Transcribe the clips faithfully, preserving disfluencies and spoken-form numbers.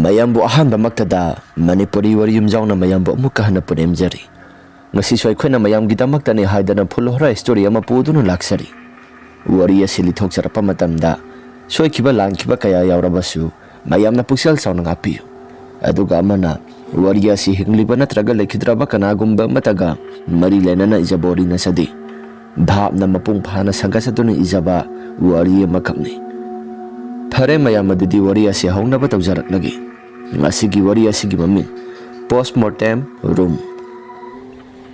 ꯃꯌꯥꯝꯕꯨ ꯑꯍꯥꯟꯕꯃꯛꯇꯗ ꯃꯅꯤꯄꯨꯔꯤ ꯋꯥꯔꯤ ꯌꯨꯝꯖꯥꯎꯅ ꯃꯌꯥꯝꯕꯨ ꯑꯃꯨꯛꯀ ꯍꯟꯅ ꯄꯨꯅꯦꯝꯖꯔꯤ꯫ ꯉꯁꯤꯁꯨ ꯑꯩꯈꯣꯏꯅ ꯃꯌꯥꯝꯒꯤꯗꯃꯛꯇꯅꯤ ꯍꯥꯏꯗꯅ full horror story ꯑꯃ ꯄꯨꯗꯨꯅ ꯂꯥꯛꯆꯔꯤ꯫ ꯋꯥꯔꯤ ꯑꯁꯤ ꯂꯤꯊꯣꯛꯆꯔꯛꯄ ꯃꯇꯝꯗ ꯁꯣꯏꯈꯤꯕ ꯂꯥꯟꯈꯤꯕ ꯀꯌꯥ ꯌꯥꯎꯔꯕꯁꯨ ꯃꯌꯥꯝꯅ ꯄꯨꯛꯆꯦꯜ ꯆꯥꯎꯅ ꯉꯥꯛꯄꯤꯌꯨ꯫ ꯑꯗꯨꯒ ꯑꯃꯅ, ꯋꯥꯔꯤ ꯑꯁꯤ ꯍꯤꯡꯂꯤꯕ ꯅꯠꯇ꯭ꯔꯒ ꯂꯩꯈꯤꯗ꯭ꯔꯕ ꯀꯅꯥꯒꯨꯝꯕ ꯑꯃꯠꯇꯒ ꯃꯔꯤ ꯂꯩꯅꯅ ꯏꯖꯕ ꯋꯥꯔꯤ ꯅꯠꯆꯗꯦ꯫ ꯚꯥꯞꯅ ꯃꯄꯨꯡ ꯐꯥꯅ ꯁꯪꯒꯠꯆꯗꯨꯅ ꯏꯖꯕ ꯋꯥꯔꯤ ꯑꯃꯈꯛꯅꯤ꯫ ꯐꯔꯦ ꯃꯌꯥꯝ, ꯑꯗꯨꯗꯤ ꯋꯥꯔꯤ ꯑꯁꯤ ꯍꯧꯅꯕ ꯇꯧꯖꯔꯛꯂꯒꯦ꯫ ꯉꯁꯤꯒꯤ ꯋꯥꯔꯤ ꯑꯁꯤꯒꯤ ꯃꯃꯤꯡ Post Mortem Room꯫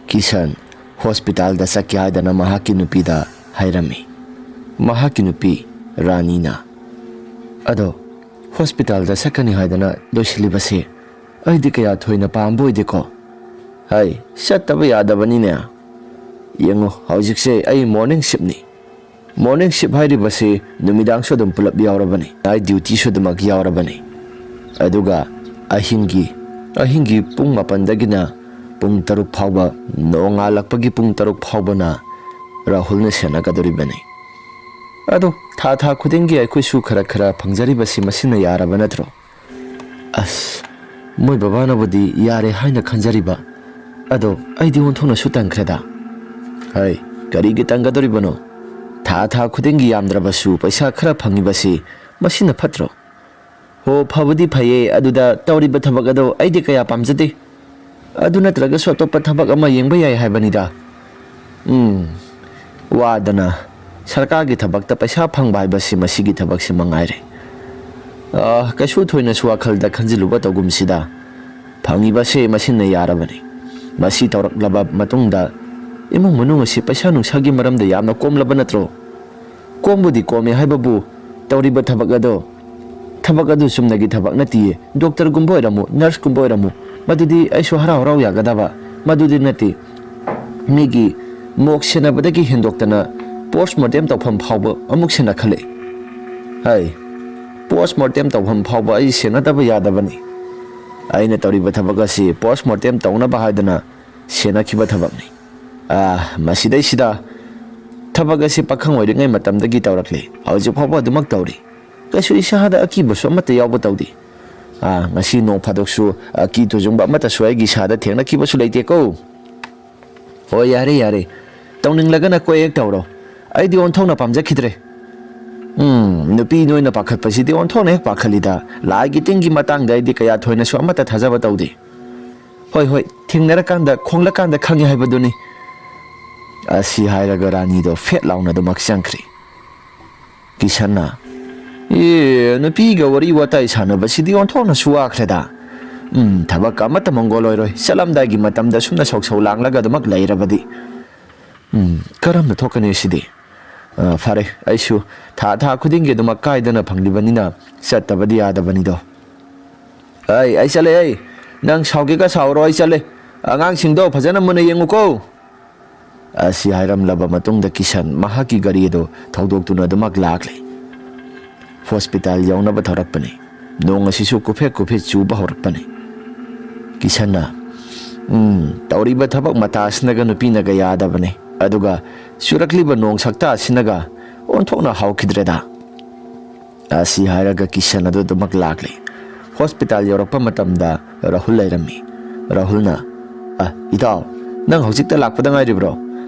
ꯀꯤꯁꯟ ꯍꯣꯁꯄꯤꯇꯥꯜꯗ ꯆꯠꯀꯦ ꯍꯥꯏꯗꯅ ꯃꯍꯥꯛꯀꯤ ꯅꯨꯄꯤꯗ ꯍꯥꯏꯔꯝꯃꯤ꯫ ꯃꯍꯥꯛꯀꯤ ꯅꯨꯄꯤ ꯔꯥꯅꯤꯅ, "ꯑꯗꯣ ꯍꯣꯁꯄꯤꯇꯥꯜꯗ ꯆꯠꯀꯅꯤ ꯍꯥꯏꯗꯅ ꯂꯣꯏꯁꯤꯜꯂꯤꯕꯁꯦ ꯑꯩꯗꯤ ꯀꯌꯥ ꯊꯣꯏꯅ ꯄꯥꯝꯕ ꯑꯣꯏꯗꯦꯀꯣ꯫ ꯍꯥꯏ, ꯆꯠꯇꯕ ꯌꯥꯗꯕꯅꯤꯅꯦ꯫ ꯌꯦꯡꯉꯨ, ꯍꯧꯖꯤꯛꯁꯦ ꯑꯩ morning shiftꯅꯤ꯫ Morning shift ꯍꯥꯏꯔꯤꯕꯁꯤ ꯅꯨꯃꯤꯗꯥꯡꯁꯨ ꯑꯗꯨꯝ ꯄꯨꯂꯞ ꯌꯥꯎꯔꯕꯅꯤ, night dutyꯁꯨ ꯑꯗꯨꯃꯛ ꯌꯥꯎꯔꯕꯅꯤ꯫ ꯑꯗꯨꯒ ꯑꯍꯤꯡꯒꯤ, ꯑꯍꯤꯡꯒꯤ ꯄꯨꯡ ꯃꯥꯄꯟꯗꯒꯤꯅ ꯄꯨꯡ ꯇꯔꯨꯛ ꯐꯥꯎꯕ, ꯅꯣꯡꯉꯥꯜꯂꯛꯄꯒꯤ ꯄꯨꯡ ꯇꯔꯨꯛ ꯐꯥꯎꯕꯅ ꯔꯥꯍꯨꯜꯅ ꯁꯦꯟꯅꯒꯗꯧꯔꯤꯕꯅꯤ꯫ ꯑꯗꯣ ꯊꯥ ꯊꯥ ꯈꯨꯗꯤꯡꯒꯤ ꯑꯩꯈꯣꯏꯁꯨ ꯈꯔ ꯈꯔ ꯐꯪꯖꯔꯤꯕꯁꯤ ꯃꯁꯤꯅ ꯌꯥꯔꯕ ꯅꯠꯇ꯭ꯔꯣ?" ꯑꯁ, ꯃꯣꯏ ꯕꯕꯥꯅꯕꯨꯗꯤ ꯌꯥꯔꯦ ꯍꯥꯏꯅ ꯈꯟꯖꯔꯤꯕ, ꯑꯗꯣ ꯑꯩꯗꯤ ꯑꯣꯟꯊꯣꯛꯅꯁꯨ ꯇꯟꯈ꯭ꯔꯦꯗ꯫ ꯍꯩ, ꯀꯔꯤꯒꯤ ꯇꯟꯒꯗꯧꯔꯤꯕꯅꯣ? ꯊꯥ ꯊꯥ ꯈꯨꯗꯤꯡꯒꯤ ꯌꯥꯝꯗ꯭ꯔꯕꯁꯨ ꯄꯩꯁꯥ ꯈꯔ ꯐꯪꯉꯤꯕꯁꯤ ꯃꯁꯤꯅ ꯐꯠꯇ꯭ꯔꯣ? ꯍꯣ, ꯐꯕꯨꯗꯤ ꯐꯩꯌꯦ, ꯑꯗꯨꯗ ꯇꯧꯔꯤꯕ ꯊꯕꯛ ꯑꯗꯣ ꯑꯩꯗꯤ ꯀꯌꯥ ꯄꯥꯝꯖꯗꯦ꯫ ꯑꯗꯨ ꯅꯠꯇ꯭ꯔꯒꯁꯨ ꯑꯇꯣꯞꯄ ꯊꯕꯛ ꯑꯃ ꯌꯦꯡꯕ ꯌꯥꯏ ꯍꯥꯏꯕꯅꯤꯗ꯫ ꯎꯝ, ꯋꯥꯗꯅ ꯁꯔꯀꯥꯔꯒꯤ ꯊꯕꯛꯇ ꯄꯩꯁꯥ ꯐꯪꯕ ꯍꯥꯏꯕꯁꯤ ꯃꯁꯤꯒꯤ ꯊꯕꯛꯁꯤ ꯃꯉꯥꯏꯔꯦ꯫ ꯑ, ꯀꯩꯁꯨ ꯊꯣꯏꯅꯁꯨ ꯋꯥꯈꯜꯗ ꯈꯟꯖꯤꯜꯂꯨꯕ ꯇꯧꯒꯨꯝꯁꯤꯗ꯫ ꯐꯪꯉꯤꯕꯁꯦ ꯃꯁꯤꯅ ꯌꯥꯔꯕꯅꯤ꯫ ꯃꯁꯤ ꯇꯧꯔꯛꯂꯕ ꯃꯇꯨꯡꯗ ꯏꯃꯨꯡ ꯃꯅꯨꯡ ꯑꯁꯤ ꯄꯩꯁꯥ ꯅꯨꯡꯁꯥꯒꯤ ꯃꯔꯝꯗ ꯌꯥꯝꯅ ꯀꯣꯝꯂꯕ ꯅꯠꯇ꯭ꯔꯣ? ꯀꯣꯝꯕꯨꯗꯤ ꯀꯣꯝꯃꯦ ꯍꯥꯏꯕꯕꯨ ꯇꯧꯔꯤꯕ ꯊꯕꯛ ꯑꯗꯣ, ꯊꯕꯛ ꯑꯗꯨ ꯆꯨꯝꯅꯒꯤ ꯊꯕꯛ ꯅꯠꯇꯤꯌꯦ꯫ ꯗꯣꯛꯇꯔꯒꯨꯝꯕ ꯑꯣꯏꯔꯝꯃꯨ, ꯅꯔꯁꯀꯨꯝꯕ ꯑꯣꯏꯔꯝꯃꯨ, ꯃꯗꯨꯗꯤ ꯑꯩꯁꯨ ꯍꯔꯥꯎ ꯍꯔꯥꯎ ꯌꯥꯒꯗꯕ꯫ ꯃꯗꯨꯗꯤ ꯅꯠꯇꯦ꯫ ꯃꯤꯒꯤ ꯃꯣꯛ ꯁꯦꯟꯅꯕꯗꯒꯤ ꯍꯦꯟꯗꯣꯛꯇꯅ post mortem ꯇꯧꯐꯝ ꯐꯥꯎꯕ ꯑꯃꯨꯛ ꯁꯦꯟꯅꯈꯠꯂꯛꯏ꯫ ꯍꯥꯏ, post mortem ꯇꯧꯐꯝ ꯐꯥꯎꯕ ꯑꯩ ꯁꯦꯟꯅꯗꯕ ꯌꯥꯗꯕꯅꯤ꯫ ꯑꯩꯅ ꯇꯧꯔꯤꯕ ꯊꯕꯛ ꯑꯁꯤ post mortem ꯇꯧꯅꯕ ꯍꯥꯏꯗꯅ ꯁꯦꯟꯅꯈꯤꯕ ꯊꯕꯛꯅꯤ꯫ ꯑꯥ, ꯃꯁꯤꯗꯩꯁꯤꯗ ꯊꯕꯛ ꯑꯁꯤ ꯄꯥꯈꯪ ꯑꯣꯏꯔꯤꯉꯩ ꯃꯇꯝꯗꯒꯤ ꯇꯧꯔꯛꯂꯤ꯫ ꯍꯧꯖꯤꯛ ꯐꯥꯎꯕ ꯑꯗꯨꯃꯛ ꯇꯧꯔꯤ꯫ ꯀꯩꯁꯨ ꯏꯁꯥꯗ ꯑꯀꯤꯕꯁꯨ ꯑꯃꯠꯇ ꯌꯥꯎꯕ ꯇꯧꯗꯦ꯫ ꯑꯥ, ꯉꯁꯤ ꯅꯣꯡ ꯐꯥꯗꯣꯛꯁꯨ ꯑꯀꯤ ꯇꯨꯖꯨꯡꯕ ꯑꯃꯠꯇꯁꯨ ꯑꯩꯒꯤ ꯏꯁꯥꯗ ꯊꯦꯡꯅꯈꯤꯕꯁꯨ ꯂꯩꯇꯦꯀꯣ꯫ ꯍꯣꯏ, ꯌꯥꯔꯦ, ꯌꯥꯔꯦ꯫ ꯇꯧꯅꯤꯡꯂꯒꯅ ꯀꯣꯏ ꯍꯦꯛ ꯇꯧꯔꯣ꯫ ꯑꯩꯗꯤ ꯑꯣꯟꯊꯣꯛꯅ ꯄꯥꯝꯖꯈꯤꯗ꯭ꯔꯦ꯫ ꯎꯝ, ꯅꯨꯄꯤ ꯅꯣꯏꯅ ꯄꯥꯈꯠꯄꯁꯤꯗꯤ ꯑꯣꯟꯊꯣꯛꯅ ꯍꯦꯛ ꯄꯥꯈꯠꯂꯤꯗ꯫ ꯂꯥꯏꯒꯤ ꯇꯤꯟꯒꯤ ꯃꯇꯥꯡꯗ ꯑꯩꯗꯤ ꯀꯌꯥ ꯊꯣꯏꯅꯁꯨ ꯑꯃꯠꯇ ꯊꯥꯖꯕ ꯇꯧꯗꯦ꯫ ꯍꯣꯏ, ꯍꯣꯏ, ꯊꯦꯡꯅꯔꯀꯥꯟꯗ, ꯈꯣꯡꯂꯀꯥꯟꯗ ꯈꯪꯉꯤ ꯍꯥꯏꯕꯗꯨꯅꯤ꯫ ꯑꯁꯤ ꯍꯥꯏꯔꯒ ꯔꯥꯅꯤꯗꯣ ꯐꯦꯠ ꯂꯥꯎꯅ ꯑꯗꯨꯃꯛ ꯆꯪꯈ꯭ꯔꯦ꯫ ꯀꯤꯁꯟꯅ, "ꯑꯦ, ꯅꯨꯄꯤꯒ ꯋꯥꯔꯤ ꯋꯥꯇꯥꯏ ꯁꯥꯟꯅꯕꯁꯤꯗꯤ ꯑꯣꯟꯊꯣꯛꯅꯁꯨ ꯋꯥꯈ꯭ꯔꯦꯗ꯫ ꯎꯝ, ꯊꯕꯛ ꯑꯃꯠꯇ ꯃꯪꯒꯣꯜ ꯑꯣꯏꯔꯣꯏ꯫ ꯆꯠꯂꯝꯗꯥꯏꯒꯤ ꯃꯇꯝꯗ ꯁꯨꯝꯅ ꯁꯧ ꯁꯧ ꯂꯥꯡꯂꯒ ꯑꯗꯨꯃꯛ ꯂꯩꯔꯕꯗꯤ꯫ ꯎꯝ, ꯀꯔꯝꯅ ꯊꯣꯛꯀꯅꯤ ꯁꯤꯗꯤ? ꯑ, ꯐꯔꯦ, ꯑꯩꯁꯨ ꯊꯥ ꯊꯥ ꯈꯨꯗꯤꯡꯒꯤ ꯑꯗꯨꯃꯛ ꯀꯥꯏꯗꯅ ꯐꯪꯂꯤꯕꯅꯤꯅ ꯆꯠꯇꯕꯗꯤ ꯌꯥꯗꯕꯅꯤꯗꯣ꯫ ꯑꯩ, ꯑꯩ ꯆꯠꯂꯦ, ꯑꯩ꯫ ꯅꯪ ꯁꯥꯎꯒꯦꯒ ꯁꯥꯎꯔꯣ, ꯑꯩ ꯆꯠꯂꯦ꯫ ꯑꯉꯥꯡꯁꯤꯡꯗꯣ ꯐꯖꯅ ꯃꯨꯟꯅ ꯌꯦꯡꯉꯨꯀꯣ꯫" ꯑꯁꯤ ꯍꯥꯏꯔꯝꯂꯕ ꯃꯇꯨꯡꯗ ꯀꯤꯁꯟ ꯃꯍꯥꯛꯀꯤ ꯒꯥꯔꯤ ꯑꯗꯨ ꯊꯧꯗꯣꯛꯇꯨꯅ ꯑꯗꯨꯃꯛ ꯂꯥꯛꯂꯦ꯫ ꯍꯣꯁꯄꯤꯇꯥꯜ ꯌꯧꯅꯕ ꯊꯧꯔꯛꯄꯅꯤ꯫ ꯅꯣꯡ ꯑꯁꯤꯁꯨ ꯀꯨꯐꯦꯠ ꯀꯨꯐꯦꯠ ꯆꯨꯕ ꯍꯧꯔꯛꯄꯅꯤ꯫ ꯀꯤꯁꯟꯅ, "ꯎꯝ, ꯇꯧꯔꯤꯕ ꯊꯕꯛ ꯃꯇꯥ ꯑꯁꯤꯅꯒ ꯅꯨꯄꯤꯅꯒ ꯌꯥꯗꯕꯅꯤ꯫ ꯑꯗꯨꯒ ꯆꯨꯔꯛꯂꯤꯕ ꯅꯣꯡ ꯁꯛꯇ ꯑꯁꯤꯅꯒ ꯑꯣꯟꯊꯣꯛꯅ ꯍꯥꯎꯈꯤꯗ꯭ꯔꯦꯗ꯫" ꯑꯁꯤ ꯍꯥꯏꯔꯒ ꯀꯤꯁꯟ ꯑꯗꯨ ꯑꯗꯨꯃꯛ ꯂꯥꯛꯂꯦ꯫ ꯍꯣꯁꯄꯤꯇꯥꯜ ꯌꯧꯔꯛꯄ ꯃꯇꯝꯗ ꯔꯥꯍꯨꯜ ꯂꯩꯔꯝꯃꯤ꯫ ꯔꯥꯍꯨꯜꯅ, "ꯑ, ꯏꯇꯥꯎ, ꯅꯪ ꯍꯧꯖꯤꯛꯇ ꯂꯥꯛꯄꯗ ꯉꯥꯏꯔꯤꯕ꯭ꯔꯣ?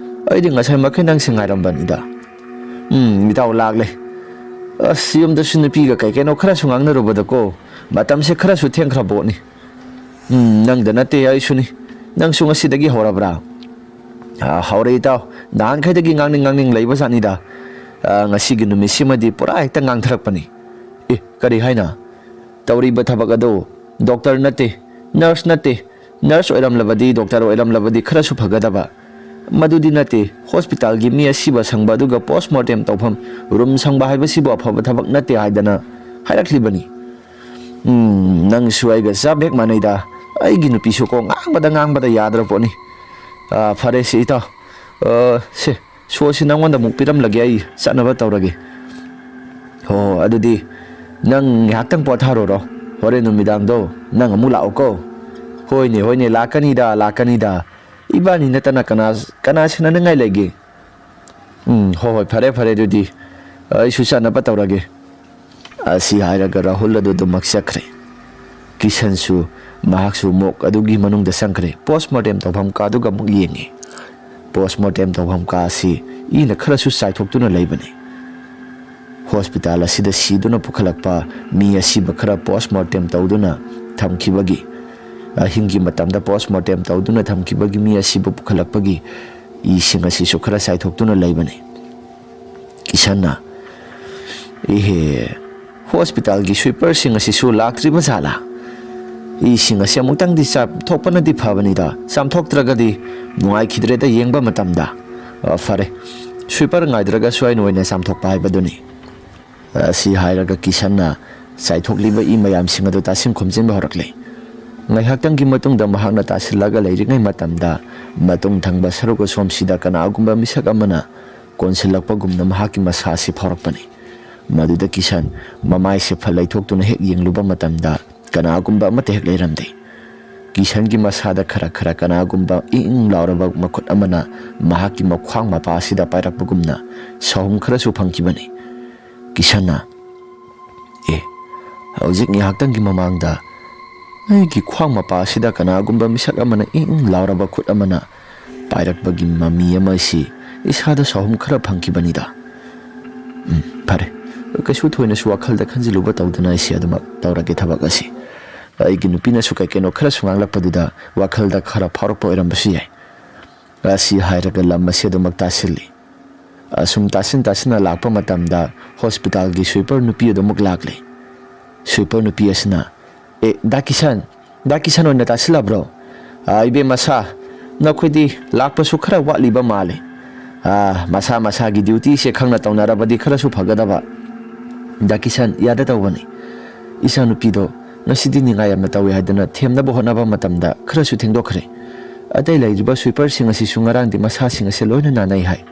ꯑꯩꯗꯤ ꯉꯁꯥꯏ ꯃꯈꯩ ꯅꯪꯁꯤ ꯉꯥꯏꯔꯝꯕꯅꯤꯗ꯫" "ꯎꯝ, ꯏꯇꯥꯎ ꯂꯥꯛꯂꯦ꯫ ꯑꯁ, ꯌꯨꯝꯗꯁꯨ ꯅꯨꯄꯤꯒ ꯀꯩ ꯀꯩꯅꯣ ꯈꯔꯁꯨ ꯉꯥꯡꯅꯔꯨꯕꯗꯀꯣ, ꯃꯇꯝꯁꯦ ꯈꯔꯁꯨ ꯊꯦꯡꯈ꯭ꯔ ꯄꯣꯠꯅꯤ꯫" "ꯎꯝ, ꯅꯪꯗ ꯅꯠꯇꯦ, ꯑꯩꯁꯨꯅꯤ꯫ ꯅꯪꯁꯨ ꯉꯁꯤꯗꯒꯤ ꯍꯧꯔꯕ꯭ꯔꯥ?" "ꯑ, ꯍꯧꯔꯦ ꯏꯇꯥꯎ꯫ ꯅꯍꯥꯟꯈꯩꯗꯒꯤ ꯉꯥꯡꯅꯤꯡ ꯉꯥꯡꯅꯤꯡ ꯂꯩꯕ ꯖꯥꯠꯅꯤꯗ꯫ ꯑ, ꯉꯁꯤꯒꯤ ꯅꯨꯃꯤꯠꯁꯤꯃꯗꯤ ꯄꯨꯔꯥ ꯍꯦꯛꯇ ꯉꯥꯡꯊꯔꯛꯄꯅꯤ꯫" "ꯑꯦ, ꯀꯔꯤ ꯍꯥꯏꯅ?" "ꯇꯧꯔꯤꯕ ꯊꯕꯛ ꯑꯗꯨ ꯗꯣꯛꯇꯔ ꯅꯠꯇꯦ, ꯅꯔꯁ ꯅꯠꯇꯦ꯫ ꯅꯔꯁ ꯑꯣꯏꯔꯝꯂꯕꯗꯤ, ꯗꯣꯛꯇꯔ ꯑꯣꯏꯔꯝꯂꯕꯗꯤ ꯈꯔꯁꯨ ꯐꯒꯗꯕ꯫ ꯃꯗꯨꯗꯤ ꯅꯠꯇꯦ, ꯍꯣꯁꯄꯤꯇꯥꯜꯒꯤ ꯃꯤ ꯑꯁꯤꯕ ꯁꯪꯕ ꯑꯗꯨꯒ ꯄꯣꯁꯃꯣꯔꯇꯦꯝ ꯇꯧꯐꯝ ꯔꯨꯝ ꯁꯪꯕ ꯍꯥꯏꯕꯁꯤꯕꯨ ꯑꯐꯕ ꯊꯕꯛ ꯅꯠꯇꯦ ꯍꯥꯏꯗꯅ ꯍꯥꯏꯔꯛꯂꯤꯕꯅꯤ꯫" "ꯎꯝ, ꯅꯪꯁꯨ ꯑꯩꯒ ꯆꯞ ꯍꯦꯛ ꯃꯥꯟꯅꯩꯗ꯫ ꯑꯩꯒꯤ ꯅꯨꯄꯤꯁꯨ ꯀꯣ ꯉꯥꯡꯕꯗ ꯉꯥꯡꯕꯗ ꯌꯥꯗ꯭ꯔ ꯄꯣꯠꯅꯤ꯫ ꯑ, ꯐꯔꯦ ꯁꯤ ꯏꯇꯥꯎ꯫ ꯑ, ꯁꯦ, ꯁꯣꯁꯤ ꯅꯪꯉꯣꯟꯗ ꯑꯃꯨꯛ ꯄꯤꯔꯝꯂꯒꯦ, ꯑꯩ ꯆꯠꯅꯕ ꯇꯧꯔꯒꯦ꯫" "ꯍꯣ, ꯍꯣ, ꯑꯗꯨꯗꯤ ꯅꯪ ꯉꯥꯏꯍꯥꯛꯇꯪ ꯄꯣꯊꯥꯔꯨꯔꯣ꯫ ꯍꯣꯔꯦꯟ ꯅꯨꯃꯤꯗꯥꯡꯗꯣ ꯅꯪ ꯑꯃꯨꯛ ꯂꯥꯛꯎꯀꯣ꯫" "ꯍꯣꯏꯅꯦ, ꯍꯣꯏꯅꯦ, ꯂꯥꯛꯀꯅꯤꯗ, ꯂꯥꯛꯀꯅꯤꯗ꯫ ꯏꯕꯥꯅꯤ ꯅꯠꯇꯅ ꯀꯅꯥ, ꯀꯅꯥ ꯁꯦꯟꯅꯅꯤꯡꯉꯥꯏ ꯂꯩꯒꯦ?" "ꯎꯝ, ꯍꯣꯏ, ꯍꯣꯏ, ꯐꯔꯦ, ꯐꯔꯦ, ꯑꯗꯨꯗꯤ ꯑꯩꯁꯨ ꯆꯠꯅꯕ ꯇꯧꯔꯒꯦ꯫" ꯑꯁꯤ ꯍꯥꯏꯔꯒ ꯔꯥꯍꯨꯜ ꯑꯗꯨ ꯑꯗꯨꯃꯛ ꯆꯠꯈ꯭ꯔꯦ꯫ ꯀꯤꯁꯟꯁꯨ, ꯃꯍꯥꯛꯁꯨ ꯃꯣꯛ ꯑꯗꯨꯒꯤ ꯃꯅꯨꯡꯗ ꯆꯪꯈ꯭ꯔꯦ꯫ Post mortem ꯇꯧꯐꯝ ꯀꯥꯗꯨꯒ ꯑꯃꯨꯛ ꯌꯦꯡꯉꯤ꯫ Post mortem ꯇꯧꯐꯝ ꯀꯥ ꯑꯁꯤ ꯏꯅ ꯈꯔꯁꯨ ꯆꯥꯏꯊꯣꯛꯇꯨꯅ ꯂꯩꯕꯅꯤ꯫ ꯍꯣꯁꯄꯤꯇꯥꯜ ꯑꯁꯤꯗ ꯁꯤꯗꯨꯅ ꯄꯨꯈꯠꯂꯛꯄ ꯃꯤ ꯑꯁꯤꯕ ꯈꯔ post mortem ꯇꯧꯗꯨꯅ ꯊꯝꯈꯤꯕꯒꯤ, ꯑꯍꯤꯡꯒꯤ ꯃꯇꯝꯗ post mortem ꯇꯧꯗꯨꯅ ꯊꯝꯈꯤꯕꯒꯤ ꯃꯤ ꯑꯁꯤꯕꯨ ꯄꯨꯈꯠꯂꯛꯄꯒꯤ ꯏꯁꯤꯡ ꯑꯁꯤꯁꯨ ꯈꯔ ꯆꯥꯏꯊꯣꯛꯇꯨꯅ ꯂꯩꯕꯅꯤ꯫ ꯀꯤꯁꯟꯅ, "ꯏꯍꯦ, ꯍꯣꯁꯄꯤꯇꯥꯜꯒꯤ sweeperꯁꯤꯡ ꯑꯁꯤꯁꯨ ꯂꯥꯛꯇ꯭ꯔꯤꯕ ꯖꯥꯠꯂꯥ? ꯏꯁꯤꯡ ꯑꯁꯤ ꯑꯃꯨꯛꯇꯪꯗꯤ ꯆꯥꯝꯊꯣꯛꯄꯅꯗꯤ ꯐꯕꯅꯤꯗ, ꯆꯥꯝꯊꯣꯛꯇ꯭ꯔꯒꯗꯤ ꯅꯨꯡꯉꯥꯏꯈꯤꯗ꯭ꯔꯦꯗ ꯌꯦꯡꯕ ꯃꯇꯝꯗ꯫ ꯑ, ꯐꯔꯦ, sweeper ꯉꯥꯏꯗ꯭ꯔꯒꯁꯨ ꯑꯩꯅ ꯑꯣꯏꯅ ꯆꯥꯝꯊꯣꯛꯄ ꯍꯥꯏꯕꯗꯨꯅꯤ"꯫ ꯑꯁꯤ ꯍꯥꯏꯔꯒ ꯀꯤꯁꯟꯅ ꯆꯥꯏꯊꯣꯛꯂꯤꯕ ꯏ ꯃꯌꯥꯝꯁꯤꯡ ꯑꯗꯨ ꯇꯥꯁꯤꯟ ꯈꯣꯝꯖꯤꯟꯕ ꯍꯧꯔꯛꯂꯦ꯫ ꯉꯥꯏꯍꯥꯛꯇꯪꯒꯤ ꯃꯇꯨꯡꯗ ꯃꯍꯥꯛꯅ ꯇꯥꯁꯤꯜꯂꯒ ꯂꯩꯔꯤꯉꯩ ꯃꯇꯝꯗ, ꯃꯇꯨꯡ ꯊꯪꯕ ꯁꯔꯨꯛ ꯑꯁꯣꯝꯁꯤꯗ ꯀꯅꯥꯒꯨꯝꯕ ꯃꯤꯁꯛ ꯑꯃꯅ ꯀꯣꯟꯁꯤꯜꯂꯛꯄꯒꯨꯝꯅ ꯃꯍꯥꯛꯀꯤ ꯃꯁꯥ ꯑꯁꯤ ꯐꯥꯎꯔꯛꯄꯅꯤ꯫ ꯃꯗꯨꯗ ꯀꯤꯁꯟ ꯃꯃꯥꯏꯁꯦ ꯐꯠ ꯂꯩꯊꯣꯛꯇꯨꯅ ꯍꯦꯛ ꯌꯦꯡꯂꯨꯕ ꯃꯇꯝꯗ, ꯀꯅꯥꯒꯨꯝꯕ ꯑꯃꯠꯇ ꯍꯦꯛ ꯂꯩꯔꯝꯗꯦ꯫ ꯀꯤꯁꯟꯒꯤ ꯃꯁꯥꯗ ꯈꯔ ꯈꯔ ꯀꯅꯥꯒꯨꯝꯕ ꯏꯪ ꯏꯪ ꯂꯥꯎꯔꯕ ꯃꯈꯨꯠ ꯑꯃꯅ ꯃꯍꯥꯛꯀꯤ ꯃꯈ꯭ꯋꯥꯡ ꯃꯄꯥ ꯑꯁꯤꯗ ꯄꯥꯏꯔꯛꯄꯒꯨꯝꯅ ꯁꯥꯍꯨꯝ ꯈꯔꯁꯨ ꯐꯪꯈꯤꯕꯅꯤ꯫ ꯀꯤꯁꯟꯅ, "ꯑꯦ, ꯍꯧꯖꯤꯛ ꯉꯥꯏꯍꯥꯛꯇꯪꯒꯤ ꯃꯃꯥꯡꯗ ꯑꯩꯒꯤ ꯈ꯭ꯋꯥꯡ ꯃꯄꯥ ꯑꯁꯤꯗ ꯀꯅꯥꯒꯨꯝꯕ ꯃꯤꯁꯛ ꯑꯃꯅ ꯏꯪ ꯏꯪ ꯂꯥꯎꯔꯕ ꯈꯨꯠ ꯑꯃꯅ ꯄꯥꯏꯔꯛꯄꯒꯤ ꯃꯃꯤ ꯑꯃ ꯑꯁꯤ ꯏꯁꯥꯗ ꯁꯥꯍꯨꯝ ꯈꯔ ꯐꯪꯈꯤꯕꯅꯤꯗ꯫ ꯎꯝ, ꯐꯔꯦ, ꯀꯩꯁꯨ ꯊꯣꯏꯅꯁꯨ ꯋꯥꯈꯜꯗ ꯈꯟꯖꯤꯜꯂꯨꯕ ꯇꯧꯗꯅ ꯑꯩꯁꯦ ꯑꯗꯨꯃꯛ ꯇꯧꯔꯒꯦ ꯊꯕꯛ ꯑꯁꯤ꯫ ꯑꯩꯒꯤ ꯅꯨꯄꯤꯅꯁꯨ ꯀꯩ ꯀꯩꯅꯣ ꯈꯔꯁꯨ ꯉꯥꯡꯂꯛꯄꯗꯨꯗ ꯋꯥꯈꯜꯗ ꯈꯔ ꯐꯥꯎꯔꯛꯄ ꯑꯣꯏꯔꯝꯕꯁꯨ ꯌꯥꯏ"꯫ ꯑꯁꯤ ꯍꯥꯏꯔꯒ ꯂꯝ ꯑꯁꯤ ꯑꯗꯨꯃꯛ ꯇꯥꯁꯤꯜꯂꯤ꯫ ꯑꯁꯨꯝ ꯇꯥꯁꯤꯟ ꯇꯥꯁꯤꯟꯅ ꯂꯥꯛꯄ ꯃꯇꯝꯗ ꯍꯣꯁꯄꯤꯇꯥꯜꯒꯤ sweeper ꯅꯨꯄꯤ ꯑꯗꯨꯃꯛ ꯂꯥꯛꯂꯦ꯫ Sweeper ꯅꯨꯄꯤ ꯑꯁꯤꯅ, "ꯑꯦ, ꯗꯥ ꯀꯤꯁꯟ, ꯗꯥ ꯀꯤꯁꯟ ꯑꯣꯏꯅ ꯇꯥꯁꯤꯜꯂꯕ꯭ꯔꯣ? ꯑꯥ, ꯏꯕꯦꯝꯃ ꯁꯥ, ꯅꯈꯣꯏꯗꯤ ꯂꯥꯛꯄꯁꯨ ꯈꯔ ꯋꯥꯠꯂꯤꯕ ꯃꯥꯜꯂꯤ꯫ ꯑꯥ, ꯃꯁꯥ ꯃꯁꯥꯒꯤ dutyꯁꯦ ꯈꯪꯅ ꯇꯧꯅꯔꯕꯗꯤ ꯈꯔꯁꯨ ꯐꯒꯗꯕ꯫ ꯗꯥ ꯀꯤꯁꯟ, ꯌꯥꯗ ꯇꯧꯕꯅꯤ꯫ ꯏꯆꯥꯅꯨꯄꯤꯗꯣ ꯉꯁꯤꯗꯤ ꯅꯤꯡꯉꯥꯏ ꯌꯥꯝꯅ ꯇꯧꯏ ꯍꯥꯏꯗꯨꯅ ꯊꯦꯝꯅꯕ ꯍꯣꯠꯅꯕ ꯃꯇꯝꯗ ꯈꯔꯁꯨ ꯊꯦꯡꯗꯣꯛꯈ꯭ꯔꯦ꯫ ꯑꯇꯩ ꯂꯩꯔꯤꯕ sweeperꯁꯤꯡ ꯑꯁꯤꯁꯨ ꯉꯔꯥꯡꯗꯤ ꯃꯁꯥꯁꯤꯡ ꯑꯁꯦ ꯂꯣꯏꯅ ꯅꯥꯅꯩ ꯍꯥꯏ"꯫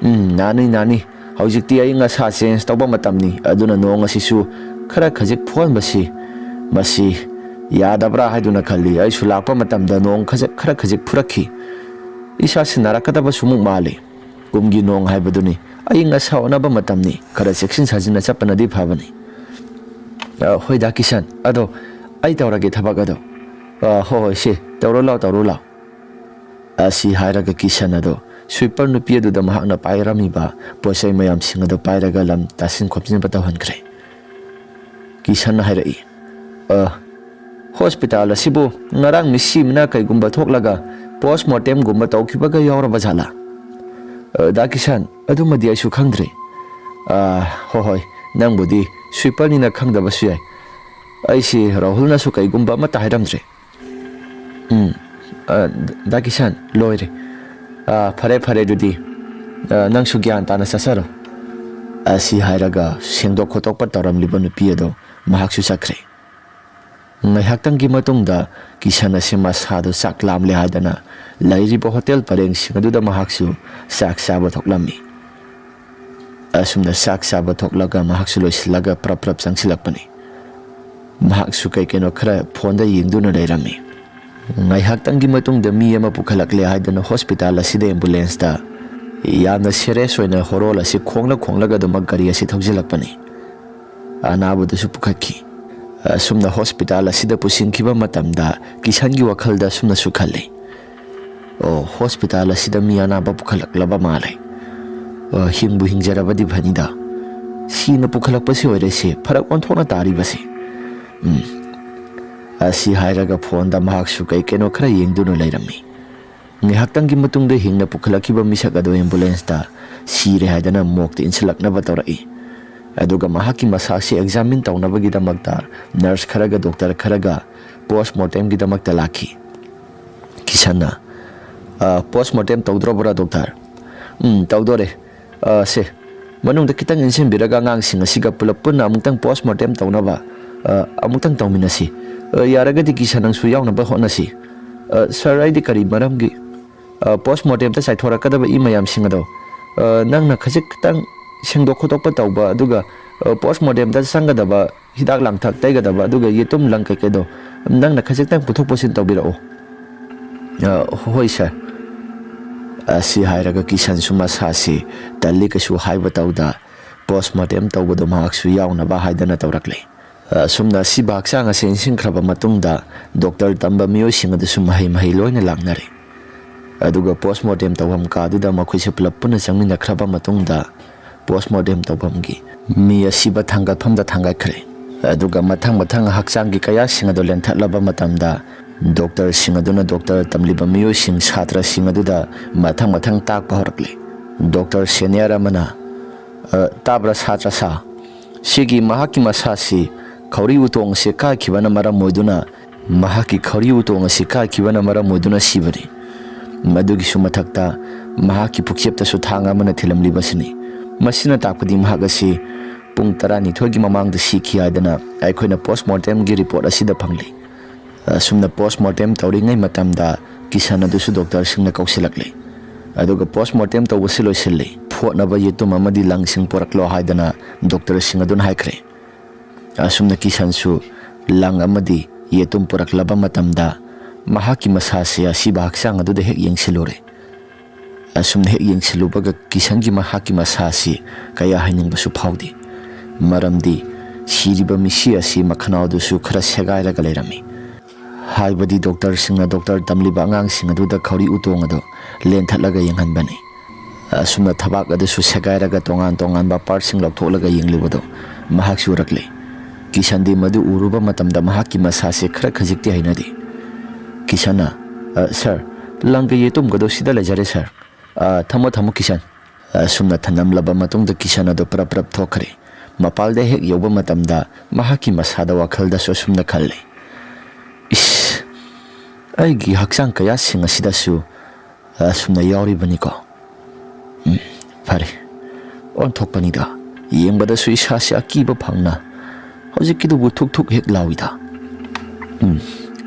"ꯎꯝ, ꯅꯥꯅꯤ, ꯅꯥꯅꯤ꯫ ꯍꯧꯖꯤꯛꯇꯤ ꯑꯏꯪ ꯑꯁꯥ change ꯇꯧꯕ ꯃꯇꯝꯅꯤ, ꯑꯗꯨꯅ ꯅꯣꯡ ꯑꯁꯤꯁꯨ ꯈꯔ ꯈꯖꯤꯛ ꯐꯨꯍꯟꯕꯁꯤ, ꯃꯁꯤ ꯌꯥꯗꯕ꯭ꯔꯥ ꯍꯥꯏꯗꯨꯅ ꯈꯜꯂꯤ꯫ ꯑꯩꯁꯨ ꯂꯥꯛꯄ ꯃꯇꯝꯗ ꯅꯣꯡ ꯈꯖꯤꯛ, ꯈꯔ ꯈꯖꯤꯛ ꯐꯨꯔꯛꯈꯤ꯫ ꯏꯁꯥꯁꯤ ꯅꯥꯔꯛꯀꯗꯕꯁꯨ ꯑꯃꯨꯛ ꯃꯥꯜꯂꯤ꯫ ꯀꯨꯝꯒꯤ ꯅꯣꯡ ꯍꯥꯏꯕꯗꯨꯅꯤ꯫ ꯑꯏꯪ ꯑꯁꯥ ꯑꯣꯟꯅꯕ ꯃꯇꯝꯅꯤ꯫ ꯈꯔ ꯆꯦꯛꯁꯤꯟ ꯁꯥꯖꯤꯟꯅ ꯆꯠꯄꯅꯗꯤ ꯐꯕꯅꯤ"꯫ "ꯑ, ꯍꯣꯏ, ꯗꯥ ꯀꯤꯁꯟ꯫ ꯑꯗꯣ ꯑꯩ ꯇꯧꯔꯒꯦ ꯊꯕꯛ ꯑꯗꯣ꯫ "ꯑ, ꯍꯣꯏ, ꯍꯣꯏ, ꯁꯦ, ꯇꯧꯔꯣ ꯂꯥꯎ, ꯇꯧꯔꯣ ꯂꯥꯎ"꯫ ꯑꯁꯤ ꯍꯥꯏꯔꯒ ꯀꯤꯁꯟ ꯑꯗꯣ ꯁ꯭ꯋꯤꯄꯔ ꯅꯨꯄꯤ ꯑꯗꯨꯗ ꯃꯍꯥꯛꯅ ꯄꯥꯏꯔꯝꯃꯤꯕ ꯄꯣꯠ ꯆꯩ ꯃꯌꯥꯝꯁꯤꯡ ꯑꯗꯨ ꯄꯥꯏꯔꯒ ꯂꯝ ꯇꯥꯁꯤꯟ ꯈꯣꯝꯖꯤꯟꯕ ꯇꯧꯍꯟꯈ꯭ꯔꯦ꯫ ꯀꯤꯁꯟꯅ ꯍꯥꯏꯔꯛꯏ, "ꯑ, ꯍꯣꯁꯄꯤꯇꯥꯜ ꯑꯁꯤꯕꯨ ꯉꯔꯥꯡ ꯃꯤꯁꯤ ꯑꯃꯅ ꯀꯩꯒꯨꯝꯕ ꯊꯣꯛꯂꯒ ꯄꯣꯁ ꯃꯣꯔꯇꯦꯝꯒꯨꯝꯕ ꯇꯧꯈꯤꯕꯒ ꯌꯥꯎꯔꯕ ꯖꯥꯠꯂꯥ?" "ꯑ, ꯗꯥ ꯀꯤꯁꯟ, ꯑꯗꯨꯃꯗꯤ ꯑꯩꯁꯨ ꯈꯪꯗ꯭ꯔꯦ"꯫ "ꯑ, ꯍꯣꯏ, ꯍꯣꯏ, ꯅꯪꯕꯨꯗꯤ ꯁ꯭ꯋꯤꯄꯔꯅꯤꯅ ꯈꯪꯗꯕꯁꯨ ꯌꯥꯏ꯫ ꯑꯩꯁꯤ ꯔꯥꯍꯨꯜꯅꯁꯨ ꯀꯩꯒꯨꯝꯕ ꯑꯃꯠꯇ ꯍꯥꯏꯔꯝꯗ꯭ꯔꯦ"꯫ "ꯎꯝ, ꯑ, ꯗꯥ ꯀꯤꯁꯟ, ꯂꯣꯏꯔꯦ꯫ ꯑ, ꯐꯔꯦ, ꯐꯔꯦ, ꯑꯗꯨꯗꯤ, ꯑ, ꯅꯪꯁꯨ ꯒ꯭ꯌꯥꯟ ꯇꯥꯅ ꯆꯠꯆꯔꯣ"꯫ ꯑꯁꯤ ꯍꯥꯏꯔꯒ ꯁꯦꯡꯗꯣꯛ ꯈꯣꯠꯇꯣꯛꯄ ꯇꯧꯔꯝꯂꯤꯕ ꯅꯨꯄꯤ ꯑꯗꯣ ꯃꯍꯥꯛꯁꯨ ꯆꯠꯈ꯭ꯔꯦ꯫ ꯉꯥꯏꯍꯥꯛꯇꯪꯒꯤ ꯃꯇꯨꯡꯗ ꯀꯤꯁꯟ ꯑꯁꯤ ꯃꯁꯥꯗꯣ ꯆꯥꯛ ꯂꯥꯝꯂꯦ ꯍꯥꯏꯗꯅ ꯂꯩꯔꯤꯕ ꯍꯣꯇꯦꯜ ꯄꯔꯦꯡꯁꯤꯡ ꯑꯗꯨꯗ ꯃꯍꯥꯛꯁꯨ ꯆꯥꯛ ꯆꯥꯕ ꯊꯣꯛꯂꯝꯃꯤ꯫ ꯑꯁꯨꯝꯅ ꯆꯥꯛ ꯆꯥꯕ ꯊꯣꯛꯂꯒ ꯃꯍꯥꯛꯁꯨ ꯂꯣꯏꯁꯤꯜꯂꯒ ꯄ꯭ꯔꯞ ꯄ꯭ꯔꯞ ꯆꯪꯁꯤꯜꯂꯛꯄꯅꯤ꯫ ꯃꯍꯥꯛꯁꯨ ꯀꯩ ꯀꯩꯅꯣ ꯈꯔ ꯐꯣꯟꯗ ꯌꯦꯡꯗꯨꯅ ꯂꯩꯔꯝꯃꯤ꯫ ꯉꯥꯏꯍꯥꯛꯇꯪꯒꯤ ꯃꯇꯨꯡꯗ ꯃꯤ ꯑꯃ ꯄꯨꯈꯠꯂꯛꯂꯦ ꯍꯥꯏꯗꯨꯅ ꯍꯣꯁꯄꯤꯇꯥꯜ ꯑꯁꯤꯗ ꯑꯦꯝꯕꯨꯂꯦꯟꯁꯇ ꯌꯥꯝꯅ ꯁꯦꯔꯤꯌꯁ ꯑꯣꯏꯅ ꯍꯣꯔꯣꯜ ꯑꯁꯤ ꯈꯣꯡꯂ ꯈꯣꯡꯂꯒ ꯑꯗꯨꯃꯛ ꯒꯥꯔꯤ ꯑꯁꯤ ꯊꯧꯖꯤꯜꯂꯛꯄꯅꯤ꯫ ꯑꯅꯥꯕꯗꯨꯁꯨ ꯄꯨꯈꯠꯈꯤ꯫ ꯑꯁꯨꯝꯅ ꯍꯣꯁꯄꯤꯇꯥꯜ ꯑꯁꯤꯗ ꯄꯨꯁꯤꯟꯈꯤꯕ ꯃꯇꯝꯗ ꯀꯤꯁꯟꯒꯤ ꯋꯥꯈꯜꯗ ꯑꯁꯨꯝꯅꯁꯨ ꯈꯜꯂꯤ, "ꯑꯣ, ꯍꯣꯁꯄꯤꯇꯥꯜ ꯑꯁꯤꯗ ꯃꯤ ꯑꯅꯥꯕ ꯄꯨꯈꯠꯂꯛꯂꯕ ꯃꯥꯜꯂꯦ꯫ ꯑ, ꯍꯤꯡꯕꯨ ꯍꯤꯡꯖꯔꯕꯗꯤ ꯐꯅꯤꯗ꯫ ꯁꯤꯅ ꯄꯨꯈꯠꯂꯛꯄꯁꯤ ꯑꯣꯏꯔꯦ ꯁꯤ ꯐꯔꯛ ꯑꯣꯟꯊꯣꯛꯅ ꯇꯥꯔꯤꯕꯁꯤ"꯫ ꯎꯝ꯫ ꯑꯁꯤ ꯍꯥꯏꯔꯒ ꯐꯣꯟꯗ ꯃꯍꯥꯛꯁꯨ ꯀꯩ ꯀꯩꯅꯣ ꯈꯔ ꯌꯦꯡꯗꯨꯅ ꯂꯩꯔꯝꯃꯤ꯫ ꯉꯥꯏꯍꯥꯛꯇꯪꯒꯤ ꯃꯇꯨꯡꯗ ꯍꯤꯡꯅ ꯄꯨꯈꯠꯂꯛꯈꯤꯕ ꯃꯤꯁꯛ ꯑꯗꯨ ꯑꯦꯝꯕꯨꯂꯦꯟꯁꯇ ꯁꯤꯔꯦ ꯍꯥꯏꯗꯅ ꯃꯣꯔꯒꯇ ꯏꯟꯁꯤꯜꯂꯛꯅꯕ ꯇꯧꯔꯛꯏ꯫ ꯑꯗꯨꯒ ꯃꯍꯥꯛꯀꯤ ꯃꯁꯥꯁꯤ ꯑꯦꯛꯖꯥꯃꯤꯟ ꯇꯧꯅꯕꯒꯤꯗꯃꯛꯇ ꯅꯔꯁ ꯈꯔꯒ ꯗꯣꯛꯇꯔ ꯈꯔꯒ ꯄꯣꯁ ꯃꯣꯔꯇꯦꯝꯒꯤꯗꯃꯛꯇ ꯂꯥꯛꯈꯤ꯫ ꯀꯤꯁꯟꯅ, "ꯑ, ꯄꯣꯁ ꯃꯣꯔꯇꯦꯝ ꯇꯧꯗ꯭ꯔꯣꯕ꯭ꯔꯥ, ꯗꯣꯛꯇꯔ?" "ꯎꯝ, ꯇꯧꯗꯣꯔꯦ꯫ ꯑ, ꯁꯦ, ꯃꯅꯨꯡꯗ ꯈꯤꯇꯪ ꯏꯟꯁꯤꯟꯕꯤꯔꯒ ꯑꯉꯥꯡꯁꯤꯡ ꯑꯁꯤꯒ ꯄꯨꯂꯞ ꯄꯨꯟꯅ ꯑꯃꯨꯛꯇꯪ ꯄꯣꯁ ꯃꯣꯔꯇꯦꯝ ꯇꯧꯅꯕ, ꯑ, ꯑꯃꯨꯛꯇꯪ ꯇꯧꯃꯤꯟꯅꯁꯤ꯫ ꯑ, ꯌꯥꯔꯒꯗꯤ ꯀꯤꯁꯟ ꯅꯪꯁꯨ ꯌꯥꯎꯅꯕ ꯍꯣꯠꯅꯁꯤ"꯫ "ꯑ, ꯁꯥꯔ, ꯑꯩꯗꯤ ꯀꯔꯤ ꯃꯔꯝꯒꯤ?" "ꯑ, ꯄꯣꯁ ꯃꯣꯔꯇꯦꯝꯗ ꯆꯥꯏꯊꯣꯔꯛꯀꯗꯕ ꯏ ꯃꯌꯥꯝꯁꯤꯡ ꯑꯗꯣ, ꯑ, ꯅꯪꯅ ꯈꯖꯤꯛꯇꯪ ꯁꯦꯡꯗꯣꯛ ꯈꯣꯠꯇꯣꯛꯄ ꯇꯧꯕ, ꯑꯗꯨꯒ, ꯑ, ꯄꯣꯁ ꯃꯣꯔꯇꯦꯝꯗ ꯆꯪꯒꯗꯕ ꯍꯤꯗꯥꯛ ꯂꯥꯡꯊꯛ ꯇꯩꯒꯗꯕ, ꯑꯗꯨꯒ ꯌꯦꯇꯨꯝ ꯂꯪ ꯀꯩꯀꯩꯗꯣ ꯅꯪꯅ ꯈꯖꯤꯛꯇꯪ ꯄꯨꯊꯣꯛ ꯄꯨꯁꯤꯟ ꯇꯧꯕꯤꯔꯛꯑꯣ"꯫ "ꯑ, ꯍꯣꯏ, ꯁꯥꯔ"꯫ ꯑꯁꯤ ꯍꯥꯏꯔꯒ ꯀꯤꯁꯟꯁꯨ ꯃꯁꯥꯁꯤ ꯇꯜꯂꯤ ꯀꯩꯁꯨ ꯍꯥꯏꯕ ꯇꯧꯗ, ꯄꯣꯁ ꯃꯣꯔꯇꯦꯝ ꯇꯧꯕꯗꯣ ꯃꯍꯥꯛꯁꯨ ꯌꯥꯎꯅꯕ ꯍꯥꯏꯗꯅ ꯇꯧꯔꯛꯂꯦ꯫ ꯑꯁꯨꯝꯅ ꯑꯁꯤꯕ ꯍꯛꯆꯥꯡ ꯑꯁꯤ ꯏꯟꯁꯤꯟꯈ꯭ꯔꯕ ꯃꯇꯨꯡꯗ, ꯗꯣꯛꯇꯔ ꯇꯝꯕ ꯃꯤꯑꯣꯏꯁꯤꯡ ꯑꯗꯨꯁꯨ ꯃꯍꯩ ꯃꯍꯩ ꯂꯣꯏꯅ ꯂꯥꯛꯅꯔꯦ꯫ ꯑꯗꯨꯒ ꯄꯣꯁꯃꯣꯔꯇꯦꯝ ꯇꯧꯐꯝ ꯀꯥꯗꯨꯗ ꯃꯈꯣꯏꯁꯦ ꯄꯨꯂꯞ ꯄꯨꯟꯅ ꯆꯪꯃꯤꯟꯅꯈ꯭ꯔꯕ ꯃꯇꯨꯡꯗ, ꯄꯣꯁꯃꯣꯔꯇꯦꯝ ꯇꯧꯐꯝꯒꯤ ꯃꯤ ꯑꯁꯤꯕ ꯊꯥꯡꯒꯠꯐꯝꯗ ꯊꯥꯡꯒꯠꯈ꯭ꯔꯦ꯫ ꯑꯗꯨꯒ ꯃꯊꯪ ꯃꯊꯪ ꯍꯛꯆꯥꯡꯒꯤ ꯀꯌꯥꯁꯤꯡ ꯑꯗꯨ ꯂꯦꯟꯊꯠꯂꯕ ꯃꯇꯝꯗ, ꯗꯣꯛꯇꯔꯁꯤꯡ ꯑꯗꯨꯅ ꯗꯣꯛꯇꯔ ꯇꯝꯂꯤꯕ ꯃꯤꯑꯣꯏꯁꯤꯡ, ꯁꯥꯇ꯭ꯔꯁꯤꯡ ꯑꯗꯨꯗ ꯃꯊꯪ ꯃꯊꯪ ꯇꯥꯛꯄ ꯍꯧꯔꯛꯂꯦ꯫ ꯗꯣꯛꯇꯔ ꯁꯦꯅꯤꯌꯔ ꯑꯃꯅ, "ꯑ, ꯇꯥꯕ꯭ꯔꯥ ꯁꯥꯇ꯭ꯔ ꯁꯥ? ꯁꯤꯒꯤ ꯃꯍꯥꯛꯀꯤ ꯃꯁꯥꯁꯤ ꯈꯧꯔꯤ ꯎꯇꯣꯡ ꯑꯁꯤ ꯀꯥꯏꯈꯤꯕꯅ ꯃꯔꯝ ꯑꯣꯏꯗꯨꯅ, ꯃꯍꯥꯛꯀꯤ ꯈꯧꯔꯤ ꯎꯇꯣꯡ ꯑꯁꯤ ꯀꯥꯏꯈꯤꯕꯅ ꯃꯔꯝ ꯑꯣꯏꯗꯨꯅ ꯁꯤꯕꯅꯤ꯫ ꯃꯗꯨꯒꯤꯁꯨ ꯃꯊꯛꯇ ꯃꯍꯥꯛꯀꯤ ꯄꯨꯛꯆꯦꯞꯇꯁꯨ ꯊꯥꯡ ꯑꯃꯅ ꯊꯤꯜꯂꯝꯂꯤꯕꯁꯤꯅꯤ꯫ ꯃꯁꯤꯅ ꯇꯥꯛꯄꯗꯤ ꯃꯍꯥꯛ ꯑꯁꯤ ꯄꯨꯡ ꯇꯔꯥꯅꯤꯊꯣꯏꯒꯤ ꯃꯃꯥꯡꯗ ꯁꯤꯈꯤ ꯍꯥꯏꯗꯅ ꯑꯩꯈꯣꯏꯅ ꯄꯣꯁꯃꯣꯔꯇꯦꯝꯒꯤ ꯔꯤꯄꯣꯔꯠ ꯑꯁꯤꯗ ꯐꯪꯂꯤ꯫" ꯑꯁꯨꯝꯅ ꯄꯣꯁꯃꯣꯔꯇꯦꯝ ꯇꯧꯔꯤꯉꯩ ꯃꯇꯝꯗ ꯀꯤꯁꯟ ꯑꯗꯨꯁꯨ ꯗꯣꯛꯇꯔꯁꯤꯡꯅ ꯀꯧꯁꯤꯜꯂꯛꯂꯤ꯫ ꯑꯗꯨꯒ ꯄꯣꯁꯃꯣꯔꯇꯦꯝ ꯇꯧꯕꯁꯤ ꯂꯣꯏꯁꯤꯜꯂꯤ꯫ ꯐꯣꯠꯅꯕ ꯌꯦꯇꯨꯝ ꯑꯃꯗꯤ ꯂꯪꯁꯤꯡ ꯄꯨꯔꯛꯂꯣ ꯍꯥꯏꯗꯅ ꯗꯣꯛꯇꯔꯁꯤꯡ ꯑꯗꯨꯅ ꯍꯥꯏꯈ꯭ꯔꯦ꯫ ꯑꯁꯨꯝꯅ ꯀꯤꯁꯟꯁꯨ ꯂꯪ ꯑꯃꯗꯤ ꯌꯦꯇꯨꯝ ꯄꯨꯔꯛꯂꯕ ꯃꯇꯝꯗ, ꯃꯍꯥꯛꯀꯤ ꯃꯁꯥꯁꯦ ꯑꯁꯤꯕ ꯍꯛꯆꯥꯡ ꯑꯗꯨꯗ ꯍꯦꯛ ꯌꯦꯡꯁꯤꯜꯂꯨꯔꯦ꯫ ꯑꯁꯨꯝꯅ ꯍꯦꯛ ꯌꯦꯡꯁꯤꯜꯂꯨꯕꯒ, ꯀꯤꯁꯟꯒꯤ ꯃꯍꯥꯛꯀꯤ ꯃꯁꯥꯁꯤ ꯀꯌꯥ ꯍꯥꯏꯅꯤꯡꯕꯁꯨ ꯐꯥꯎꯗꯦ꯫ ꯃꯔꯝꯗꯤ ꯁꯤꯔꯤꯕ ꯃꯤꯁꯤ ꯑꯁꯤ ꯃꯈꯅꯥꯎꯗꯨꯁꯨ ꯈꯔ ꯁꯦꯒꯥꯏꯔꯒ ꯂꯩꯔꯝꯃꯤ꯫ ꯍꯥꯏꯕꯗꯤ ꯗꯣꯛꯇꯔꯁꯤꯡꯅ ꯗꯣꯛꯇꯔ ꯇꯝꯂꯤꯕ ꯑꯉꯥꯡꯁꯤꯡ ꯑꯗꯨꯗ ꯈꯧꯔꯤ ꯎꯇꯣꯡ ꯑꯗꯨ ꯂꯦꯟꯊꯠꯂꯒ ꯌꯦꯡꯍꯟꯕꯅꯤ꯫ ꯑꯁꯨꯝꯅ ꯊꯕꯥꯛ ꯑꯗꯨꯁꯨ ꯁꯦꯒꯥꯏꯔꯒ ꯇꯣꯉꯥꯟ ꯇꯣꯉꯥꯟꯕ ꯄꯥꯔꯠꯁꯤꯡ ꯂꯧꯊꯣꯛꯂꯒ ꯌꯦꯡꯂꯤꯕꯗꯨ ꯃꯍꯥꯛꯁꯨ ꯎꯔꯛꯂꯦ꯫ ꯀꯤꯁꯟꯗꯤ ꯃꯗꯨ ꯎꯔꯨꯕ ꯃꯇꯝꯗ ꯃꯍꯥꯛꯀꯤ ꯃꯁꯥꯁꯦ ꯈꯔ ꯈꯖꯤꯛꯇꯤ ꯍꯩꯅꯗꯦ꯫ ꯀꯤꯁꯟꯅ, "ꯑ, ꯁꯥꯔ, ꯂꯪꯒ ꯌꯦꯇꯨꯝꯒꯗꯣ ꯁꯤꯗ ꯂꯩꯖꯔꯦ, ꯁꯥꯔ꯫ ꯑ, ꯊꯝꯃꯣ, ꯊꯝꯃꯣ, ꯀꯤꯁꯟ꯫" ꯑꯁꯨꯝꯅ ꯊꯅꯝꯂꯕ ꯃꯇꯨꯡꯗ ꯀꯤꯁꯟ ꯑꯗꯨ ꯄ꯭ꯔꯞ ꯄ꯭ꯔꯞ ꯊꯣꯛꯈ꯭ꯔꯦ꯫ ꯃꯄꯥꯜꯗ ꯍꯦꯛ ꯌꯧꯕ ꯃꯇꯝꯗ ꯃꯍꯥꯛꯀꯤ ꯃꯁꯥꯗ ꯋꯥꯈꯜꯗꯁꯨ ꯑꯁꯨꯝꯅ ꯈꯜꯂꯤ, "ꯏꯁ, ꯑꯩꯒꯤ ꯍꯛꯆꯥꯡ ꯀꯌꯥꯁꯤꯡ ꯑꯁꯤꯗꯁꯨ ꯑꯁꯨꯝꯅ ꯌꯥꯎꯔꯤꯕꯅꯤꯀꯣ꯫ ꯎꯝ, ꯐꯔꯦ, ꯑꯣꯟꯊꯣꯛꯄꯅꯤꯗ, ꯌꯦꯡꯕꯗꯁꯨ ꯏꯁꯥꯁꯤ ꯑꯀꯤꯕ ꯐꯪꯅ꯫ ꯍꯧꯖꯤꯛꯀꯤꯗꯨꯕꯨ ꯊꯨꯛ ꯊꯨꯛ ꯍꯦꯛ ꯂꯥꯎꯏꯗ꯫ ꯎꯝ,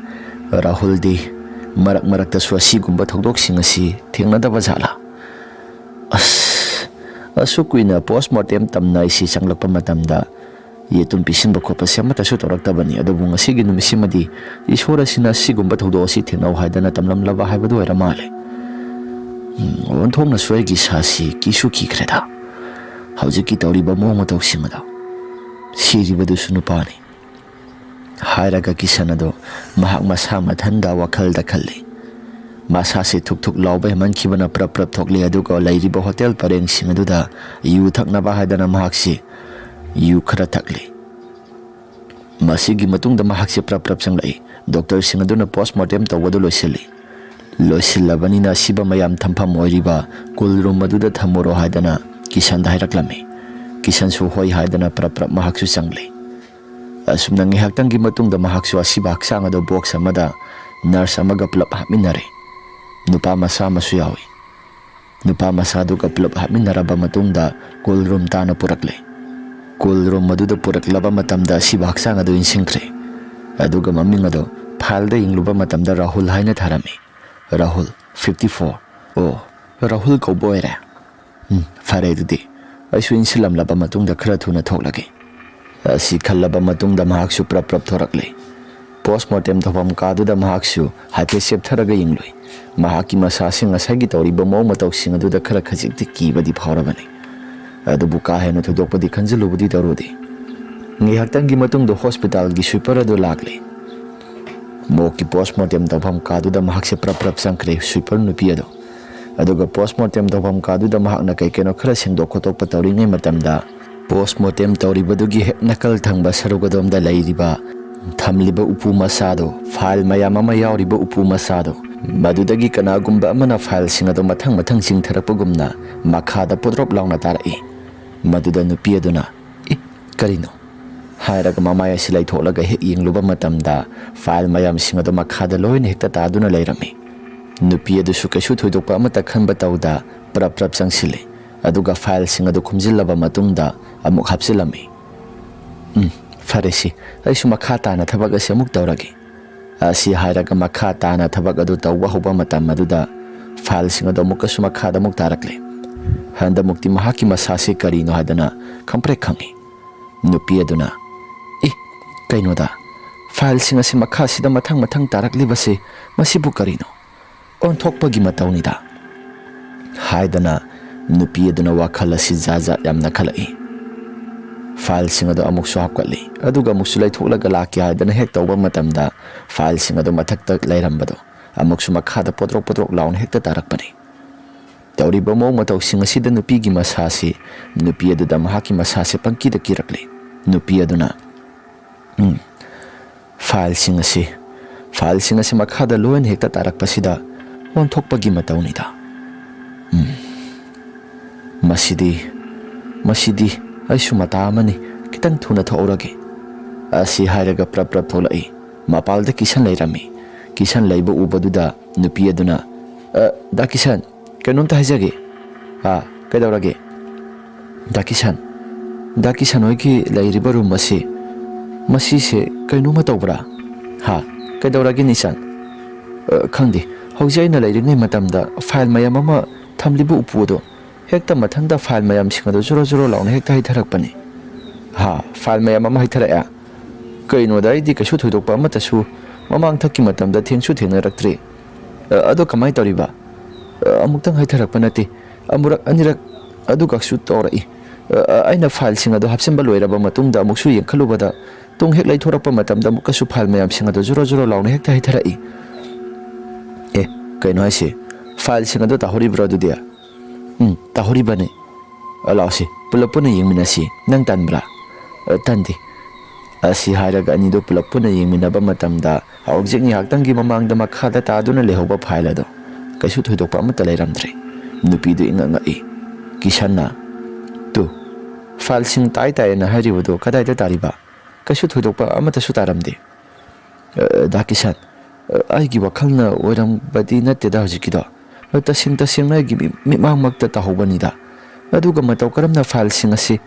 ꯔꯥꯍꯨꯜꯗꯤ ꯃꯔꯛ ꯃꯔꯛꯇꯁꯨ ꯑꯁꯤꯒꯨꯝꯕ ꯊꯧꯗꯣꯛꯁꯤꯡ ꯑꯁꯤ ꯊꯦꯡꯅꯗꯕ ꯖꯥꯠꯂꯥ? ꯑꯁ, ꯑꯁꯨꯛ ꯀꯨꯏꯅ ꯄꯣꯁꯃꯣꯔꯇꯦꯝ ꯇꯝꯅ ꯑꯩꯁꯤ ꯆꯪꯂꯛꯄ ꯃꯇꯝꯗ ꯌꯦꯇꯨꯝ ꯄꯤꯁꯤꯟꯕ ꯈꯣꯠꯄꯁꯦ ꯑꯃꯠꯇꯁꯨ ꯇꯧꯔꯛꯇꯕꯅꯤ, ꯑꯗꯨꯕꯨ ꯉꯁꯤꯒꯤ ꯅꯨꯃꯤꯠꯁꯤꯃꯗꯤ ꯏꯁꯣꯔ ꯑꯁꯤꯅ ꯑꯁꯤꯒꯨꯝꯕ ꯊꯧꯗꯣꯛ ꯑꯁꯤ ꯊꯦꯡꯅꯧ ꯍꯥꯏꯗꯅ ꯇꯝꯂꯝꯂꯕ ꯍꯥꯏꯕꯗꯨ ꯑꯣꯏꯔ ꯃꯥꯜꯂꯦ꯫ ꯎꯝ, ꯑꯣꯟꯊꯣꯛꯅꯁꯨ ꯑꯩꯒꯤ ꯏꯁꯥꯁꯤ ꯀꯤꯁꯨ ꯀꯤꯈ꯭ꯔꯦꯗ, ꯍꯧꯖꯤꯛꯀꯤ ꯇꯧꯔꯤꯕ ꯃꯑꯣꯡ ꯃꯇꯧꯁꯤꯡ ꯑꯗꯣ꯫ ꯁꯤꯔꯤꯕꯗꯨꯁꯨ ꯅꯨꯄꯥꯅꯤ, ꯍꯥꯏꯔꯒ ꯀꯤꯁꯟ ꯑꯗꯨ ꯃꯍꯥꯛ ꯃꯁꯥ ꯃꯊꯟꯗ ꯋꯥꯈꯜꯗ ꯈꯜꯂꯤ꯫ ꯃꯁꯥꯁꯤ ꯊꯨꯛ ꯊꯨꯛ ꯂꯥꯎꯕ ꯍꯦꯟꯃꯟꯈꯤꯕꯅ ꯄ꯭ꯔꯞ ꯄ꯭ꯔꯞ ꯊꯣꯛꯂꯤ, ꯑꯗꯨꯒ ꯂꯩꯔꯤꯕ ꯍꯣꯇꯦꯜ ꯄꯔꯦꯡꯁꯤꯡ ꯑꯗꯨꯗ ꯌꯨ ꯊꯛꯅꯕ ꯍꯥꯏꯗꯅ ꯃꯍꯥꯛꯁꯤ ꯌꯨ ꯈꯔ ꯊꯛꯂꯤ꯫ ꯃꯁꯤꯒꯤ ꯃꯇꯨꯡꯗ ꯃꯍꯥꯛꯁꯤ ꯄ꯭ꯔꯞ ꯄ꯭ꯔꯞ ꯆꯪꯂꯛꯏ꯫ ꯗꯣꯛꯇꯔꯁꯤꯡ ꯑꯗꯨꯅ ꯄꯣꯁꯃꯣꯔꯇꯦꯝ ꯇꯧꯕꯗꯨ ꯂꯣꯏꯁꯤꯜꯂꯤ꯫ ꯂꯣꯏꯁꯤꯜꯂꯕꯅꯤꯅ ꯑꯁꯤꯕ ꯃꯌꯥꯝ ꯊꯝꯐꯝ ꯑꯣꯏꯔꯤꯕ ꯀꯨꯜ ꯔꯨꯝ ꯑꯗꯨꯗ ꯊꯝꯃꯨꯔꯣ ꯍꯥꯏꯗꯅ ꯀꯤꯁꯟꯗ ꯍꯥꯏꯔꯛꯂꯝꯃꯤ꯫ ꯀꯤꯁꯟꯁꯨ ꯍꯣꯏ ꯍꯥꯏꯗꯅ ꯄ꯭ꯔꯞ ꯄ꯭ꯔꯞ ꯃꯍꯥꯛꯁꯨ ꯆꯪꯂꯤ꯫ ꯑꯁꯨꯝꯅ ꯉꯥꯏꯍꯥꯛꯇꯪꯒꯤ ꯃꯇꯨꯡꯗ ꯃꯍꯥꯛꯁꯨ ꯑꯁꯤꯕ ꯍꯛꯆꯥꯡ ꯑꯗꯨ ꯕꯣꯛꯁ ꯑꯃꯗ ꯅꯔꯁ ꯑꯃꯒ ꯄꯨꯂꯞ ꯍꯥꯞꯃꯤꯟꯅꯔꯦ꯫ ꯅꯨꯄꯥ ꯃꯆꯥ ꯑꯃꯁꯨ ꯌꯥꯎꯏ꯫ ꯅꯨꯄꯥ ꯃꯆꯥꯗꯨꯒ ꯄꯨꯂꯞ ꯍꯥꯞꯃꯤꯟꯅꯔꯕ ꯃꯇꯨꯡꯗ ꯀꯨꯜ ꯔꯨꯝ ꯇꯥꯅ ꯄꯨꯔꯛꯂꯦ꯫ ꯀꯨꯜ ꯔꯨꯝ ꯑꯗꯨꯗ ꯄꯨꯔꯛꯂꯕ ꯃꯇꯝꯗ ꯑꯁꯤꯕ ꯍꯛꯆꯥꯡ ꯑꯗꯨ ꯏꯟꯁꯤꯟꯈ꯭ꯔꯦ꯫ ꯑꯗꯨꯒ ꯃꯃꯤꯡ ꯑꯗꯨ ꯐꯥꯏꯜꯗ ꯌꯦꯡꯂꯨꯕ ꯃꯇꯝꯗ ꯔꯥꯍꯨꯜ ꯍꯥꯏꯅ ꯊꯥꯔꯝꯃꯤ꯫ Rahul, fifty four꯫ ꯑꯣ, ꯔꯥꯍꯨꯜ ꯀꯧꯕ ꯑꯣꯏꯔꯦ꯫ ꯎꯝ, ꯐꯔꯦ ꯑꯗꯨꯗꯤ꯫ ꯑꯩꯁꯨ ꯏꯟꯁꯤꯜꯂꯝꯂꯕ ꯃꯇꯨꯡꯗ ꯈꯔ ꯊꯨꯅ ꯊꯣꯛꯂꯒꯦ꯫ ꯑꯁꯤ ꯈꯜꯂꯕ ꯃꯇꯨꯡꯗ ꯃꯍꯥꯛꯁꯨ ꯄ꯭ꯔꯞ ꯄ꯭ꯔꯞ ꯊꯣꯔꯛꯂꯦ꯫ ꯄꯣꯁꯃꯣꯔꯇꯦꯝ ꯇꯧꯐꯝ ꯀꯥꯗꯨꯗ ꯃꯍꯥꯛꯁꯨ ꯍꯥꯏꯐꯦꯠ ꯆꯦꯞꯊꯔꯒ ꯌꯦꯡꯂꯨꯏ꯫ ꯃꯍꯥꯛꯀꯤ ꯃꯁꯥꯁꯤ ꯉꯁꯥꯏꯒꯤ ꯇꯧꯔꯤꯕ ꯃꯑꯣꯡ ꯃꯇꯧꯁꯤꯡ ꯑꯗꯨꯗ ꯈꯔ ꯈꯖꯤꯛꯇꯤ ꯀꯤꯕꯗꯤ ꯐꯥꯎꯔꯕꯅꯤ꯫ ꯑꯗꯨꯕꯨ ꯀꯥ ꯍꯦꯟꯅ ꯊꯣꯏꯗꯣꯛꯄꯗꯤ ꯈꯟꯖꯤꯜꯂꯨꯕꯗꯤ ꯇꯧꯔꯨꯗꯦ꯫ ꯉꯥꯏꯍꯥꯛꯇꯪꯒꯤ ꯃꯇꯨꯡꯗ ꯍꯣꯁꯄꯤꯇꯥꯜꯒꯤ ꯁ꯭ꯋꯤꯄꯔ ꯑꯗꯨ ꯂꯥꯛꯂꯦ꯫ ꯃꯣꯛꯀꯤ ꯄꯣꯁꯃꯣꯔꯇꯦꯝ ꯇꯧꯐꯝ ꯀꯥꯗꯨꯗ ꯃꯍꯥꯛꯁꯦ ꯄ꯭ꯔꯞ ꯄ꯭ꯔꯞ ꯆꯪꯈ꯭ꯔꯦ ꯁ꯭ꯋꯤꯄꯔ ꯅꯨꯄꯤ ꯑꯗꯣ꯫ ꯑꯗꯨꯒ ꯄꯣꯁꯃꯣꯔꯇꯦꯝ ꯇꯧꯐꯝ ꯀꯥꯗꯨꯗ ꯃꯍꯥꯛꯅ ꯀꯩ ꯀꯩꯅꯣ ꯈꯔ ꯁꯦꯡꯗꯣꯛ ꯈꯣꯠꯇꯣꯛꯄ ꯇꯧꯔꯤꯉꯩ ꯃꯇꯝꯗ, ꯄꯣꯁꯃꯣꯔꯇꯦꯝ ꯇꯧꯔꯤꯕꯗꯨꯒꯤ ꯍꯦꯛ ꯅꯥꯀꯜ ꯊꯪꯕ ꯁꯔꯨꯛ ꯑꯗꯣꯝꯗ ꯂꯩꯔꯤꯕ ꯊꯝꯂꯤꯕ ꯎꯄꯨ ꯃꯆꯥꯗꯣ, ꯐꯥꯏꯜ ꯃꯌꯥꯝ ꯑꯃ ꯌꯥꯎꯔꯤꯕ ꯎꯄꯨ ꯃꯆꯥꯗꯣ, ꯃꯗꯨꯗꯒꯤ ꯀꯅꯥꯒꯨꯝꯕ ꯑꯃꯅ ꯐꯥꯏꯜꯁꯤꯡ ꯑꯗꯣ ꯃꯊꯪ ꯃꯊꯪ ꯆꯤꯡꯊꯔꯛꯄꯒꯨꯝꯅ ꯃꯈꯥꯗ ꯄꯣꯗ꯭ꯔꯣꯞ ꯂꯥꯎꯅ ꯇꯥꯔꯛꯏ꯫ ꯃꯗꯨꯗ ꯅꯨꯄꯤ ꯑꯗꯨꯅ, "ꯏ, ꯀꯔꯤꯅꯣ?" ꯍꯥꯏꯔꯒ ꯃꯃꯥꯏ ꯑꯁꯤ ꯂꯩꯊꯣꯛꯂꯒ ꯍꯦꯛ ꯌꯦꯡꯂꯨꯕ ꯃꯇꯝꯗ, ꯐꯥꯏꯜ ꯃꯌꯥꯝꯁꯤꯡ ꯑꯗꯨ ꯃꯈꯥꯗ ꯂꯣꯏꯅ ꯍꯦꯛꯇ ꯇꯥꯗꯨꯅ ꯂꯩꯔꯝꯃꯤ꯫ ꯅꯨꯄꯤ ꯑꯗꯨꯁꯨ ꯀꯩꯁꯨ ꯊꯣꯏꯗꯣꯛꯄ ꯑꯃꯠꯇ ꯈꯟꯕ ꯇꯧꯗ ꯄ꯭ꯔꯞ ꯄ꯭ꯔꯞ ꯆꯪꯁꯤꯜꯂꯤ꯫ ꯑꯗꯨꯒ ꯐꯥꯏꯜꯁꯤꯡ ꯑꯗꯨ ꯈꯨꯝꯖꯤꯜꯂꯕ ꯃꯇꯨꯡꯗ ꯑꯃꯨꯛ ꯍꯥꯞꯆꯤꯜꯂꯝꯃꯤ꯫ "ꯎꯝ, ꯐꯔꯦꯁꯤ, ꯑꯩꯁꯨ ꯃꯈꯥ ꯇꯥꯅ ꯊꯕꯛ ꯑꯁꯤ ꯑꯃꯨꯛ ꯇꯧꯔꯒꯦ"꯫ ꯑꯁꯤ ꯍꯥꯏꯔꯒ ꯃꯈꯥ ꯇꯥꯅ ꯊꯕꯛ ꯑꯗꯨ ꯇꯧꯕ ꯍꯧꯕ ꯃꯇꯝ ꯑꯗꯨꯗ ꯐꯥꯏꯜꯁꯤꯡ ꯑꯗꯨ ꯑꯃꯨꯛꯀꯁꯨ ꯃꯈꯥꯗ ꯑꯃꯨꯛ ꯇꯥꯔꯛꯂꯦ꯫ ꯍꯟꯗꯃꯨꯛꯇꯤ ꯃꯍꯥꯛꯀꯤ ꯃꯁꯥꯁꯤ ꯀꯔꯤꯅꯣ ꯍꯥꯏꯗꯅ ꯈꯪꯄ꯭ꯔꯦꯛ ꯈꯪꯏ꯫ ꯅꯨꯄꯤ ꯑꯗꯨꯅ, "ꯏ, ꯀꯩꯅꯣꯗ, ꯐꯥꯏꯜꯁꯤꯡ ꯑꯁꯤ ꯃꯈꯥꯁꯤꯗ ꯃꯊꯪ ꯃꯊꯪ ꯇꯥꯔꯛꯂꯤꯕꯁꯤ ꯃꯁꯤꯕꯨ ꯀꯔꯤꯅꯣ? ꯑꯣꯟꯊꯣꯛꯄꯒꯤ ꯃꯇꯧꯅꯤꯗ" ꯍꯥꯏꯗꯅ ꯅꯨꯄꯤ ꯑꯗꯨꯅ ꯋꯥꯈꯜ ꯑꯁꯤ ꯖꯥꯠ ꯖꯥꯠ ꯌꯥꯝꯅ ꯈꯜꯂꯛꯏ꯫ ꯐꯥꯏꯜꯁꯤꯡ ꯑꯗꯨ ꯑꯃꯨꯛꯁꯨ ꯍꯥꯞꯀꯠꯂꯤ꯫ ꯑꯗꯨꯒ ꯑꯃꯨꯛꯁꯨ ꯂꯩꯊꯣꯛꯂꯒ ꯂꯥꯛꯀꯦ ꯍꯥꯏꯗꯅ ꯍꯦꯛ ꯇꯧꯕ ꯃꯇꯝꯗ, ꯐꯥꯏꯜꯁꯤꯡ ꯑꯗꯨ ꯃꯊꯛꯇ ꯂꯩꯔꯝꯕꯗꯣ ꯑꯃꯨꯛꯁꯨ ꯃꯈꯥꯗ ꯄꯣꯗ꯭ꯔꯣꯛ ꯄꯣꯗ꯭ꯔꯣꯛ ꯂꯥꯎꯅ ꯍꯦꯛꯇ ꯇꯥꯔꯛꯄꯅꯤ꯫ ꯇꯧꯔꯤꯕ ꯃꯑꯣꯡ ꯃꯇꯧꯁꯤꯡ ꯑꯁꯤꯗ ꯅꯨꯄꯤꯒꯤ ꯃꯁꯥꯁꯤ, ꯅꯨꯄꯤ ꯑꯗꯨꯗ ꯃꯍꯥꯛꯀꯤ ꯃꯁꯥꯁꯤ ꯄꯪꯀꯤꯗ ꯀꯤꯔꯛꯂꯤ꯫ ꯅꯨꯄꯤ ꯑꯗꯨꯅ, "ꯎꯝ, ꯐꯥꯏꯜꯁꯤꯡ ꯑꯁꯤ, ꯐꯥꯏꯜꯁꯤꯡ ꯑꯁꯤ ꯃꯈꯥꯗ ꯂꯣꯏꯅ ꯍꯦꯛꯇ ꯇꯥꯔꯛꯄꯁꯤꯗ ꯑꯣꯟꯊꯣꯛꯄꯒꯤ ꯃꯇꯧꯅꯤꯗ꯫ ꯎꯝ, ꯃꯁꯤꯗꯤ, ꯃꯁꯤꯗꯤ ꯑꯩꯁꯨ ꯃꯇꯥ ꯑꯃꯅꯤ, ꯈꯤꯇꯪ ꯊꯨꯅ ꯊꯣꯛꯍꯧꯔꯒꯦ"꯫ ꯑꯁꯤ ꯍꯥꯏꯔꯒ ꯄ꯭ꯔꯞ ꯄ꯭ꯔꯞ ꯊꯣꯛꯂꯛꯏ꯫ ꯃꯄꯥꯜꯗ ꯀꯤꯁꯟ ꯂꯩꯔꯝꯃꯤ꯫ ꯀꯤꯁꯟ ꯂꯩꯕ ꯎꯕꯗꯨꯗ ꯅꯨꯄꯤ ꯑꯗꯨꯅ, "ꯑ, ꯗꯥ ꯀꯤꯁꯟ, ꯀꯩꯅꯣꯝꯇ ꯍꯥꯏꯖꯒꯦ"꯫ "ꯑꯥ, ꯀꯩꯗꯧꯔꯒꯦ?" "ꯗꯥ ꯀꯤꯁꯟ, ꯗꯥ ꯀꯤꯁꯟ ꯍꯣꯏꯒꯤ ꯂꯩꯔꯤꯕ ꯔꯨꯝ ꯑꯁꯤ, ꯃꯁꯤꯁꯦ ꯀꯩꯅꯣꯝꯃ ꯇꯧꯕ꯭ꯔꯥ?" "ꯍꯥ? ꯀꯩꯗꯧꯔꯒꯦ ꯅꯤꯁꯥꯟ?" "ꯑ, ꯈꯪꯗꯦ, ꯍꯧꯖꯤꯛ ꯑꯩꯅ ꯂꯩꯔꯤꯉꯩ ꯃꯇꯝꯗ ꯐꯥꯏꯜ ꯃꯌꯥꯝ ꯑꯃ ꯊꯝꯂꯤꯕ ꯎꯄꯨ ꯑꯗꯣ ꯍꯦꯛꯇ ꯃꯊꯟꯇ ꯐꯥꯏꯜ ꯃꯌꯥꯝꯁꯤꯡ ꯑꯗꯨ ꯖꯣꯔꯣ ꯖꯣꯔꯣ ꯂꯥꯎꯅ ꯍꯦꯛꯇ ꯍꯩꯊꯔꯛꯄꯅꯤ"꯫ "ꯍꯥ? ꯐꯥꯏꯜ ꯃꯌꯥꯝ ꯑꯃ ꯍꯩꯊꯔꯛꯑꯦ? ꯀꯩꯅꯣꯗ, ꯑꯩꯗꯤ ꯀꯩꯁꯨ ꯊꯣꯏꯗꯣꯛꯄ ꯑꯃꯠꯇꯁꯨ ꯃꯃꯥꯡꯊꯛꯀꯤ ꯃꯇꯝꯗ ꯊꯦꯡꯁꯨ ꯊꯦꯡꯅꯔꯛꯇ꯭ꯔꯤ꯫ ꯑ, ꯑꯗꯣ ꯀꯃꯥꯏꯅ ꯇꯧꯔꯤꯕ?" "ꯑ, ꯑꯃꯨꯛꯇꯪ ꯍꯩꯊꯔꯛꯄ ꯅꯠꯇꯦ, ꯑꯃꯨꯔꯛ ꯑꯅꯤꯔꯛ ꯑꯗꯨꯈꯛꯁꯨ ꯇꯧꯔꯛꯏ꯫ ꯑ, ꯑ, ꯑꯩꯅ ꯐꯥꯏꯜꯁꯤꯡ ꯑꯗꯨ ꯍꯥꯞꯆꯤꯟꯕ ꯂꯣꯏꯔꯕ ꯃꯇꯨꯡꯗ ꯑꯃꯨꯛꯁꯨ ꯌꯦꯡꯈꯠꯂꯨꯕꯗ, ꯇꯨꯡ ꯍꯦꯛ ꯂꯩꯊꯣꯔꯛꯄ ꯃꯇꯝꯗ ꯑꯃꯨꯛꯀꯁꯨ ꯐꯥꯏꯜ ꯃꯌꯥꯝꯁꯤꯡ ꯑꯗꯨ ꯖꯣꯔꯣ ꯖꯣꯔꯣ ꯂꯥꯎꯅ ꯍꯦꯛꯇ ꯍꯩꯊꯔꯛꯏ"꯫ "ꯑꯦ, ꯀꯩꯅꯣ ꯍꯥꯏꯁꯦ? ꯐꯥꯏꯜꯁꯤꯡ ꯑꯗꯨ ꯇꯥꯍꯧꯔꯤꯕ꯭ꯔꯣ ꯑꯗꯨꯗꯤ?" "ꯎꯝ, ꯇꯥꯍꯧꯔꯤꯕꯅꯤ"꯫ "ꯑ, ꯂꯥꯛꯑꯣꯁꯦ, ꯄꯨꯂꯞ ꯄꯨꯟꯅ ꯌꯦꯡꯃꯤꯟꯅꯁꯤ꯫ ꯅꯪ ꯇꯟꯕ꯭ꯔꯥ?" "ꯑ, ꯇꯟꯗꯦ"꯫ ꯑꯁꯤ ꯍꯥꯏꯔꯒ ꯑꯅꯤꯗꯨ ꯄꯨꯂꯞ ꯄꯨꯟꯅ ꯌꯦꯡꯃꯤꯟꯅꯕ ꯃꯇꯝꯗ, ꯍꯧꯖꯤꯛ ꯉꯥꯏꯍꯥꯛꯇꯪꯒꯤ ꯃꯃꯥꯡꯗ ꯃꯈꯥꯗ ꯇꯥꯗꯨꯅ ꯂꯩꯍꯧꯕ ꯐꯥꯏꯜ ꯑꯗꯣ ꯀꯩꯁꯨ ꯊꯣꯏꯗꯣꯛꯄ ꯑꯃꯠꯇ ꯂꯩꯔꯝꯗ꯭ꯔꯦ꯫ ꯅꯨꯄꯤꯗꯨ ꯏꯉꯛ ꯉꯛꯏ꯫ ꯀꯤꯁꯟꯅ, "ꯇꯨ, ꯐꯥꯏꯜꯁꯤꯡ ꯇꯥꯏ ꯇꯥꯏꯑꯦꯅ ꯍꯥꯏꯔꯤꯕꯗꯨ ꯀꯗꯥꯏꯗ ꯇꯥꯔꯤꯕ? ꯀꯩꯁꯨ ꯊꯣꯏꯗꯣꯛꯄ ꯑꯃꯠꯇꯁꯨ ꯇꯥꯔꯝꯗꯦ"꯫ "ꯑ, ꯗꯥ ꯀꯤꯁꯟ, ꯑ, ꯑꯩꯒꯤ ꯋꯥꯈꯜꯅ ꯑꯣꯏꯔꯝꯕꯗꯤ ꯅꯠꯇꯦꯗ ꯍꯧꯖꯤꯛꯀꯤꯗꯣ꯫ ꯑ, ꯇꯁꯦꯡ ꯇꯁꯦꯡꯅ ꯑꯩꯒꯤ ꯃꯤ-, ꯃꯤꯠꯃꯥꯡꯃꯛꯇ ꯇꯥꯍꯧꯕꯅꯤꯗ꯫ ꯑꯗꯨꯒ ꯃꯇꯧ ꯀꯔꯝꯅ ꯐꯥꯏꯜꯁꯤꯡ ꯑꯁꯤ"꯫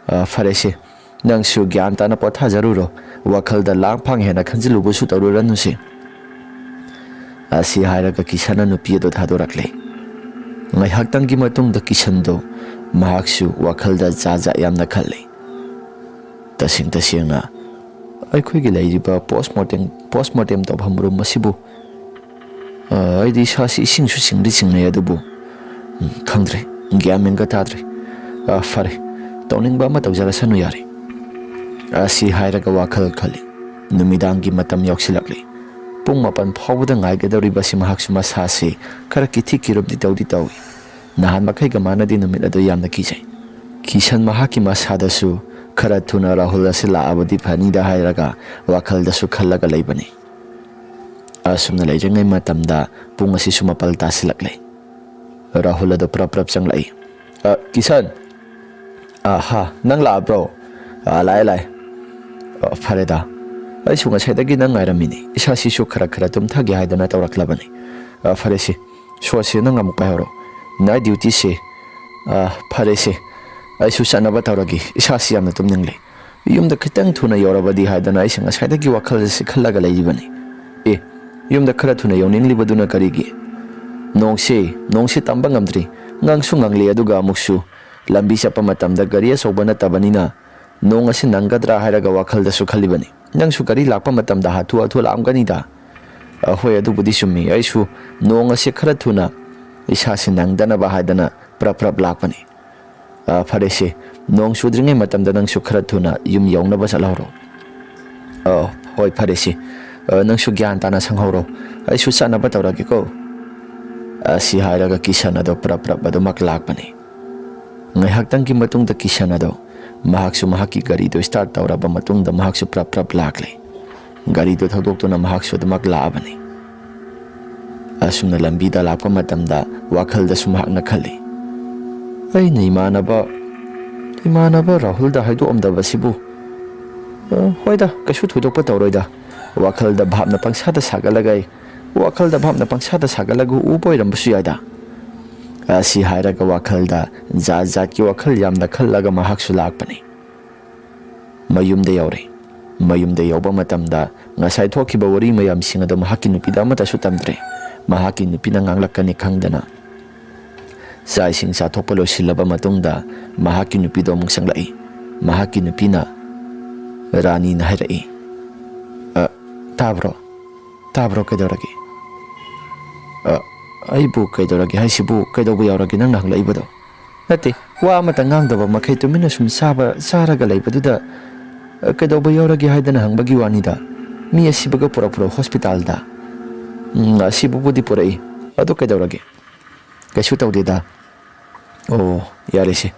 "ꯑ, ꯐꯔꯦꯁꯦ, ꯅꯪꯁꯨ ꯒ꯭ꯌꯥꯟ ꯇꯥꯅ ꯄꯣꯊꯥꯖꯔꯨꯔꯣ꯫ ꯋꯥꯈꯜꯗ ꯂꯥꯡ ꯐꯥꯡ ꯍꯦꯟꯅ ꯈꯟꯖꯤꯜꯂꯨꯕꯁꯨ ꯇꯧꯔꯨꯔꯅꯨꯁꯦ"꯫ ꯑꯁꯤ ꯍꯥꯏꯔꯒ ꯀꯤꯁꯟꯅ ꯅꯨꯄꯤ ꯑꯗꯨ ꯊꯥꯗꯣꯔꯛꯂꯦ꯫ ꯉꯥꯏꯍꯥꯛꯇꯪꯒꯤ ꯃꯇꯨꯡꯗ ꯀꯤꯁꯟꯗꯣ ꯃꯍꯥꯛꯁꯨ ꯋꯥꯈꯜꯗ ꯖꯥꯠ ꯖꯥꯠ ꯌꯥꯝꯅ ꯈꯜꯂꯤ꯫ "ꯇꯁꯦꯡ ꯇꯁꯦꯡꯅ ꯑꯩꯈꯣꯏꯒꯤ ꯂꯩꯔꯤꯕ ꯄꯣꯁꯃꯣꯔꯇꯦꯝ, ꯄꯣꯁꯃꯣꯔꯇꯦꯝ ꯇꯧꯐꯝ ꯔꯨꯝ ꯑꯁꯤꯕꯨ, ꯑ, ꯑꯩꯗꯤ ꯏꯁꯥꯁꯤ ꯏꯁꯤꯡꯁꯨ ꯆꯤꯡꯗꯤ ꯆꯤꯡꯅꯩ, ꯑꯗꯨꯕꯨ, ꯎꯝ, ꯈꯪꯗ꯭ꯔꯦ, ꯒ꯭ꯌꯥꯟ ꯃꯦꯟꯒ ꯇꯥꯗ꯭ꯔꯦ꯫ ꯑ, ꯐꯔꯦ, ꯇꯧꯅꯤꯡꯕ ꯑꯃ ꯇꯧꯖꯔꯁꯅꯨ ꯌꯥꯔꯦ꯫ ꯑꯁꯤ ꯍꯥꯏꯔꯒ ꯋꯥꯈꯜ ꯈꯜꯂꯤ꯫ ꯅꯨꯃꯤꯗꯥꯡꯒꯤ ꯃꯇꯝ ꯌꯧꯁꯤꯜꯂꯛꯂꯤ꯫ ꯄꯨꯡ ꯃꯥꯄꯟ ꯐꯥꯎꯕꯗ ꯉꯥꯏꯒꯗꯧꯔꯤꯕꯁꯤ ꯃꯍꯥꯛꯁꯨ ꯃꯁꯥꯁꯤ ꯈꯔ ꯀꯤꯊꯤ ꯀꯤꯔꯨꯝꯗꯤ ꯇꯧꯗꯤ ꯇꯧꯏ꯫ ꯅꯍꯥꯟ ꯃꯈꯩꯒ ꯃꯥꯟꯅꯗꯦ ꯅꯨꯃꯤꯠ ꯑꯗꯨ ꯌꯥꯝꯅ ꯀꯤꯖꯩ꯫ ꯀꯤꯁꯟ ꯃꯍꯥꯛꯀꯤ ꯃꯁꯥꯗꯁꯨ ꯈꯔ ꯊꯨꯅ ꯔꯥꯍꯨꯜ ꯑꯁꯤ ꯂꯥꯛꯑꯕꯗꯤ ꯐꯅꯤꯗ ꯍꯥꯏꯔꯒ ꯋꯥꯈꯜꯗꯁꯨ ꯈꯜꯂꯒ ꯂꯩꯕꯅꯤ꯫ ꯑꯁꯨꯝꯅ ꯂꯩꯔꯤꯉꯩ ꯃꯇꯝꯗ ꯄꯨꯡ ꯑꯁꯤꯁꯨ ꯃꯥꯄꯜ ꯇꯥꯁꯤꯜꯂꯛꯂꯦ꯫ ꯔꯥꯍꯨꯜ ꯑꯗꯨ ꯄ꯭ꯔꯞ ꯄ꯭ꯔꯞ ꯆꯪꯂꯛꯏ꯫ "ꯑ, ꯀꯤꯁꯟ!" "ꯑ, ꯍꯥ, ꯅꯪ ꯂꯥꯛꯑꯕ꯭ꯔꯣ?" "ꯑ, ꯂꯥꯛꯑꯦ, ꯂꯥꯛꯑꯦ꯫" "ꯑ, ꯐꯔꯦꯗ꯫ ꯑꯩꯁꯨ ꯉꯁꯥꯏꯗꯒꯤ ꯅꯪ ꯉꯥꯏꯔꯝꯃꯤꯅꯤ꯫ ꯏꯁꯥꯁꯤꯁꯨ ꯈꯔ ꯈꯔ ꯇꯨꯝꯊꯒꯦ ꯍꯥꯏꯗꯅ ꯇꯧꯔꯛꯂꯕꯅꯤ꯫ ꯑ, ꯐꯔꯦꯁꯦ, ꯁꯣꯁꯦ ꯅꯪ ꯑꯃꯨꯛ ꯄꯥꯏꯍꯧꯔꯣ꯫ ꯅꯥꯏꯠ ꯗ꯭ꯌꯨꯇꯤꯁꯦ꯫ ꯑ, ꯐꯔꯦꯁꯦ, ꯑꯩꯁꯨ ꯆꯠꯅꯕ ꯇꯧꯔꯒꯦ꯫ ꯏꯁꯥꯁꯤ ꯌꯥꯝꯅ ꯇꯨꯝꯅꯤꯡꯂꯦ꯫ ꯌꯨꯝꯗ ꯈꯤꯇꯪ ꯊꯨꯅ ꯌꯧꯔꯕꯗꯤ ꯍꯥꯏꯗꯅ ꯑꯩꯁꯦ ꯉꯁꯥꯏꯗꯒꯤ ꯋꯥꯈꯜ ꯑꯁꯤ ꯈꯜꯂꯒ ꯂꯩꯔꯤꯕꯅꯤ꯫" "ꯑꯦ, ꯌꯨꯝꯗ ꯈꯔ ꯊꯨꯅ ꯌꯧꯅꯤꯡꯂꯤꯕꯗꯨꯅ ꯀꯔꯤꯒꯤ?" "ꯅꯣꯡꯁꯦ, ꯅꯣꯡꯁꯦ ꯇꯝꯕ ꯉꯝꯗ꯭ꯔꯤ꯫ ꯉꯪꯁꯨ ꯉꯪꯂꯤ, ꯑꯗꯨꯒ ꯑꯃꯨꯛꯁꯨ ꯂꯝꯕꯤ ꯆꯠꯄ ꯃꯇꯝꯗ ꯒꯥꯔꯤ ꯑꯆꯧꯕ ꯅꯠꯇꯕꯅꯤꯅ ꯅꯣꯡ ꯑꯁꯤ ꯅꯪꯒꯗ꯭ꯔꯥ ꯍꯥꯏꯔꯒ ꯋꯥꯈꯜꯗꯁꯨ ꯈꯜꯂꯤꯕꯅꯤ꯫ ꯅꯪꯁꯨ ꯒꯥꯔꯤ ꯂꯥꯛꯄ ꯃꯇꯝꯗ ꯍꯥꯊꯨ ꯍꯥꯊꯨ ꯂꯥꯛꯑꯝꯒꯅꯤꯗ꯫" "ꯑ, ꯍꯣꯏ, ꯑꯗꯨꯕꯨꯗꯤ ꯆꯨꯝꯃꯤ꯫ ꯑꯩꯁꯨ ꯅꯣꯡ ꯑꯁꯤ ꯈꯔ ꯊꯨꯅ ꯏꯁꯥꯁꯤ ꯅꯪꯗꯅꯕ ꯍꯥꯏꯗꯅ ꯄ꯭ꯔꯞ ꯄ꯭ꯔꯞ ꯂꯥꯛꯄꯅꯤ꯫" "ꯑ, ꯐꯔꯦꯁꯦ, ꯅꯣꯡ ꯆꯨꯗ꯭ꯔꯤꯉꯩ ꯃꯇꯝꯗ ꯅꯪꯁꯨ ꯈꯔ ꯊꯨꯅ ꯌꯨꯝ ꯌꯧꯅꯕ ꯆꯠꯍꯧꯔꯣ꯫" "ꯑ, ꯍꯣꯏ, ꯐꯔꯦꯁꯦ꯫ ꯑ, ꯅꯪꯁꯨ ꯒ꯭ꯌꯥꯟ ꯇꯥꯅ ꯁꯪꯍꯧꯔꯣ꯫ ꯑꯩꯁꯨ ꯆꯠꯅꯕ ꯇꯧꯔꯒꯦꯀꯣ꯫" ꯑꯁꯤ ꯍꯥꯏꯔꯒ ꯀꯤꯁꯟ ꯑꯗꯣ ꯄ꯭ꯔꯞ ꯄ꯭ꯔꯞ ꯑꯗꯨꯃꯛ ꯂꯥꯛꯄꯅꯤ꯫ ꯉꯥꯏꯍꯥꯛꯇꯪꯒꯤ ꯃꯇꯨꯡꯗ ꯀꯤꯁꯟ ꯑꯗꯣ ꯃꯍꯥꯛꯁꯨ ꯃꯍꯥꯛꯀꯤ ꯒꯥꯔꯤꯗꯨ ꯁ꯭ꯇꯥꯔꯠ ꯇꯧꯔꯕ ꯃꯇꯨꯡꯗ ꯃꯍꯥꯛꯁꯨ ꯄ꯭ꯔꯞ ꯄ꯭ꯔꯞ ꯂꯥꯛꯂꯦ꯫ ꯒꯥꯔꯤꯗꯨ ꯊꯧꯗꯣꯛꯇꯨꯅ ꯃꯍꯥꯛꯁꯨ ꯑꯗꯨꯃꯛ ꯂꯥꯛꯑꯕꯅꯤ꯫ ꯑꯁꯨꯝꯅ ꯂꯝꯕꯤꯗ ꯂꯥꯛꯄ ꯃꯇꯝꯗ ꯋꯥꯈꯜꯗꯁꯨ ꯃꯍꯥꯛꯅ ꯈꯜꯂꯤ, "ꯑꯩꯅ ꯏꯃꯥꯟꯅꯕ, ꯏꯃꯥꯟꯅꯕ ꯔꯥꯍꯨꯜꯗ ꯍꯥꯏꯗꯣꯛꯑꯝꯗꯕꯁꯤꯕꯨ, ꯑ, ꯍꯣꯏꯗ, ꯀꯩꯁꯨ ꯊꯣꯏꯗꯣꯛꯄ ꯇꯧꯔꯣꯏꯗ꯫" ꯋꯥꯈꯜꯗ ꯚꯥꯞꯅ ꯄꯪꯁꯥꯗ ꯁꯥꯒꯠꯂꯒ ꯑꯩ, ꯋꯥꯈꯜꯗ ꯚꯥꯞꯅ ꯄꯪꯁꯥꯗ ꯁꯥꯒꯠꯂꯒ ꯎꯕ ꯑꯣꯏꯔꯝꯕꯁꯨ ꯌꯥꯏꯗ꯫ ꯑꯁꯤ ꯍꯥꯏꯔꯒ ꯋꯥꯈꯜꯗ ꯖꯥꯠ ꯖꯥꯠꯀꯤ ꯋꯥꯈꯜ ꯌꯥꯝꯅ ꯈꯜꯂꯒ ꯃꯍꯥꯛꯁꯨ ꯂꯥꯛꯄꯅꯤ꯫ ꯃꯌꯨꯝꯗ ꯌꯧꯔꯦ꯫ ꯃꯌꯨꯝꯗ ꯌꯧꯕ ꯃꯇꯝꯗ ꯉꯁꯥꯏ ꯊꯣꯛꯈꯤꯕ ꯋꯥꯔꯤ ꯃꯌꯥꯝꯁꯤꯡ ꯑꯗꯨ ꯃꯍꯥꯛꯀꯤ ꯅꯨꯄꯤꯗ ꯑꯃꯠꯇꯁꯨ ꯇꯝꯗ꯭ꯔꯦ꯫ ꯃꯍꯥꯛꯀꯤ ꯅꯨꯄꯤꯅ ꯉꯥꯡꯂꯛꯀꯅꯤ ꯈꯪꯗꯅ꯫ ꯆꯥꯛ ꯏꯁꯤꯡ ꯆꯥꯊꯣꯛꯄ ꯂꯣꯏꯁꯤꯜꯂꯕ ꯃꯇꯨꯡꯗ ꯃꯍꯥꯛꯀꯤ ꯅꯨꯄꯤꯗꯣ ꯑꯃꯨꯛ ꯆꯪꯂꯛꯏ꯫ ꯃꯍꯥꯛꯀꯤ ꯅꯨꯄꯤꯅ ꯔꯥꯅꯤꯅ ꯍꯥꯏꯔꯛꯏ, "ꯑ, ꯇꯥꯕ꯭ꯔꯣ? ꯇꯥꯕ꯭ꯔꯣ? ꯀꯩꯗꯧꯔꯒꯦ?" "ꯑ, ꯑꯩꯕꯨ ꯀꯩꯗꯧꯔꯒꯦ ꯍꯥꯏꯁꯤꯕꯨ? ꯀꯩꯗꯧꯕ ꯌꯥꯎꯔꯒꯦ ꯅꯪꯅ ꯍꯪꯂꯛꯏꯕꯗꯣ?" "ꯅꯠꯇꯦ, ꯋꯥ ꯑꯃꯇ ꯉꯥꯡꯗꯕ ꯃꯈꯩ ꯇꯨꯃꯤꯟꯅ ꯁꯨꯝ ꯆꯥꯕ, ꯆꯥꯔꯒ ꯂꯩꯕꯗꯨꯗ, "ꯑ, ꯀꯩꯗꯧꯕ ꯌꯥꯎꯔꯒꯦ?" ꯍꯥꯏꯗꯅ ꯍꯪꯕꯒꯤ ꯋꯥꯅꯤꯗ꯫ "ꯃꯤ ꯑꯁꯤꯕꯒ ꯄꯨꯔꯛꯄ꯭ꯔꯣ ꯍꯣꯁꯄꯤꯇꯥꯜꯗ?" "ꯎꯝ, ꯑꯁꯤꯕꯕꯨꯗꯤ ꯄꯨꯔꯛꯏ꯫ ꯑꯗꯨ ꯀꯩꯗꯧꯔꯒꯦ?" "ꯀꯩꯁꯨ ꯇꯧꯗꯦꯗ꯫" "ꯑꯣ, ꯌꯥꯔꯦꯁꯦ꯫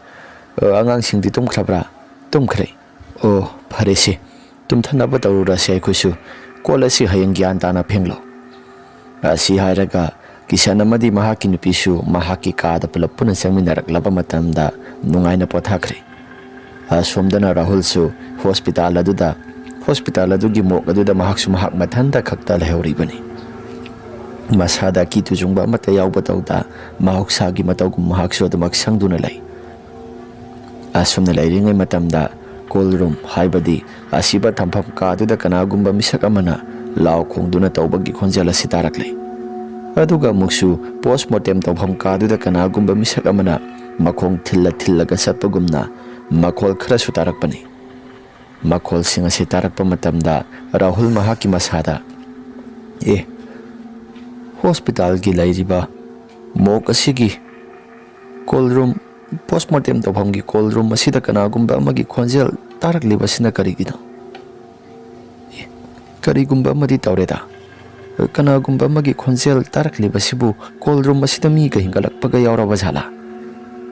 ꯑ, ꯑꯉꯥꯡꯁꯤꯡꯗꯤ ꯇꯨꯝꯈ꯭ꯔꯕ꯭ꯔꯥ?" "ꯇꯨꯝꯈ꯭ꯔꯦ꯫" "ꯑꯣ, ꯐꯔꯦꯁꯦ꯫ ꯇꯨꯝꯊꯅꯕ ꯇꯧꯔꯨꯔꯁꯦ ꯑꯩꯈꯣꯏꯁꯨ꯫ ꯀꯣꯜ ꯑꯁꯤ ꯍꯌꯦꯡ ꯒ꯭ꯌꯥꯟ ꯇꯥꯅ ꯐꯦꯡꯂꯣ꯫" ꯑꯁꯤ ꯍꯥꯏꯔꯒ ꯀꯤꯁꯟ ꯑꯃꯗꯤ ꯃꯍꯥꯛꯀꯤ ꯅꯨꯄꯤꯁꯨ ꯃꯍꯥꯛꯀꯤ ꯀꯥꯗ ꯄꯨꯂꯞ ꯄꯨꯟꯅ ꯆꯪꯃꯤꯟꯅꯔꯛꯂꯕ ꯃꯇꯝꯗ ꯅꯨꯡꯉꯥꯏꯅ ꯄꯣꯊꯥꯈ꯭ꯔꯦ꯫ ꯑꯁꯣꯝꯗꯅ ꯔꯥꯍꯨꯜꯁꯨ ꯍꯣꯁꯄꯤꯇꯥꯜ ꯑꯗꯨꯗ, ꯍꯣꯁꯄꯤꯇꯥꯜ ꯑꯗꯨꯒꯤ ꯃꯣꯔꯒ ꯑꯗꯨꯗ ꯃꯍꯥꯛꯁꯨ ꯃꯍꯥꯛ ꯃꯊꯟꯇ ꯈꯛꯇ ꯂꯩꯍꯧꯔꯤꯕꯅꯤ꯫ ꯃꯁꯥꯗ ꯑꯀꯤ ꯇꯨꯖꯨꯡꯕ ꯑꯃꯠꯇ ꯌꯥꯎꯕ ꯇꯧꯗ, ꯃꯍꯧꯁꯥꯒꯤ ꯃꯇꯧꯒꯨꯝ ꯃꯍꯥꯛꯁꯨ ꯑꯗꯨꯃꯛ ꯁꯪꯗꯨꯅ ꯂꯩ꯫ ꯑꯁꯨꯝꯅ ꯂꯩꯔꯤꯉꯩ ꯃꯇꯝꯗ ꯀꯣꯜ ꯔꯨꯝ, ꯍꯥꯏꯕꯗꯤ ꯑꯁꯤꯕ ꯊꯝꯐꯝ ꯀꯥꯗꯨꯗ ꯀꯅꯥꯒꯨꯝꯕ ꯃꯤꯁꯛ ꯑꯃꯅ ꯂꯥꯎ ꯈꯣꯡꯗꯨꯅ ꯇꯧꯕꯒꯤ ꯈꯣꯟꯖꯦꯜ ꯑꯁꯤ ꯇꯥꯔꯛꯂꯦ꯫ ꯑꯗꯨꯒ ꯑꯃꯨꯛꯁꯨ ꯄꯣꯁꯃꯣꯔꯇꯦꯝ ꯇꯧꯐꯝ ꯀꯥꯗꯨꯗ ꯀꯅꯥꯒꯨꯝꯕ ꯃꯤꯁꯛ ꯑꯃꯅ ꯃꯈꯣꯡ ꯊꯤꯜꯂ ꯊꯤꯜꯂꯒ ꯆꯠꯄꯒꯨꯝꯅ ꯃꯈꯣꯜ ꯈꯔꯁꯨ ꯇꯥꯔꯛꯄꯅꯤ꯫ ꯃꯈꯣꯜꯁꯤꯡ ꯑꯁꯤ ꯇꯥꯔꯛꯄ ꯃꯇꯝꯗ ꯔꯥꯍꯨꯜ ꯃꯍꯥꯛꯀꯤ ꯃꯁꯥꯗ, "ꯑꯦ, ꯍꯣꯁꯄꯤꯇꯥꯜꯒꯤ ꯂꯩꯔꯤꯕ ꯃꯣꯔꯒ ꯑꯁꯤꯒꯤ ꯀꯣꯜ ꯔꯨꯝ, ꯄꯣꯁꯃꯣꯔꯇꯦꯝ ꯇꯧꯐꯝꯒꯤ ꯀꯣꯜ ꯔꯨꯝ ꯑꯁꯤꯗ ꯀꯅꯥꯒꯨꯝꯕ ꯑꯃꯒꯤ ꯈꯣꯟꯖꯦꯜ ꯇꯥꯔꯛꯂꯤꯕꯁꯤꯅ ꯀꯔꯤꯒꯤꯅꯣ? ꯑꯦ, ꯀꯔꯤꯒꯨꯝꯕ ꯑꯃꯗꯤ ꯇꯧꯔꯦꯗ꯫ ꯀꯅꯥꯒꯨꯝꯕ ꯑꯃꯒꯤ ꯈꯣꯟꯖꯦꯜ ꯇꯥꯔꯛꯂꯤꯕꯁꯤꯕꯨ ꯀꯣꯜ ꯔꯨꯝ ꯑꯁꯤꯗ ꯃꯤꯒ ꯍꯤꯡꯒꯠꯂꯛꯄꯒ ꯌꯥꯎꯔꯕ ꯖꯥꯠꯂꯥ?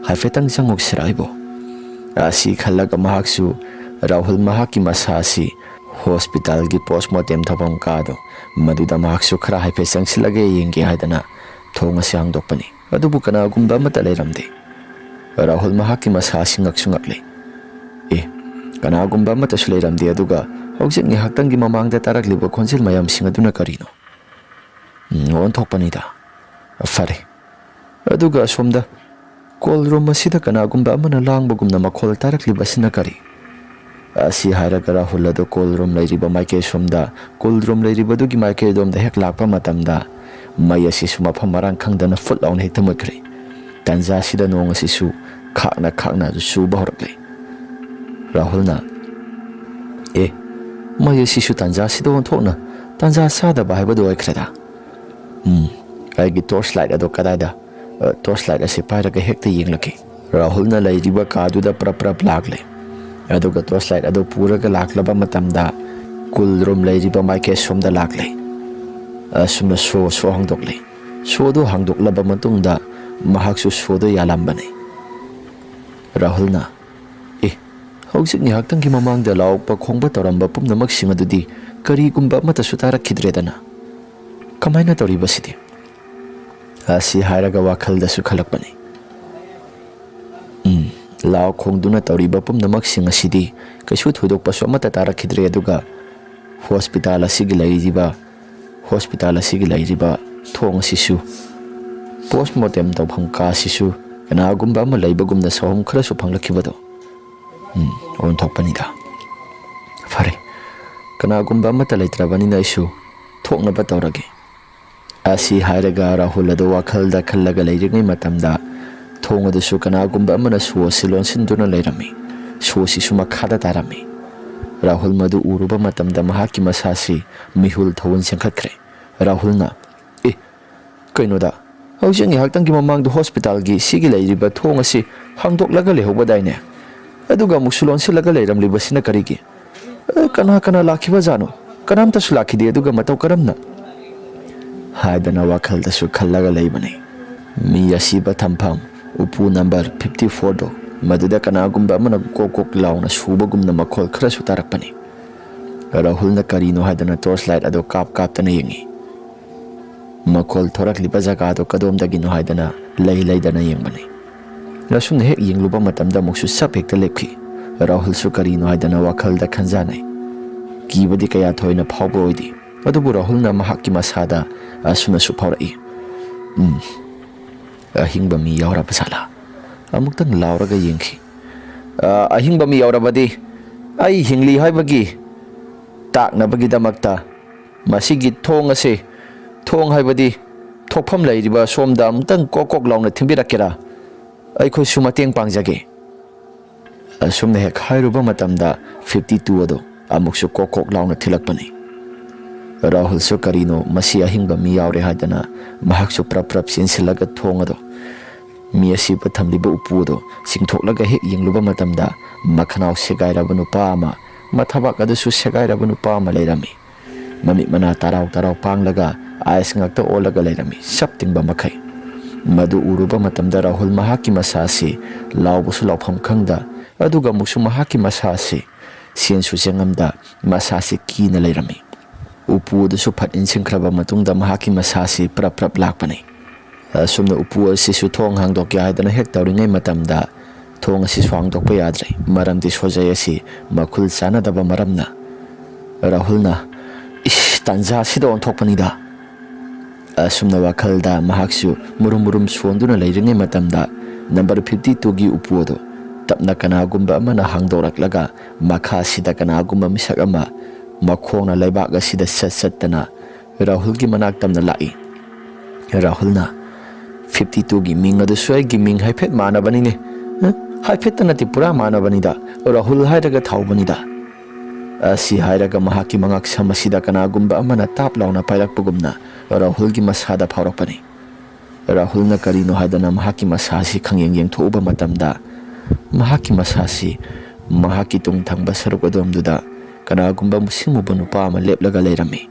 ꯍꯥꯏꯐꯦꯠꯇꯪ ꯆꯪꯉꯨꯁꯤꯔꯥ ꯑꯩꯕꯣ?" ꯑꯁꯤ ꯈꯜꯂꯒ ꯃꯍꯥꯛꯁꯨ ꯔꯥꯍꯨꯜ ꯃꯍꯥꯛꯀꯤ ꯃꯁꯥ ꯑꯁꯤ ꯍꯣꯁꯄꯤꯇꯥꯜꯒꯤ ꯄꯣꯁꯃꯣꯔꯇꯦꯝ ꯇꯧꯐꯝ ꯀꯥꯗꯣ, ꯃꯗꯨꯗ ꯃꯍꯥꯛꯁꯨ ꯈꯔ ꯍꯥꯏꯐꯦꯠ ꯆꯪꯁꯤꯜꯂꯒ ꯌꯦꯡꯒꯦ ꯍꯥꯏꯗꯅ ꯊꯣꯡ ꯑꯁꯤ ꯍꯥꯡꯗꯣꯛꯄꯅꯤ꯫ ꯑꯗꯨꯕꯨ ꯀꯅꯥꯒꯨꯝꯕ ꯑꯃꯠꯇ ꯂꯩꯔꯝꯗꯦ꯫ ꯔꯥꯍꯨꯜ ꯃꯍꯥꯛꯀꯤ ꯃꯁꯥ ꯑꯁꯤ ꯉꯛꯁꯨ ꯉꯛꯂꯦ꯫ "ꯑꯦ, ꯀꯅꯥꯒꯨꯝꯕ ꯑꯃꯠꯇꯁꯨ ꯂꯩꯔꯝꯗꯦ, ꯑꯗꯨꯒ ꯍꯧꯖꯤꯛ ꯉꯥꯏꯍꯥꯛꯇꯪꯒꯤ ꯃꯃꯥꯡꯗ ꯇꯥꯔꯛꯂꯤꯕ ꯈꯣꯟꯖꯦꯜ ꯃꯌꯥꯝꯁꯤꯡ ꯑꯗꯨꯅ ꯀꯔꯤꯅꯣ? ꯎꯝ, ꯑꯣꯟꯊꯣꯛꯄꯅꯤꯗ꯫ ꯐꯔꯦ꯫ ꯑꯗꯨꯒ ꯑꯁꯣꯝꯗ ꯀꯣꯜ ꯔꯨꯝ ꯑꯁꯤꯗ ꯀꯅꯥꯒꯨꯝꯕ ꯑꯃꯅ ꯂꯥꯡꯕꯒꯨꯝꯅ ꯃꯈꯣꯜ ꯇꯥꯔꯛꯂꯤꯕꯁꯤꯅ ꯀꯔꯤ?" ꯑꯁꯤ ꯍꯥꯏꯔꯒ ꯔꯥꯍꯨꯜ ꯑꯗꯨ ꯀꯣꯜ ꯔꯨꯝ ꯂꯩꯔꯤꯕ ꯃꯥꯏꯀꯩ ꯁꯣꯝꯗ, ꯀꯣꯜ ꯔꯨꯝ ꯂꯩꯔꯤꯕꯗꯨꯒꯤ ꯃꯥꯏꯀꯩ ꯑꯗꯣꯝꯗ ꯍꯦꯛ ꯂꯥꯛꯄ ꯃꯇꯝꯗ, ꯃꯩ ꯑꯁꯤꯁꯨ ꯃꯐꯝ ꯃꯔꯥꯡ ꯈꯪꯗꯅ ꯐꯨꯠ ꯂꯥꯎꯅ ꯍꯦꯛꯇ ꯃꯨꯠꯈ꯭ꯔꯦ꯫ ꯇꯟꯖꯥꯁꯤꯗ ꯅꯣꯡ ꯑꯁꯤꯁꯨ ꯈꯥꯛꯅ ꯈꯥꯛꯅ ꯆꯨꯕ ꯍꯧꯔꯛꯂꯦ꯫ ꯔꯥꯍꯨꯜꯅ, "ꯑꯦ, ꯃꯩ ꯑꯁꯤꯁꯨ ꯇꯟꯖꯥꯁꯤꯗ ꯑꯣꯟꯊꯣꯛꯅ ꯇꯟꯖꯥ ꯆꯥꯗꯕ ꯍꯥꯏꯕꯗꯨ ꯑꯣꯏꯈ꯭ꯔꯦꯗ꯫ ꯎꯝ, ꯑꯩꯒꯤ ꯇꯣꯔꯆ ꯂꯥꯏꯠ ꯑꯗꯣ ꯀꯗꯥꯏꯗ? ꯑ, ꯇꯣꯔꯆ ꯂꯥꯏꯠ ꯑꯁꯤ ꯄꯥꯏꯔꯒ ꯍꯦꯛꯇ ꯌꯦꯡꯂꯛꯀꯦ꯫" ꯔꯥꯍꯨꯜꯅ ꯂꯩꯔꯤꯕ ꯀꯥꯗꯨꯗ ꯄ꯭ꯔꯞ ꯄ꯭ꯔꯞ ꯂꯥꯛꯂꯦ꯫ ꯑꯗꯨꯒ ꯇꯣꯔꯆ ꯂꯥꯏꯠ ꯑꯗꯨ ꯄꯨꯔꯒ ꯂꯥꯛꯂꯕ ꯃꯇꯝꯗ ꯀꯨꯜ ꯔꯨꯝ ꯂꯩꯔꯤꯕ ꯃꯥꯏꯀꯩ ꯁꯣꯝꯗ ꯂꯥꯛꯂꯦ꯫ ꯑꯁꯨꯝꯅ ꯁꯣ ꯁꯣ ꯍꯥꯡꯗꯣꯛꯂꯦ꯫ ꯁꯣꯗꯨ ꯍꯥꯡꯗꯣꯛꯂꯕ ꯃꯇꯨꯡꯗ ꯃꯍꯥꯛꯁꯨ ꯁꯣꯗꯨ ꯌꯥꯜꯂꯝꯕꯅꯤ꯫ ꯔꯥꯍꯨꯜꯅ, "ꯑꯦ, ꯍꯧꯖꯤꯛ ꯉꯥꯏꯍꯥꯛꯇꯪꯒꯤ ꯃꯃꯥꯡꯗ ꯂꯥꯎꯔꯛꯄ ꯈꯣꯡꯕ ꯇꯧꯔꯝꯕ ꯄꯨꯝꯅꯃꯛꯁꯤꯡ ꯑꯗꯨꯗꯤ ꯀꯔꯤꯒꯨꯝꯕ ꯑꯃꯠꯇꯁꯨ ꯇꯥꯔꯛꯈꯤꯗ꯭ꯔꯦꯗꯅ꯫ ꯀꯃꯥꯏꯅ ꯇꯧꯔꯤꯕ ꯁꯤꯗꯤ?" ꯑꯁꯤ ꯍꯥꯏꯔꯒ ꯋꯥꯈꯜꯗꯁꯨ ꯈꯜꯂꯛꯄꯅꯤ꯫ ꯎꯝ, ꯂꯥꯎ ꯈꯣꯡꯗꯨꯅ ꯇꯧꯔꯤꯕ ꯄꯨꯝꯅꯃꯛꯁꯤꯡ ꯑꯁꯤꯗꯤ ꯀꯩꯁꯨ ꯊꯣꯏꯗꯣꯛꯄꯁꯨ ꯑꯃꯠꯇ ꯇꯥꯔꯛꯈꯤꯗ꯭ꯔꯦ꯫ ꯑꯗꯨꯒ ꯍꯣꯁꯄꯤꯇꯥꯜ ꯑꯁꯤꯒꯤ ꯂꯩꯔꯤꯕ, ꯍꯣꯁꯄꯤꯇꯥꯜ ꯑꯁꯤꯒꯤ ꯂꯩꯔꯤꯕ ꯊꯣꯡ ꯑꯁꯤꯁꯨ, ꯄꯣꯁꯃꯣꯔꯇꯦꯝ ꯇꯧꯐꯝ ꯀꯥ ꯑꯁꯤꯁꯨ ꯀꯅꯥꯒꯨꯝꯕ ꯑꯃ ꯂꯩꯕꯒꯨꯝꯅ ꯁꯥꯍꯨꯝ ꯈꯔꯁꯨ ꯐꯪꯂꯛꯈꯤꯕꯗꯣ, ꯎꯝ, ꯑꯣꯟꯊꯣꯛꯄꯅꯤꯗ꯫ ꯐꯔꯦ, ꯀꯅꯥꯒꯨꯝꯕ ꯑꯃꯠꯇ ꯂꯩꯇ꯭ꯔꯕꯅꯤꯅ ꯑꯩꯁꯨ ꯊꯣꯛꯅꯕ ꯇꯧꯔꯒꯦ꯫ ꯑꯁꯤ ꯍꯥꯏꯔꯒ ꯔꯥꯍꯨꯜ ꯑꯗꯨ ꯋꯥꯈꯜꯗ ꯈꯜꯂꯒ ꯂꯩꯔꯤꯉꯩ ꯃꯇꯝꯗ ꯊꯣꯡ ꯑꯗꯨꯁꯨ ꯀꯅꯥꯒꯨꯝꯕ ꯑꯃꯅ ꯁꯣ ꯑꯁꯤ ꯂꯣꯟꯁꯤꯟꯗꯨꯅ ꯂꯩꯔꯝꯃꯤ꯫ ꯁꯣ ꯑꯁꯤꯁꯨ ꯃꯈꯥꯗ ꯇꯥꯔꯝꯃꯤ꯫ ꯔꯥꯍꯨꯜ ꯃꯗꯨ ꯎꯔꯨꯕ ꯃꯇꯝꯗ ꯃꯍꯥꯛꯀꯤ ꯃꯁꯥꯁꯤ ꯃꯤꯍꯨꯜ ꯊꯧꯍꯨꯟ ꯆꯦꯟꯈꯠꯈ꯭ꯔꯦ꯫ ꯔꯥꯍꯨꯜꯅ, "ꯑꯦ, ꯀꯩꯅꯣꯗ, ꯍꯧꯖꯤꯛ ꯉꯥꯏꯍꯥꯛꯇꯪꯒꯤ ꯃꯃꯥꯡꯗ ꯍꯣꯁꯄꯤꯇꯥꯜꯒꯤ ꯁꯤꯒꯤ ꯂꯩꯔꯤꯕ ꯊꯣꯡ ꯑꯁꯤ ꯍꯥꯡꯗꯣꯛꯂꯒ ꯂꯩꯍꯧꯕꯗꯥꯏꯅꯦ? ꯑꯗꯨꯒ ꯑꯃꯨꯛꯁꯨ ꯂꯣꯟꯁꯤꯜꯂꯒ ꯂꯩꯔꯝꯂꯤꯕꯁꯤꯅ ꯀꯔꯤꯒꯤ? ꯑꯦ, ꯀꯅꯥ ꯀꯅꯥ ꯂꯥꯛꯈꯤꯕꯖꯥꯠꯅꯣ? ꯀꯅꯥꯝꯇꯁꯨ ꯂꯥꯛꯈꯤꯗꯦ, ꯑꯗꯨꯒ ꯃꯇꯧ ꯀꯔꯝꯅ?" ꯍꯥꯏꯗꯅ ꯋꯥꯈꯜꯗꯁꯨ ꯈꯜꯂꯒ ꯂꯩꯕꯅꯤ꯫ ꯃꯤ ꯑꯁꯤꯕ ꯊꯝꯐꯝ ꯎꯄꯨ ꯅꯝꯕꯔ ꯐꯤꯐꯇꯤ ꯐꯣꯔꯗꯣ, ꯃꯗꯨꯗ ꯀꯅꯥꯒꯨꯝꯕ ꯑꯃꯅ ꯀꯣꯛ ꯀꯣꯛ ꯂꯥꯎꯅ ꯁꯨꯕꯒꯨꯝꯅ ꯃꯈꯣꯜ ꯈꯔꯁꯨ ꯇꯥꯔꯛꯄꯅꯤ꯫ ꯔꯥꯍꯨꯜꯅ ꯀꯔꯤꯅꯣ ꯍꯥꯏꯗꯅ ꯇꯣꯔꯆ ꯂꯥꯏꯠ ꯑꯗꯨ ꯀꯥꯞ ꯀꯥꯞꯇꯅ ꯌꯦꯡꯉꯤ꯫ ꯃꯈꯣꯜ ꯊꯣꯔꯛꯂꯤꯕ ꯖꯒꯥꯗꯨ ꯀꯗꯣꯝꯗꯒꯤꯅꯣ ꯍꯥꯏꯗꯅ ꯂꯩ ꯂꯩꯗꯅ ꯌꯦꯡꯕꯅꯤ꯫ ꯑꯁꯨꯝꯅ ꯍꯦꯛ ꯌꯦꯡꯂꯨꯕ ꯃꯇꯝꯗ ꯑꯃꯨꯛꯁꯨ ꯆꯞ ꯍꯦꯛꯇ ꯂꯦꯞꯈꯤ꯫ ꯔꯥꯍꯨꯜꯁꯨ ꯀꯔꯤꯅꯣ ꯍꯥꯏꯗꯅ ꯋꯥꯈꯜꯗ ꯈꯟꯖꯥꯅꯩ꯫ ꯀꯤꯕꯗꯤ ꯀꯌꯥ ꯊꯣꯏꯅ ꯐꯥꯎꯕ ꯑꯣꯏꯗꯦ, ꯑꯗꯨꯕꯨ ꯔꯥꯍꯨꯜꯅ ꯃꯍꯥꯛꯀꯤ ꯃꯁꯥꯗ ꯑꯁꯨꯝꯅꯁꯨ ꯐꯥꯎꯔꯛꯏ, "ꯎꯝ, ꯑꯍꯤꯡꯕ ꯃꯤ ꯌꯥꯎꯔꯕ ꯖꯥꯠꯂꯥ? ꯑꯃꯨꯛꯇꯪ ꯂꯥꯎꯔꯒ ꯌꯦꯡꯈꯤ꯫ ꯑ, ꯑꯍꯤꯡꯕ ꯃꯤ ꯌꯥꯎꯔꯕꯗꯤ ꯑꯩ ꯍꯤꯡꯂꯤ ꯍꯥꯏꯕꯒꯤ ꯇꯥꯛꯅꯕꯒꯤꯗꯃꯛꯇ ꯃꯁꯤꯒꯤ ꯊꯣꯡ ꯑꯁꯤ, ꯊꯣꯡ ꯍꯥꯏꯕꯗꯤ ꯊꯣꯛꯐꯝ ꯂꯩꯔꯤꯕ ꯁꯣꯝꯗ ꯑꯃꯨꯛꯇꯪ ꯀꯣꯛ ꯀꯣꯛ ꯂꯥꯎꯅ ꯊꯤꯡꯕꯤꯔꯛꯀꯦꯔꯥ? ꯑꯩꯈꯣꯏꯁꯨ ꯃꯇꯦꯡ ꯄꯥꯡꯖꯒꯦ"꯫ ꯑꯁꯨꯝꯅ ꯍꯦꯛ ꯍꯥꯏꯔꯨꯕ ꯃꯇꯝꯗ ꯐꯤꯐꯇꯤ ꯇꯨ ꯑꯗꯨ ꯑꯃꯨꯛꯁꯨ ꯀꯣꯛ ꯀꯣꯛ ꯂꯥꯎꯅ ꯊꯤꯜꯂꯛꯄꯅꯤ꯫ ꯔꯥꯍꯨꯜꯁꯨ ꯀꯔꯤꯅꯣ ꯃꯁꯤ ꯑꯍꯤꯡꯕ ꯃꯤ ꯌꯥꯎꯔꯦ ꯍꯥꯏꯗꯅ ꯃꯍꯥꯛꯁꯨ ꯄ꯭ꯔꯞ ꯄ꯭ꯔꯞ ꯆꯦꯟꯁꯤꯜꯂꯒ ꯊꯣꯡ ꯑꯗꯨ ꯃꯤ ꯑꯁꯤꯕꯨ ꯊꯝꯂꯤꯕ ꯎꯄꯨ ꯑꯗꯨ ꯆꯤꯡꯊꯣꯛꯂꯒ ꯍꯦꯛ ꯌꯦꯡꯂꯨꯕ ꯃꯇꯝꯗ, ꯃꯈꯅꯥꯎ ꯁꯦꯒꯥꯏꯔꯕ ꯅꯨꯄꯥ ꯑꯃ, ꯃꯊꯕꯥꯛ ꯑꯗꯨꯁꯨ ꯁꯦꯒꯥꯏꯔꯕ ꯅꯨꯄꯥ ꯑꯃ ꯂꯩꯔꯝꯃꯤ꯫ ꯃꯃꯤꯠ ꯃꯅꯥ ꯇꯔꯥꯎ ꯇꯔꯥꯎ ꯄꯥꯡꯂꯒ ꯑꯥꯏꯁ ꯉꯥꯛꯇ ꯑꯣꯜꯂꯒ ꯂꯩꯔꯝꯃꯤ, ꯁꯞ ꯇꯤꯡꯕ ꯃꯈꯩ꯫ ꯃꯗꯨ ꯎꯔꯨꯕ ꯃꯇꯝꯗ ꯔꯥꯍꯨꯜ ꯃꯍꯥꯛꯀꯤ ꯃꯁꯥ ꯑꯁꯤ ꯂꯥꯎꯕꯁꯨ ꯂꯥꯎꯐꯝ ꯈꯪꯗ, ꯑꯗꯨꯒ ꯑꯃꯨꯛꯁꯨ ꯃꯍꯥꯛꯀꯤ ꯃꯁꯥ ꯑꯁꯤ ꯁꯦꯟꯁꯨ ꯆꯦꯡꯉꯝꯗ ꯃꯁꯥꯁꯤ ꯀꯤꯅ ꯂꯩꯔꯝꯃꯤ꯫ ꯎꯄꯨ ꯑꯗꯨꯁꯨ ꯐꯠ ꯏꯟꯁꯤꯟꯈ꯭ꯔꯕ ꯃꯇꯨꯡꯗ ꯃꯍꯥꯛꯀꯤ ꯃꯁꯥꯁꯤ ꯄ꯭ꯔꯞ ꯄ꯭ꯔꯞ ꯂꯥꯛꯄꯅꯤ꯫ ꯑꯁꯨꯝꯅ ꯎꯄꯨ ꯑꯁꯤꯁꯨ ꯊꯣꯡ ꯍꯥꯡꯗꯣꯛꯀꯦ ꯍꯥꯏꯗꯅ ꯍꯦꯛ ꯇꯧꯔꯤꯉꯩ ꯃꯇꯝꯗ, ꯊꯣꯡ ꯑꯁꯤꯁꯨ ꯍꯥꯡꯗꯣꯛꯄ ꯌꯥꯗ꯭ꯔꯦ, ꯃꯔꯝꯗꯤ ꯁꯣꯖꯩ ꯑꯁꯤ ꯃꯈꯨꯜ ꯆꯥꯟꯅꯗꯕ ꯃꯔꯝꯅ꯫ ꯔꯥꯍꯨꯜꯅ, "ꯏꯁ, ꯇꯥꯟꯖꯥꯁꯤꯗ ꯑꯣꯟꯊꯣꯛꯄꯅꯤꯗ!" ꯑꯁꯨꯝꯅ ꯋꯥꯈꯜꯗ ꯃꯍꯥꯛꯁꯨ ꯃꯨꯔꯨꯝ ꯃꯨꯔꯨꯝ ꯁꯣꯟꯗꯨꯅ ꯂꯩꯔꯤꯉꯩ ꯃꯇꯝꯗ, ꯅꯝꯕꯔ fifty twoꯒꯤ ꯎꯄꯨ ꯑꯗꯨ ꯇꯞꯅ ꯀꯅꯥꯒꯨꯝꯕ ꯑꯃꯅ ꯍꯥꯡꯗꯣꯔꯛꯂꯒ, ꯃꯈꯥꯁꯤꯗ ꯀꯅꯥꯒꯨꯝꯕ ꯃꯤꯁꯛ ꯑꯃ ꯃꯈꯣꯡꯅ ꯂꯩꯕꯥꯛ ꯑꯁꯤꯗ ꯁꯠ ꯁꯠꯇꯅ ꯔꯥꯍꯨꯜꯒꯤ ꯃꯅꯥꯛ ꯇꯝꯅ ꯂꯥꯛꯏ꯫ ꯔꯥꯍꯨꯜꯅ, "fifty twoꯒꯤ ꯃꯤꯡ ꯑꯗꯨꯁꯨ ꯑꯩꯒꯤ ꯃꯤꯡ ꯍꯥꯏꯐꯦꯠ ꯃꯥꯟꯅꯕꯅꯤꯅꯦ꯫ ꯑ, ꯍꯥꯏꯐꯦꯠꯇ ꯅꯠꯇꯦ, ꯄꯨꯔꯥ ꯃꯥꯟꯅꯕꯅꯤꯗ꯫ ꯔꯥꯍꯨꯜ ꯍꯥꯏꯔꯒ ꯊꯥꯎꯕꯅꯤꯗ"꯫ ꯑꯁꯤ ꯍꯥꯏꯔꯒ ꯃꯍꯥꯛꯀꯤ ꯃꯉꯛꯁꯝ ꯑꯁꯤꯗ ꯀꯅꯥꯒꯨꯝꯕ ꯑꯃꯅ ꯇꯥꯞ ꯂꯥꯎꯅ ꯄꯥꯏꯔꯛꯄꯒꯨꯝꯅ ꯔꯥꯍꯨꯜꯒꯤ ꯃꯁꯥꯗ ꯐꯥꯎꯔꯛꯄꯅꯤ꯫ ꯔꯥꯍꯨꯜꯅ ꯀꯔꯤꯅꯣ ꯍꯥꯏꯗꯅ ꯃꯍꯥꯛꯀꯤ ꯃꯁꯥ ꯑꯁꯤ ꯈꯪꯌꯦꯡ ꯌꯦꯡꯊꯣꯛꯎꯕ ꯃꯇꯝꯗ, ꯃꯍꯥꯛꯀꯤ ꯃꯁꯥ ꯑꯁꯤ ꯃꯍꯥꯛꯀꯤ ꯇꯨꯡ ꯊꯪꯕ ꯁꯔꯨꯛ ꯑꯗꯣꯝꯗꯨꯗ ꯀꯅꯥꯒꯨꯝꯕ ꯃꯨꯁꯤꯡ ꯃꯨꯕ ꯅꯨꯄꯥ ꯑꯃ ꯂꯦꯞꯂꯒ ꯂꯩꯔꯝꯃꯤ꯫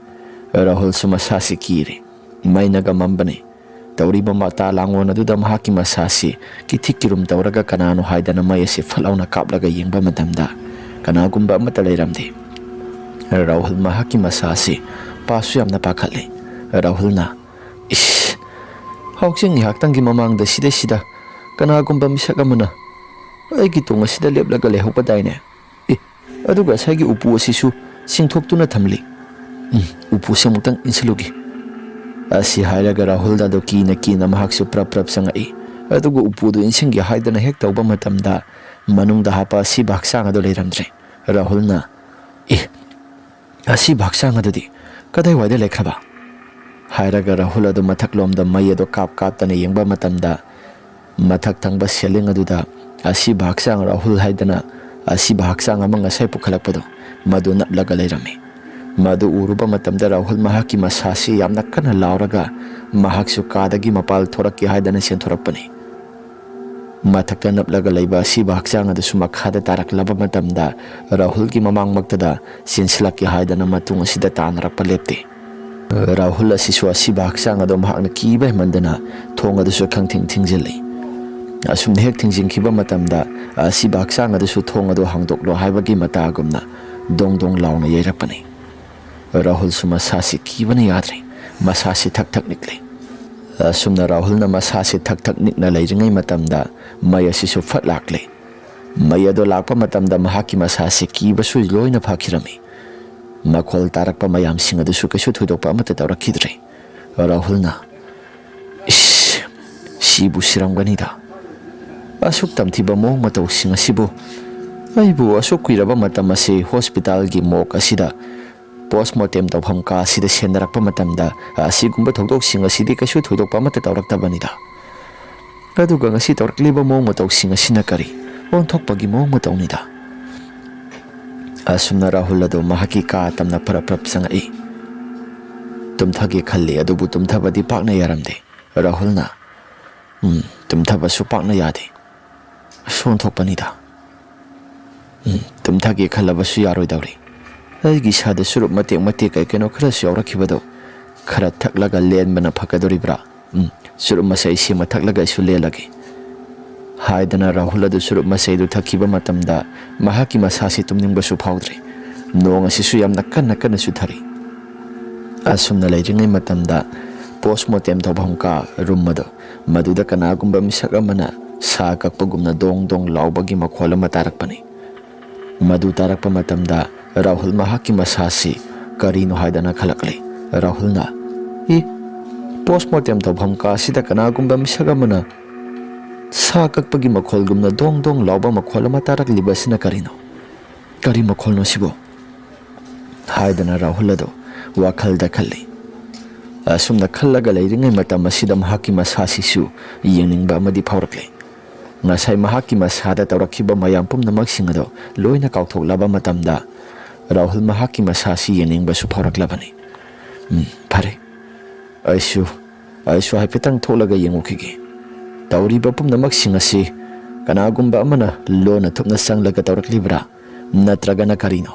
ꯔꯥꯍꯨꯜꯁꯨ ꯃꯁꯥꯁꯤ ꯀꯤꯔꯦ꯫ ꯃꯩꯅꯒ ꯃꯝꯕꯅꯤ꯫ ꯇꯧꯔꯤꯕ ꯃꯇꯥ ꯂꯥꯡꯑꯣꯟ ꯑꯗꯨꯗ ꯃꯍꯥꯛꯀꯤ ꯃꯁꯥꯁꯤ ꯀꯤꯊꯤꯛ ꯀꯤꯔꯨꯝ ꯇꯧꯔꯒ ꯀꯅꯥꯅꯣ ꯍꯥꯏꯗꯅ ꯃꯩ ꯑꯁꯤ ꯐꯠ ꯂꯥꯎꯅ ꯀꯥꯞꯂꯒ ꯌꯦꯡꯕ ꯃꯇꯝꯗ, ꯀꯅꯥꯒꯨꯝꯕ ꯑꯃꯠꯇ ꯂꯩꯔꯝꯗꯦ꯫ ꯔꯥꯍꯨꯜ ꯃꯍꯥꯛꯀꯤ ꯃꯁꯥ ꯑꯁꯤ ꯄꯥꯁꯨ ꯌꯥꯝꯅ ꯄꯥꯈꯠꯂꯦ꯫ ꯔꯥꯍꯨꯜꯅ, "ꯏꯁ! ꯍꯧꯖꯤꯛ ꯉꯥꯏꯍꯥꯛꯇꯪꯒꯤ ꯃꯃꯥꯡꯗ ꯁꯤꯗꯩꯁꯤꯗ ꯀꯅꯥꯒꯨꯝꯕ ꯃꯤꯁꯛ ꯑꯃꯅ ꯑꯩꯒꯤ ꯇꯨꯡ ꯑꯁꯤꯗ ꯂꯦꯞꯂꯒ ꯂꯩꯍꯧꯕꯗꯥꯏꯅꯦ? ꯑꯦ, ꯑꯗꯨꯒ ꯉꯁꯥꯏꯒꯤ ꯎꯄꯨ ꯑꯁꯤꯁꯨ ꯆꯤꯡꯊꯣꯛꯇꯨꯅ ꯊꯝꯂꯤ꯫ ꯎꯝ, ꯎꯄꯨꯁꯦ ꯑꯃꯨꯛꯇꯪ ꯏꯟꯁꯤꯜꯂꯨꯒꯦ"꯫ ꯑꯁꯤ ꯍꯥꯏꯔꯒ ꯔꯥꯍꯨꯜꯗ ꯑꯗꯨ ꯀꯤꯅ ꯀꯤꯅ ꯃꯍꯥꯛꯁꯨ ꯄ꯭ꯔꯞ ꯄ꯭ꯔꯞ ꯆꯪꯉꯛꯏ꯫ ꯑꯗꯨꯒ ꯎꯄꯨꯗꯨ ꯏꯟꯁꯤꯟꯒꯦ ꯍꯥꯏꯗꯅ ꯍꯦꯛ ꯇꯧꯕ ꯃꯇꯝꯗ, ꯃꯅꯨꯡꯗ ꯍꯥꯞꯄ ꯑꯁꯤꯕ ꯍꯛꯆꯥꯡ ꯑꯗꯨ ꯂꯩꯔꯝꯗ꯭ꯔꯦ꯫ ꯔꯥꯍꯨꯜꯅ, "ꯑꯦ, ꯑꯁꯤꯕ ꯍꯛꯆꯥꯡ ꯑꯗꯨꯗꯤ ꯀꯗꯥꯏꯋꯥꯏꯗ ꯂꯩꯈ꯭ꯔꯕ?" ꯍꯥꯏꯔꯒ ꯔꯥꯍꯨꯜ ꯑꯗꯨ ꯃꯊꯛꯂꯣꯝꯗ ꯃꯩ ꯑꯗꯨ ꯀꯥꯞ ꯀꯥꯞꯇꯅ ꯌꯦꯡꯕ ꯃꯇꯝꯗ, ꯃꯊꯛ ꯊꯪꯕ ceiling ꯑꯗꯨꯗ ꯑꯁꯤꯕ ꯍꯛꯆꯥꯡ ꯔꯥꯍꯨꯜ ꯍꯥꯏꯗꯅ ꯑꯁꯤꯕ ꯍꯛꯆꯥꯡ ꯑꯃ ꯉꯁꯥꯏ ꯄꯨꯈꯠꯂꯛꯄꯗꯣ, ꯃꯗꯨ ꯅꯞꯂꯒ ꯂꯩꯔꯝꯃꯤ꯫ ꯃꯗꯨ ꯎꯔꯨꯕ ꯃꯇꯝꯗ ꯔꯥꯍꯨꯜ ꯃꯍꯥꯛꯀꯤ ꯃꯁꯥꯁꯤ ꯌꯥꯝꯅ ꯀꯟꯅ ꯂꯥꯎꯔꯒ ꯃꯍꯥꯛꯁꯨ ꯀꯥꯗꯒꯤ ꯃꯄꯥꯜ ꯊꯣꯔꯛꯀꯦ ꯍꯥꯏꯗꯅ ꯆꯦꯟꯊꯣꯔꯛꯄꯅꯤ꯫ ꯃꯊꯛꯇ ꯅꯞꯂꯒ ꯂꯩꯕ ꯑꯁꯤꯕ ꯍꯛꯆꯥꯡ ꯑꯗꯨꯁꯨ ꯃꯈꯥꯗ ꯇꯥꯔꯛꯂꯕ ꯃꯇꯝꯗ ꯔꯥꯍꯨꯜꯒꯤ ꯃꯃꯥꯡꯃꯛꯇꯗ ꯆꯦꯟꯁꯤꯜꯂꯛꯀꯦ ꯍꯥꯏꯗꯅ ꯃꯇꯨꯡ ꯑꯁꯤꯗ ꯇꯥꯟꯅꯔꯛꯄ ꯂꯦꯞꯇꯦ꯫ ꯔꯥꯍꯨꯜ ꯑꯁꯤꯁꯨ ꯑꯁꯤꯕ ꯍꯛꯆꯥꯡ ꯑꯗꯣ ꯃꯍꯥꯛꯅ ꯀꯤꯕ ꯍꯦꯟꯃꯟꯗꯅ ꯊꯣꯡ ꯑꯗꯨꯁꯨ ꯈꯪꯊꯤꯡ ꯊꯤꯡꯖꯤꯜꯂꯤ꯫ ꯑꯁꯨꯝꯅ ꯍꯦꯛ ꯊꯤꯡꯖꯤꯟꯈꯤꯕ ꯃꯇꯝꯗ ꯑꯁꯤꯕ ꯍꯛꯆꯥꯡ ꯑꯗꯨꯁꯨ ꯊꯣꯡ ꯑꯗꯨ ꯍꯥꯡꯗꯣꯛꯂꯣ ꯍꯥꯏꯕꯒꯤ ꯃꯇꯥꯒꯨꯝꯅ ꯗꯣꯡ ꯗꯣꯡ ꯂꯥꯎꯅ ꯌꯩꯔꯛꯄꯅꯤ꯫ ꯔꯥꯍꯨꯜꯁꯨ ꯃꯁꯥꯁꯤ ꯀꯤꯕꯅ ꯌꯥꯗ꯭ꯔꯦ꯫ ꯃꯁꯥꯁꯤ ꯊꯛ ꯊꯛ ꯅꯤꯛꯂꯤ꯫ ꯑꯁꯨꯝꯅ ꯔꯥꯍꯨꯜꯅ ꯃꯁꯥꯁꯤ ꯊꯛ ꯊꯛ ꯅꯤꯛꯅ ꯂꯩꯔꯤꯉꯩ ꯃꯇꯝꯗ ꯃꯩ ꯑꯁꯤꯁꯨ ꯐꯠ ꯂꯥꯛꯂꯦ꯫ ꯃꯩ ꯑꯗꯣ ꯂꯥꯛꯄ ꯃꯇꯝꯗ ꯃꯍꯥꯛꯀꯤ ꯃꯁꯥꯁꯤ ꯀꯤꯕꯁꯨ ꯂꯣꯏꯅ ꯐꯈꯤꯔꯝꯃꯤ꯫ ꯃꯈꯣꯜ ꯇꯥꯔꯛꯄ ꯃꯌꯥꯝꯁꯤꯡ ꯑꯗꯨꯁꯨ ꯀꯩꯁꯨ ꯊꯣꯏꯗꯣꯛꯄ ꯑꯃꯠꯇ ꯇꯧꯔꯛꯈꯤꯗ꯭ꯔꯦ꯫ ꯔꯥꯍꯨꯜꯅ, "ꯏꯁ, ꯁꯤꯕꯨ ꯁꯤꯔꯝꯒꯅꯤꯗ꯫ ꯑꯁꯨꯛ ꯇꯝꯊꯤꯕ ꯃꯑꯣꯡ ꯃꯇꯧꯁꯤꯡ ꯑꯁꯤꯕꯨ, ꯑꯩꯕꯨ ꯑꯁꯨꯛ ꯀꯨꯏꯔꯕ ꯃꯇꯝ ꯑꯁꯤ ꯍꯣꯁꯄꯤꯇꯥꯜꯒꯤ ꯃꯣꯔꯒ ꯑꯁꯤꯗ ꯄꯣꯁꯃꯣꯔꯇꯦꯝ ꯇꯧꯐꯝ ꯀꯥ ꯑꯁꯤꯗ ꯁꯦꯟꯅꯔꯛꯄ ꯃꯇꯝꯗ ꯑꯁꯤꯒꯨꯝꯕ ꯊꯧꯗꯣꯛꯁꯤꯡ ꯑꯁꯤꯗꯤ ꯀꯩꯁꯨ ꯊꯣꯏꯗꯣꯛꯄ ꯑꯃꯠꯇ ꯇꯧꯔꯛꯇꯕꯅꯤꯗ꯫ ꯑꯗꯨꯒ ꯉꯁꯤ ꯇꯧꯔꯛꯂꯤꯕ ꯃꯑꯣꯡ ꯃꯇꯧꯁꯤꯡ ꯑꯁꯤꯅ ꯀꯔꯤ ꯑꯣꯟꯊꯣꯛꯄꯒꯤ ꯃꯑꯣꯡ ꯃꯇꯧꯅꯤꯗ?" ꯑꯁꯨꯝꯅ ꯔꯥꯍꯨꯜ ꯑꯗꯨ ꯃꯍꯥꯛꯀꯤ ꯀꯥ ꯇꯝꯅ ꯐꯔꯞ ꯐꯔꯞ ꯆꯪꯉꯛꯏ꯫ ꯇꯨꯝꯊꯒꯦ ꯈꯜꯂꯤ, ꯑꯗꯨꯕꯨ ꯇꯨꯝꯊꯕꯗꯤ ꯄꯥꯛꯅ ꯌꯥꯔꯝꯗꯦ꯫ ꯔꯥꯍꯨꯜꯅ, "ꯎꯝ, ꯇꯨꯝꯊꯕꯁꯨ ꯄꯥꯛꯅ ꯌꯥꯗꯦ꯫ ꯑꯁ, ꯑꯣꯟꯊꯣꯛꯄꯅꯤꯗ꯫ ꯎꯝ, ꯇꯨꯝꯊꯒꯦ ꯈꯜꯂꯕꯁꯨ ꯌꯥꯔꯣꯏꯗꯧꯔꯤ꯫ ꯑꯩꯒꯤ ꯏꯁꯥꯗ ꯆꯨꯔꯨꯞ ꯃꯇꯦꯛ ꯃꯇꯦꯛ ꯀꯩ ꯀꯩꯅꯣ ꯈꯔꯁꯨ ꯌꯥꯎꯔꯛꯈꯤꯕꯗꯣ ꯈꯔ ꯊꯛꯂꯒ ꯂꯦꯟꯕꯅ ꯐꯒꯗꯧꯔꯤꯕ꯭ꯔꯥ? ꯎꯝ, ꯆꯨꯔꯨꯞ ꯃꯆꯩ ꯁꯦꯝꯃ ꯊꯛꯂꯒ ꯑꯩꯁꯨ ꯂꯦꯜꯂꯒꯦ," ꯍꯥꯏꯗꯅ ꯔꯥꯍꯨꯜ ꯑꯗꯨ ꯆꯨꯔꯨꯞ ꯃꯆꯩꯗꯨ ꯊꯛꯈꯤꯕ ꯃꯇꯝꯗ ꯃꯍꯥꯛꯀꯤ ꯃꯁꯥꯁꯤ ꯇꯨꯝꯅꯤꯡꯕꯁꯨ ꯐꯥꯎꯗ꯭ꯔꯦ꯫ ꯅꯣꯡ ꯑꯁꯤꯁꯨ ꯌꯥꯝꯅ ꯀꯟꯅ ꯀꯟꯅ ꯆꯨꯊꯔꯤ꯫ ꯑꯁꯨꯝꯅ ꯂꯩꯔꯤꯉꯩ ꯃꯇꯝꯗ ꯄꯣꯁꯃꯣꯔꯇꯦꯝ ꯇꯧꯐꯝ ꯀꯥ ꯔꯨꯝ ꯑꯗꯨ, ꯃꯗꯨꯗ ꯀꯅꯥꯒꯨꯝꯕ ꯃꯤꯁꯛ ꯑꯃꯅ ꯁꯥ ꯀꯛꯄꯒꯨꯝꯅ ꯗꯣꯡ ꯗꯣꯡ ꯂꯥꯎꯕꯒꯤ ꯃꯈꯣꯜ ꯑꯃ ꯇꯥꯔꯛꯄꯅꯤ꯫ ꯃꯗꯨ ꯇꯥꯔꯛꯄ ꯃꯇꯝꯗ ꯔꯥꯍꯨꯜ ꯃꯍꯥꯛꯀꯤ ꯃꯁꯥꯁꯤ ꯀꯔꯤꯅꯣ ꯍꯥꯏꯗꯅ ꯈꯜꯂꯛꯂꯤ꯫ ꯔꯥꯍꯨꯜꯅ, "ꯏ, ꯄꯣꯁꯃꯣꯔꯇꯦꯝ ꯇꯧꯐꯝ ꯀꯥ ꯑꯁꯤꯗ ꯀꯅꯥꯒꯨꯝꯕ ꯃꯤꯁꯛ ꯑꯃꯅ ꯁꯥ ꯀꯛꯄꯒꯤ ꯃꯈꯣꯜꯒꯨꯝꯅ ꯗꯣꯡ ꯗꯣꯡ ꯂꯥꯎꯕ ꯃꯈꯣꯜ ꯑꯃ ꯇꯥꯔꯛꯂꯤꯕ ꯑꯁꯤꯅ ꯀꯔꯤꯅꯣ? ꯀꯔꯤ ꯃꯈꯣꯜꯅꯣ ꯁꯤꯕꯣ?" ꯍꯥꯏꯗꯅ ꯔꯥꯍꯨꯜ ꯑꯗꯨ ꯋꯥꯈꯜꯗ ꯈꯜꯂꯤ꯫ ꯑꯁꯨꯝꯅ ꯈꯜꯂꯒ ꯂꯩꯔꯤꯉꯩ ꯃꯇꯝ ꯑꯁꯤꯗ ꯃꯍꯥꯛꯀꯤ ꯃꯁꯥꯁꯤꯁꯨ ꯌꯦꯡꯅꯤꯡꯕ ꯑꯃꯗꯤ ꯐꯥꯎꯔꯛꯂꯦ꯫ ꯉꯁꯥꯏ ꯃꯍꯥꯛꯀꯤ ꯃꯁꯥꯗ ꯇꯧꯔꯛꯈꯤꯕ ꯃꯌꯥꯝ ꯄꯨꯝꯅꯃꯛꯁꯤꯡ ꯑꯗꯣ ꯂꯣꯏꯅ ꯀꯥꯎꯊꯣꯛꯂꯕ ꯃꯇꯝꯗ ꯔꯥꯍꯨꯜ ꯃꯍꯥꯛꯀꯤ ꯃꯁꯥꯁꯤ ꯌꯦꯡꯅꯤꯡꯕꯁꯨ ꯐꯥꯎꯔꯛꯂꯕꯅꯤ꯫ "ꯎꯝ, ꯐꯔꯦ꯫ ꯑꯩꯁꯨ, ꯑꯩꯁꯨ ꯍꯥꯏꯐꯦꯠꯇꯪ ꯊꯣꯛꯂꯒ ꯌꯦꯡꯉꯨꯈꯤꯒꯦ꯫ ꯇꯧꯔꯤꯕ ꯄꯨꯝꯅꯃꯛꯁꯤꯡ ꯑꯁꯤ ꯀꯅꯥꯒꯨꯝꯕ ꯑꯃꯅ ꯂꯣꯟꯅ ꯊꯨꯞꯅ ꯆꯪꯂꯒ ꯇꯧꯔꯛꯂꯤꯕ꯭ꯔꯥ, ꯅꯠꯇ꯭ꯔꯒꯅ ꯀꯔꯤꯅꯣ?"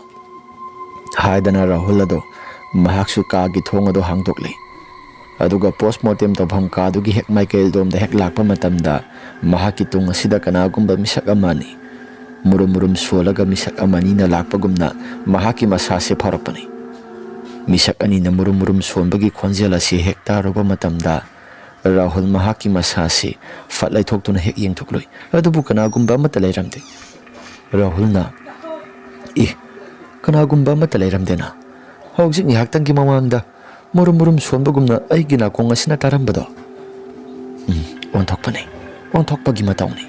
ꯍꯥꯏꯗꯅ ꯔꯥꯍꯨꯜ ꯑꯗꯣ ꯃꯍꯥꯛꯁꯨ ꯀꯥꯒꯤ ꯊꯣꯡ ꯑꯗꯨ ꯍꯥꯡꯗꯣꯛꯂꯦ꯫ ꯑꯗꯨꯒ ꯄꯣꯁꯃꯣꯔꯇꯦꯝ ꯇꯧꯐꯝ ꯀꯥꯗꯨꯒꯤ ꯍꯦꯛ ꯃꯥꯏꯀꯩ ꯑꯗꯣꯝꯗ ꯍꯦꯛ ꯂꯥꯛꯄ ꯃꯇꯝꯗ, ꯃꯍꯥꯛꯀꯤ ꯇꯨꯡ ꯑꯁꯤꯗ ꯀꯅꯥꯒꯨꯝꯕ ꯃꯤꯁꯛ ꯑꯃ ꯑꯅꯤ ꯃꯨꯔꯨꯝ ꯃꯨꯔꯨꯝ ꯁꯣꯜꯂꯒ ꯃꯤꯁꯛ ꯑꯃ ꯑꯅꯤꯅ ꯂꯥꯛꯄꯒꯨꯝꯅ ꯃꯍꯥꯛꯀꯤ ꯃꯁꯥꯁꯦ ꯐꯥꯎꯔꯛꯄꯅꯤ꯫ ꯃꯤꯁꯛ ꯑꯅꯤꯅ ꯃꯨꯔꯨꯝ ꯃꯨꯔꯨꯝ ꯁꯣꯟꯕꯒꯤ ꯈꯣꯟꯖꯦꯜ ꯑꯁꯤ ꯍꯦꯛ ꯇꯥꯔꯨꯕ ꯃꯇꯝꯗ, ꯔꯥꯍꯨꯜ ꯃꯍꯥꯛꯀꯤ ꯃꯁꯥꯁꯤ ꯐꯠ ꯂꯩꯊꯣꯛꯇꯨꯅ ꯍꯦꯛ ꯌꯦꯡꯊꯣꯛꯂꯨꯏ꯫ ꯑꯗꯨꯕꯨ ꯀꯅꯥꯒꯨꯝꯕ ꯑꯃꯠꯇ ꯂꯩꯔꯝꯗꯦ꯫ ꯔꯥꯍꯨꯜꯅ, "ꯏ, ꯀꯅꯥꯒꯨꯝꯕ ꯑꯃꯠꯇ ꯂꯩꯔꯝꯗꯦꯅ? ꯍꯧꯖꯤꯛ ꯉꯥꯏꯍꯥꯛꯇꯪꯒꯤ ꯃꯃꯥꯡꯗ ꯃꯨꯔꯨꯝ ꯃꯨꯔꯨꯝ ꯁꯣꯟꯕꯒꯨꯝꯅ ꯑꯩꯒꯤ ꯅꯥꯀꯣꯡ ꯑꯁꯤꯅ ꯇꯥꯔꯝꯕꯗꯣ꯫ ꯎꯝ, ꯑꯣꯟꯊꯣꯛꯄꯅꯤ, ꯑꯣꯟꯊꯣꯛꯄꯒꯤ ꯃꯇꯧꯅꯤ,"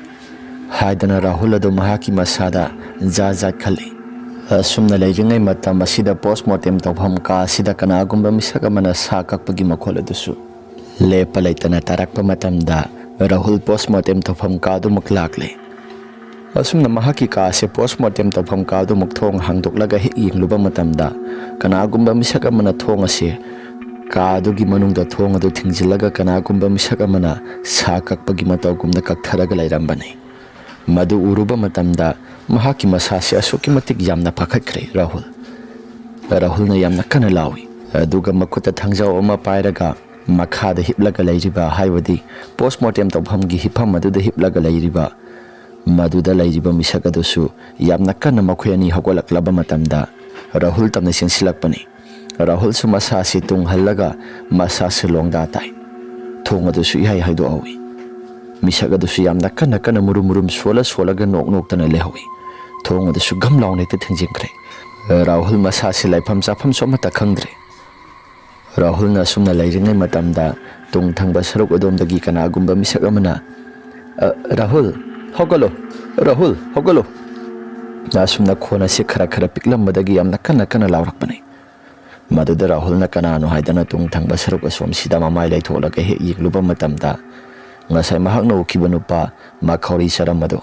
ꯍꯥꯏꯗꯅ ꯔꯥꯍꯨꯜ ꯑꯗꯨ ꯃꯍꯥꯛꯀꯤ ꯃꯁꯥꯗ ꯖꯥꯠ ꯖꯥꯠ ꯈꯜꯂꯤ꯫ ꯑꯁꯨꯝꯅ ꯂꯩꯔꯤꯉꯩ ꯃꯇꯝ ꯑꯁꯤꯗ ꯄꯣꯁꯃꯣꯔꯇꯦꯝ ꯇꯧꯐꯝ ꯀꯥ ꯑꯁꯤꯗ ꯀꯅꯥꯒꯨꯝꯕ ꯃꯤꯁꯛ ꯑꯃꯅ ꯁꯥ ꯀꯛꯄꯒꯤ ꯃꯈꯣꯜ ꯑꯗꯨꯁꯨ ꯂꯦꯞꯄ ꯂꯩꯇꯅ ꯇꯥꯔꯛꯄ ꯃꯇꯝꯗ, ꯔꯥꯍꯨꯜ ꯄꯣꯁꯃꯣꯔꯇꯦꯝ ꯇꯧꯐꯝ ꯀꯥꯗꯨꯃꯛ ꯂꯥꯛꯂꯦ꯫ ꯑꯁꯨꯝꯅ ꯃꯍꯥꯛꯀꯤ ꯀꯥ ꯑꯁꯦ ꯄꯣꯁꯃꯣꯔꯇꯦꯝ ꯇꯧꯐꯝ ꯀꯥꯗꯨꯃꯛ ꯊꯣꯡ ꯍꯥꯡꯗꯣꯛꯂꯒ ꯍꯦꯛ ꯌꯦꯡꯂꯨꯕ ꯃꯇꯝꯗ, ꯀꯅꯥꯒꯨꯝꯕ ꯃꯤꯁꯛ ꯑꯃꯅ ꯊꯣꯡ ꯑꯁꯦ, ꯀꯥ ꯑꯗꯨꯒꯤ ꯃꯅꯨꯡꯗ ꯊꯣꯡ ꯑꯗꯨ ꯊꯤꯡꯖꯤꯜꯂꯒ ꯀꯅꯥꯒꯨꯝꯕ ꯃꯤꯁꯛ ꯑꯃꯅ ꯁꯥ ꯀꯛꯄꯒꯤ ꯃꯇꯧꯒꯨꯝꯅ ꯀꯛꯊꯔꯒ ꯂꯩꯔꯝꯕꯅꯤ꯫ ꯃꯗꯨ ꯎꯔꯨꯕ ꯃꯇꯝꯗ ꯃꯍꯥꯛꯀꯤ ꯃꯁꯥꯁꯤ ꯑꯁꯨꯛꯀꯤ ꯃꯇꯤꯛ ꯌꯥꯝꯅ ꯄꯥꯈꯠꯈ꯭ꯔꯦ ꯔꯥꯍꯨꯜ꯫ ꯔꯥꯍꯨꯜꯅ ꯌꯥꯝꯅ ꯀꯟꯅ ꯂꯥꯎꯏ, ꯑꯗꯨꯒ ꯃꯈꯨꯠꯇ ꯊꯥꯡꯖꯥꯎ ꯑꯃ ꯄꯥꯏꯔꯒ ꯃꯈꯥꯗ ꯍꯤꯞꯂꯒ ꯂꯩꯔꯤꯕ, ꯍꯥꯏꯕꯗꯤ ꯄꯣꯁꯃꯣꯔꯇꯦꯝ ꯇꯧꯐꯝꯒꯤ ꯍꯤꯞꯐꯝ ꯑꯗꯨꯗ ꯍꯤꯞꯂꯒ ꯂꯩꯔꯤꯕ, ꯃꯗꯨꯗ ꯂꯩꯔꯤꯕ ꯃꯤꯁꯛ ꯑꯗꯨꯁꯨ ꯌꯥꯝꯅ ꯀꯟꯅ ꯃꯈꯣꯏ ꯑꯅꯤ ꯍꯧꯒꯠꯂꯛꯂꯕ ꯃꯇꯝꯗ ꯔꯥꯍꯨꯜ ꯇꯝꯅ ꯆꯦꯟꯁꯤꯜꯂꯛꯄꯅꯤ꯫ ꯔꯥꯍꯨꯜꯁꯨ ꯃꯁꯥꯁꯤ ꯇꯨꯡꯍꯜꯂꯒ ꯃꯁꯥꯁꯤ ꯂꯣꯡꯗꯥ ꯇꯥꯏ꯫ ꯊꯣꯡ ꯑꯗꯨꯁꯨ ꯏꯍꯥꯏ ꯍꯥꯏꯗꯣꯛꯍꯧꯏ꯫ ꯃꯤꯁꯛ ꯑꯗꯨꯁꯨ ꯌꯥꯝꯅ ꯀꯟꯅ ꯀꯟꯅ ꯃꯨꯔꯨꯝ ꯃꯨꯔꯨꯝ ꯁꯣꯜꯂ ꯁꯣꯜꯂꯒ ꯅꯣꯛ ꯅꯣꯛꯇꯅ ꯂꯩꯍꯧꯏ꯫ ꯊꯣꯡ ꯑꯗꯨꯁꯨ ꯒꯝ ꯂꯥꯎꯅ ꯍꯦꯛꯇ ꯊꯤꯡꯖꯤꯟꯈ꯭ꯔꯦ꯫ ꯔꯥꯍꯨꯜ ꯃꯁꯥꯁꯤ ꯂꯩꯐꯝ ꯆꯥꯐꯝꯁꯨ ꯑꯃꯠꯇ ꯈꯪꯗ꯭ꯔꯦ꯫ ꯔꯥꯍꯨꯜꯅ ꯑꯁꯨꯝꯅ ꯂꯩꯔꯤꯉꯩ ꯃꯇꯝꯗ, ꯇꯨꯡ ꯊꯪꯕ ꯁꯔꯨꯛ ꯑꯗꯣꯝꯗꯒꯤ ꯀꯅꯥꯒꯨꯝꯕ ꯃꯤꯁꯛ ꯑꯃꯅ, "ꯑ, ꯔꯥꯍꯨꯜ, ꯍꯧꯒꯠꯂꯣ! ꯔꯥꯍꯨꯜ, ꯍꯧꯒꯠꯂꯣ!" ꯑꯁꯨꯝꯅ ꯈꯣꯟ ꯑꯁꯤ ꯈꯔ ꯈꯔ ꯄꯤꯛꯂꯝꯕꯗꯒꯤ ꯌꯥꯝꯅ ꯀꯟꯅ ꯀꯟꯅ ꯂꯥꯎꯔꯛꯄꯅꯤ꯫ ꯃꯗꯨꯗ ꯔꯥꯍꯨꯜꯅ ꯀꯅꯥꯅꯣ ꯍꯥꯏꯗꯅ ꯇꯨꯡ ꯊꯪꯕ ꯁꯔꯨꯛ ꯑꯁꯣꯝꯁꯤꯗ ꯃꯃꯥꯏ ꯂꯩꯊꯣꯛꯂꯒ ꯍꯦꯛ ꯌꯦꯡꯂꯨꯕ ꯃꯇꯝꯗ, ꯉꯁꯥꯏ ꯃꯍꯥꯛꯅ ꯎꯈꯤꯕ ꯅꯨꯄꯥ ꯃꯈꯧꯔꯤ ꯆꯥꯔꯝꯕꯗꯨ,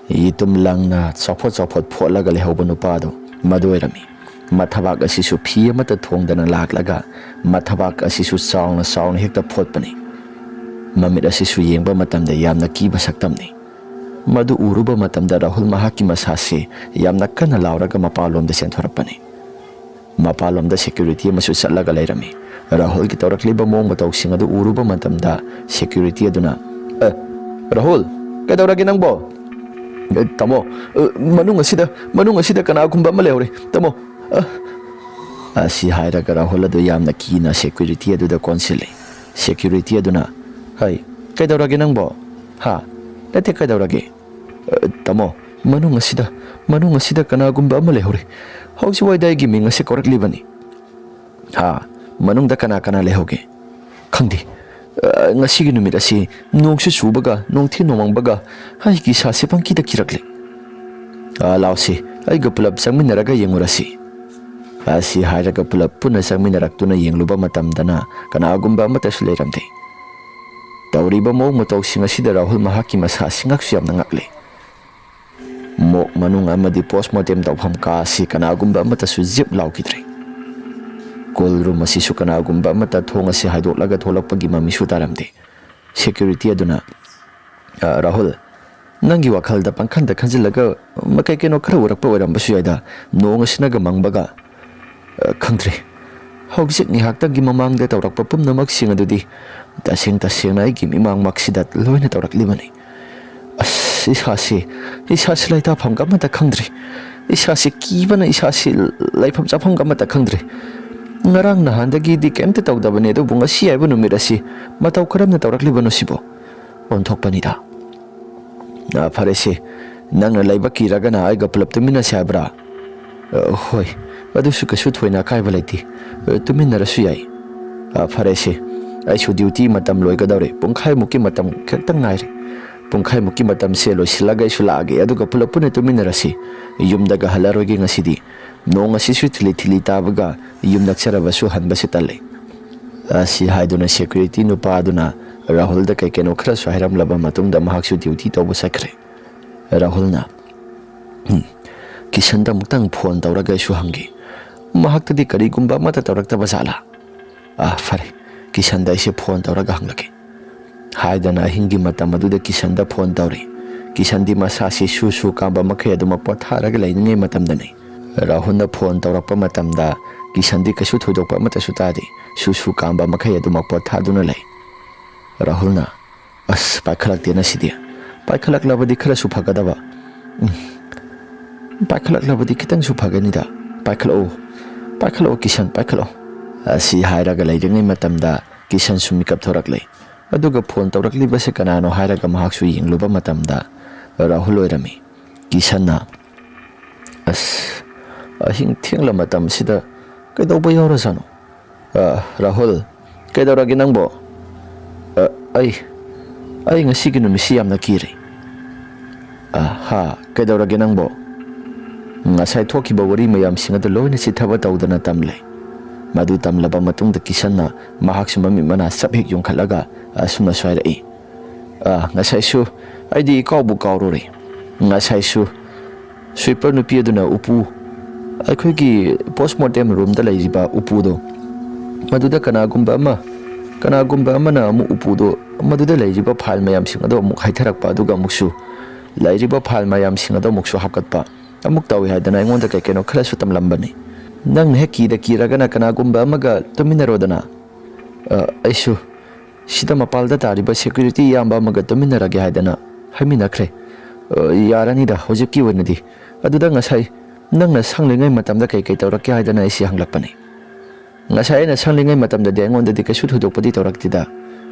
ꯌꯦꯇꯨꯝ ꯂꯪꯅ ꯆꯥꯎꯐꯣꯠ ꯆꯥꯎꯐꯣꯠ ꯐꯣꯠꯂꯒ ꯂꯩꯍꯧꯕ ꯅꯨꯄꯥꯗꯨ ꯃꯗꯨ ꯑꯣꯏꯔꯝꯃꯤ꯫ ꯃꯊꯕꯥꯛ ꯑꯁꯤꯁꯨ ꯐꯤ ꯑꯃꯠꯇ ꯊꯣꯡꯗꯅ ꯂꯥꯛꯂꯒ, ꯃꯊꯕꯥꯛ ꯑꯁꯤꯁꯨ ꯆꯥꯎꯅ ꯆꯥꯎꯅ ꯍꯦꯛꯇ ꯐꯣꯠꯄꯅꯤ꯫ ꯃꯃꯤꯠ ꯑꯁꯤꯁꯨ ꯌꯦꯡꯕ ꯃꯇꯝꯗ ꯌꯥꯝꯅ ꯀꯤꯕ ꯁꯛꯇꯝꯅꯤ꯫ ꯃꯗꯨ ꯎꯔꯨꯕ ꯃꯇꯝꯗ ꯔꯥꯍꯨꯜ ꯃꯍꯥꯛꯀꯤ ꯃꯁꯥꯁꯤ ꯌꯥꯝꯅ ꯀꯟꯅ ꯂꯥꯎꯔꯒ ꯃꯄꯥꯟꯂꯣꯝꯗ ꯆꯦꯟꯊꯣꯔꯛꯄꯅꯤ꯫ ꯃꯄꯥꯟꯂꯣꯝꯗ ꯁꯦꯀ꯭ꯌꯨꯔꯤꯇꯤ ꯑꯃꯁꯨ ꯆꯠꯂꯒ ꯂꯩꯔꯝꯃꯤ꯫ ꯔꯥꯍꯨꯜꯒꯤ ꯇꯧꯔꯛꯂꯤꯕ ꯃꯑꯣꯡ ꯃꯇꯧꯁꯤꯡ ꯑꯗꯨ ꯎꯔꯨꯕ ꯃꯇꯝꯗ ꯁꯦꯀ꯭ꯌꯨꯔꯤꯇꯤ ꯑꯗꯨꯅ, "ꯑꯦ, ꯔꯥꯍꯨꯜ, ꯀꯩꯗꯧꯔꯒꯦ ꯅꯪꯕꯣ?" "ꯑꯦ, ꯇꯥꯃꯣ, ꯑꯦ, ꯃꯅꯨꯡ ꯑꯁꯤꯗ, ꯃꯅꯨꯡ ꯑꯁꯤꯗ ꯀꯅꯥꯒꯨꯝꯕ ꯑꯃ ꯂꯩꯍꯧꯔꯦ, ꯇꯥꯃꯣ꯫ ꯑ," ꯑꯁꯤ ꯍꯥꯏꯔꯒ ꯔꯥꯍꯨꯜ ꯑꯗꯨ ꯌꯥꯝꯅ ꯀꯤꯅ ꯁꯦꯀ꯭ꯌꯨꯔꯤꯇꯤ ꯑꯗꯨꯗ ꯀꯣꯟꯁꯤꯜꯂꯤ꯫ ꯁꯦꯀ꯭ꯌꯨꯔꯤꯇꯤ ꯑꯗꯨꯅ, "ꯍꯩ, ꯀꯩꯗꯧꯔꯒꯦ ꯅꯪꯕꯣ? ꯍꯥ? ꯅꯠꯇꯦ, ꯀꯩꯗꯧꯔꯒꯦ?" "ꯑ, ꯇꯥꯃꯣ, ꯃꯅꯨꯡ ꯑꯁꯤꯗ, ꯃꯅꯨꯡ ꯑꯁꯤꯗ ꯀꯅꯥꯒꯨꯝꯕ ꯑꯃ ꯂꯩꯍꯧꯔꯦ꯫ ꯍꯧꯖꯤꯛꯋꯥꯏꯗ ꯑꯩꯒꯤ ꯃꯤꯡ ꯑꯁꯤ ꯀꯧꯔꯛꯂꯤꯕꯅꯤ꯫" "ꯍꯥ? ꯃꯅꯨꯡꯗ ꯀꯅꯥ ꯀꯅꯥ ꯂꯩꯍꯧꯒꯦ?" "ꯈꯪꯗꯦ꯫ ꯑ, ꯉꯁꯤꯒꯤ ꯅꯨꯃꯤꯠ ꯑꯁꯤ ꯅꯣꯡꯁꯨ ꯆꯨꯕꯒ, ꯅꯣꯡꯊꯤ ꯅꯣꯡꯃꯪꯕꯒ ꯑꯩꯒꯤ ꯏꯁꯥꯁꯦ ꯄꯪꯀꯤꯗ ꯀꯤꯔꯛꯂꯦ꯫ ꯑ, ꯂꯥꯎꯁꯤ, ꯑꯩꯒ ꯄꯨꯂꯞ ꯆꯪꯃꯤꯟꯅꯔꯒ ꯌꯦꯡꯉꯨꯔꯁꯤ꯫" ꯑꯁꯤ ꯍꯥꯏꯔꯒ ꯄꯨꯂꯞ ꯄꯨꯟꯅ ꯆꯪꯃꯤꯟꯅꯔꯛꯇꯨꯅ ꯌꯦꯡꯂꯨꯕ ꯃꯇꯝꯗꯅ ꯀꯅꯥꯒꯨꯝꯕ ꯑꯃꯠꯇꯁꯨ ꯂꯩꯔꯝꯗꯦ꯫ ꯇꯧꯔꯤꯕ ꯃꯑꯣꯡ ꯃꯇꯧꯁꯤꯡ ꯑꯁꯤꯗ ꯔꯥꯍꯨꯜ ꯃꯍꯥꯛꯀꯤ ꯃꯁꯥꯁꯤ ꯉꯛꯁꯨ ꯌꯥꯝꯅ ꯉꯛꯂꯦ꯫ ꯃꯣꯛ ꯃꯅꯨꯡ ꯑꯃꯗꯤ ꯄꯣꯁꯃꯣꯔꯇꯦꯝ ꯇꯧꯐꯝ ꯀꯥ ꯑꯁꯤ ꯀꯅꯥꯒꯨꯝꯕ ꯑꯃꯠꯇꯁꯨ ꯖꯤꯞ ꯂꯥꯎꯈꯤꯗ꯭ꯔꯦ꯫ ꯀꯣꯜ ꯔꯨꯝ ꯑꯁꯤꯁꯨ ꯀꯅꯥꯒꯨꯝꯕ ꯑꯃꯠꯇ ꯊꯣꯡ ꯑꯁꯤ ꯍꯥꯏꯗꯣꯛꯂꯒ ꯊꯣꯛꯂꯛꯄꯒꯤ ꯃꯃꯤꯁꯨ ꯇꯥꯔꯝꯗꯦ꯫ ꯁꯦꯀ꯭ꯌꯨꯔꯤꯇꯤ ꯑꯗꯨꯅ, "ꯑ, ꯔꯥꯍꯨꯜ, ꯅꯪꯒꯤ ꯋꯥꯈꯜꯗ ꯄꯪꯈꯟꯗ ꯈꯟꯖꯤꯜꯂꯒ ꯀꯩ ꯀꯩꯅꯣ ꯈꯔ ꯎꯔꯛꯄ ꯑꯣꯏꯔꯝꯕꯁꯨ ꯌꯥꯏꯗ, ꯅꯣꯡ ꯑꯁꯤꯅꯒ ꯃꯪꯕꯒ꯫" "ꯑ, ꯈꯪꯗ꯭ꯔꯦ꯫ ꯍꯧꯖꯤꯛ ꯉꯥꯏꯍꯥꯛꯇꯪꯒꯤ ꯃꯃꯥꯡꯗ ꯇꯧꯔꯛꯄ ꯄꯨꯝꯅꯃꯛꯁꯤꯡ ꯑꯗꯨꯗꯤ ꯇꯁꯦꯡ ꯇꯁꯦꯡꯅ ꯑꯩꯒꯤ ꯃꯤꯃꯥꯡꯃꯛꯁꯤꯗ ꯂꯣꯏꯅ ꯇꯧꯔꯛꯂꯤꯕꯅꯤ꯫ ꯑꯁ, ꯏꯁꯥꯁꯤ, ꯏꯁꯥꯁꯤ ꯂꯩꯇꯥꯐꯝꯒ ꯑꯃꯠꯇ ꯈꯪꯗ꯭ꯔꯦ꯫ ꯏꯁꯥꯁꯤ ꯀꯤꯕꯅ ꯏꯁꯥꯁꯤ ꯂꯩꯐꯝ ꯆꯥꯐꯝꯒ ꯑꯃꯠꯇ ꯈꯪꯗ꯭ꯔꯦ꯫ ꯉꯔꯥꯡ ꯅꯍꯥꯟꯗꯒꯤꯗꯤ ꯀꯩꯝꯇ ꯇꯧꯗꯕꯅꯤ, ꯑꯗꯨꯕꯨ ꯉꯁꯤ ꯍꯥꯏꯕ ꯅꯨꯃꯤꯠ ꯑꯁꯤ ꯃꯇꯧ ꯀꯔꯝꯅ ꯇꯧꯔꯛꯂꯤꯕꯅꯣ ꯁꯤꯕꯣ? ꯑꯣꯟꯊꯣꯛꯄꯅꯤꯗ꯫ ꯑ, ꯐꯔꯦꯁꯦ, ꯅꯪꯅ ꯂꯩꯕ ꯀꯤꯔꯒꯅ ꯑꯩꯒ ꯄꯨꯂꯞ ꯇꯨꯃꯤꯟꯅꯁꯦ ꯍꯥꯏꯕ꯭ꯔꯥ?" "ꯑ, ꯍꯣꯏ, ꯑꯗꯨꯁꯨ ꯀꯩꯁꯨ ꯊꯣꯏꯅ ꯑꯀꯥꯏꯕ ꯂꯩꯇꯦ꯫ ꯑ, ꯇꯨꯃꯤꯟꯅꯔꯁꯨ ꯌꯥꯏ꯫" "ꯑ, ꯐꯔꯦꯁꯦ, ꯑꯩꯁꯨ ꯗ꯭ꯌꯨꯇꯤ ꯃꯇꯝ ꯂꯣꯏꯒꯗꯧꯔꯦ꯫ ꯄꯨꯡꯈꯥꯏꯃꯨꯛꯀꯤ ꯃꯇꯝ ꯈꯛꯇꯪ ꯉꯥꯏꯔꯦ꯫ ꯄꯨꯡꯈꯥꯏꯃꯨꯛꯀꯤ ꯃꯇꯝꯁꯦ ꯂꯣꯏꯁꯤꯜꯂꯒ ꯑꯩꯁꯨ ꯂꯥꯛꯑꯒꯦ, ꯑꯗꯨꯒ ꯄꯨꯂꯞ ꯄꯨꯟꯅ ꯇꯨꯃꯤꯟꯅꯔꯁꯤ꯫ ꯌꯨꯝꯗꯒ ꯍꯜꯂꯔꯣꯏꯒꯦ ꯉꯁꯤꯗꯤ꯫ ꯅꯣꯡ ꯑꯁꯤꯁꯨ ꯊꯤꯂꯤ ꯊꯤꯂꯤ ꯇꯥꯕꯒ ꯌꯨꯝ ꯅꯛꯆꯔꯕꯁꯨ ꯍꯟꯕꯁꯦ ꯇꯜꯂꯦ꯫" ꯑꯁꯤ ꯍꯥꯏꯗꯨꯅ ꯁꯦꯀ꯭ꯌꯨꯔꯤꯇꯤ ꯅꯨꯄꯥ ꯑꯗꯨꯅ ꯔꯥꯍꯨꯜꯗ ꯀꯩ ꯀꯩꯅꯣ ꯈꯔꯁꯨ ꯍꯥꯏꯔꯝꯂꯕ ꯃꯇꯨꯡꯗ ꯃꯍꯥꯛꯁꯨ ꯗ꯭ꯌꯨꯇꯤ ꯇꯧꯕ ꯆꯠꯈ꯭ꯔꯦ꯫ ꯔꯥꯍꯨꯜꯅ, "ꯎꯝ, ꯀꯤꯁꯟꯗ ꯑꯃꯨꯛꯇꯪ ꯐꯣꯟ ꯇꯧꯔꯒ ꯑꯩꯁꯨ ꯍꯪꯒꯦ꯫ ꯃꯍꯥꯛꯇꯗꯤ ꯀꯔꯤꯒꯨꯝꯕ ꯑꯃꯠꯇ ꯇꯧꯔꯛꯇꯕ ꯖꯥꯠꯂꯥ? ꯑꯥ, ꯐꯔꯦ, ꯀꯤꯁꯟꯗ ꯑꯩꯁꯦ ꯐꯣꯟ ꯇꯧꯔꯒ ꯍꯪꯂꯛꯀꯦ꯫" ꯍꯥꯏꯗꯅ ꯑꯍꯤꯡꯒꯤ ꯃꯇꯝ ꯑꯗꯨꯗ ꯀꯤꯁꯟꯗ ꯐꯣꯟ ꯇꯧꯔꯤ꯫ ꯀꯤꯁꯟꯗꯤ ꯃꯁꯥꯁꯤ ꯁꯨ ꯁꯨ ꯀꯥꯝꯕ ꯃꯈꯩ ꯑꯗꯨꯃꯛ ꯄꯣꯊꯥꯔꯒ ꯂꯩꯅꯤꯡꯉꯩ ꯃꯇꯝꯗꯅꯤ꯫ ꯔꯥꯍꯨꯜꯅ ꯐꯣꯟ ꯇꯧꯔꯛꯄ ꯃꯇꯝꯗ ꯀꯤꯁꯟꯗꯤ ꯀꯩꯁꯨ ꯊꯣꯏꯗꯣꯛꯄ ꯑꯃꯠꯇꯁꯨ ꯇꯥꯗꯦ꯫ ꯁꯨ ꯁꯨ ꯀꯥꯝꯕ ꯃꯈꯩ ꯑꯗꯨꯃꯛ ꯄꯣꯊꯥꯗꯨꯅ ꯂꯩ꯫ ꯔꯥꯍꯨꯜꯅ, "ꯑꯁ, ꯄꯥꯏꯈꯠꯂꯛꯇꯦꯅ ꯁꯤꯗꯤ꯫ ꯄꯥꯏꯈꯠꯂꯛꯂꯕꯗꯤ ꯈꯔꯁꯨ ꯐꯒꯗꯕ꯫ ꯎꯝ, ꯄꯥꯏꯈꯠꯂꯛꯂꯕꯗꯤ ꯈꯤꯇꯪꯁꯨ ꯐꯒꯅꯤꯗ꯫ ꯄꯥꯏꯈꯠꯂꯛꯑꯣ, ꯄꯥꯏꯈꯠꯂꯛꯑꯣ ꯀꯤꯁꯟ, ꯄꯥꯏꯈꯠꯂꯛꯑꯣ"꯫ ꯑꯁꯤ ꯍꯥꯏꯔꯒ ꯂꯩꯔꯤꯉꯩ ꯃꯇꯝꯗ ꯀꯤꯁꯟꯁꯨ ꯃꯤꯀꯞ ꯊꯣꯔꯛꯂꯦ꯫ ꯑꯗꯨꯒ ꯐꯣꯟ ꯇꯧꯔꯛꯂꯤꯕꯁꯦ ꯀꯅꯥꯅꯣ ꯍꯥꯏꯔꯒ ꯃꯍꯥꯛꯁꯨ ꯌꯦꯡꯂꯨꯕ ꯃꯇꯝꯗ ꯔꯥꯍꯨꯜ ꯑꯣꯏꯔꯝꯃꯤ꯫ ꯀꯤꯁꯟꯅ, "ꯑꯁ, ꯑꯍꯤꯡ ꯊꯦꯡꯂ ꯃꯇꯝꯁꯤꯗ ꯀꯩꯗꯧꯕ ꯌꯥꯎꯔꯖꯥꯠꯅꯣ? ꯑ, ꯔꯥꯍꯨꯜ, ꯀꯩꯗꯧꯔꯒꯦ ꯅꯪꯕꯣ?" "ꯑ, ꯑꯩ, ꯑꯩ ꯉꯁꯤꯒꯤ ꯅꯨꯃꯤꯠꯁꯤ ꯌꯥꯝꯅ ꯀꯤꯔꯦ"꯫ "ꯑ, ꯍꯥ, ꯀꯩꯗꯧꯔꯒꯦ ꯅꯪꯕꯣ?" ꯉꯁꯥꯏ ꯊꯣꯛꯈꯤꯕ ꯋꯥꯔꯤ ꯃꯌꯥꯝꯁꯤꯡ ꯑꯗꯨ ꯂꯣꯏꯅ ꯆꯤꯊꯕ ꯇꯧꯗꯅ ꯇꯝꯂꯦ꯫ ꯃꯗꯨ ꯇꯝꯂꯕ ꯃꯇꯨꯡꯗ ꯀꯤꯁꯟꯅ ꯃꯍꯥꯛꯁꯨ ꯃꯃꯤꯠ ꯃꯅꯥ ꯆꯞ ꯍꯦꯛ ꯌꯨꯡꯈꯠꯂꯒ ꯑꯁꯨꯝꯅꯁꯨ ꯍꯥꯏꯔꯛꯏ, "ꯑ, ꯉꯁꯥꯏꯁꯨ ꯑꯩꯗꯤ ꯏꯀꯥꯎꯕꯨ ꯀꯥꯎꯔꯨꯔꯦ꯫ ꯉꯁꯥꯏꯁꯨ ꯁ꯭ꯋꯤꯄꯔ ꯅꯨꯄꯤ ꯑꯗꯨꯅ ꯎꯄꯨ, ꯑꯩꯈꯣꯏꯒꯤ ꯄꯣꯁꯃꯣꯔꯇꯦꯝ ꯔꯨꯝꯗ ꯂꯩꯔꯤꯕ ꯎꯄꯨꯗꯣ, ꯃꯗꯨꯗ ꯀꯅꯥꯒꯨꯝꯕ ꯑꯃ, ꯀꯅꯥꯒꯨꯝꯕ ꯑꯃꯅ ꯑꯃꯨꯛ ꯎꯄꯨꯗꯣ, ꯃꯗꯨꯗ ꯂꯩꯔꯤꯕ ꯐꯥꯏꯜ ꯃꯌꯥꯝꯁꯤꯡ ꯑꯗꯣ ꯑꯃꯨꯛ ꯍꯥꯏꯊꯔꯛꯄ, ꯑꯗꯨꯒ ꯑꯃꯨꯛꯁꯨ ꯂꯩꯔꯤꯕ ꯐꯥꯏꯜ ꯃꯌꯥꯝꯁꯤꯡ ꯑꯗꯣ ꯑꯃꯨꯛꯁꯨ ꯍꯥꯞꯀꯠꯄ, ꯑꯃꯨꯛ ꯇꯧꯏ" ꯍꯥꯏꯗꯅ ꯑꯩꯉꯣꯟꯗ ꯀꯩ ꯀꯩꯅꯣ ꯈꯔꯁꯨ ꯇꯝꯂꯝꯕꯅꯤ꯫ "ꯅꯪꯅ ꯍꯦꯛ ꯀꯤꯗ ꯀꯤꯔꯒꯅ ꯀꯅꯥꯒꯨꯝꯕ ꯑꯃꯒ ꯇꯨꯃꯤꯟꯅꯔꯣꯗꯅ꯫ ꯑ, ꯑꯩꯁꯨ ꯁꯤꯗ ꯃꯄꯥꯜꯗ ꯇꯥꯔꯤꯕ ꯁꯦꯀ꯭ꯌꯨꯔꯤꯇꯤ ꯏꯌꯥꯝꯕ ꯑꯃꯒ ꯇꯨꯃꯤꯟꯅꯔꯒꯦ" ꯍꯥꯏꯗꯅ ꯍꯥꯏꯃꯤꯟꯅꯈ꯭ꯔꯦ꯫ "ꯑ, ꯌꯥꯔꯅꯤꯗ, ꯍꯧꯖꯤꯛꯀꯤ ꯑꯣꯏꯅꯗꯤ꯫ ꯑꯗꯨꯗ ꯉꯁꯥꯏ ꯅꯪꯅ ꯁꯪꯂꯤꯉꯩ ꯃꯇꯝꯗ ꯀꯩ ꯀꯩ ꯇꯧꯔꯛꯀꯦ ꯍꯥꯏꯗꯅ ꯑꯩꯁꯤ ꯍꯪꯂꯛꯄꯅꯤ꯫ ꯉꯁꯥꯏ ꯑꯩꯅ ꯁꯪꯂꯤꯉꯩ ꯃꯇꯝꯗꯗꯤ ꯑꯩꯉꯣꯟꯗꯗꯤ ꯀꯩꯁꯨ ꯊꯣꯏꯗꯣꯛꯄꯗꯤ ꯇꯧꯔꯛꯇꯦꯗ꯫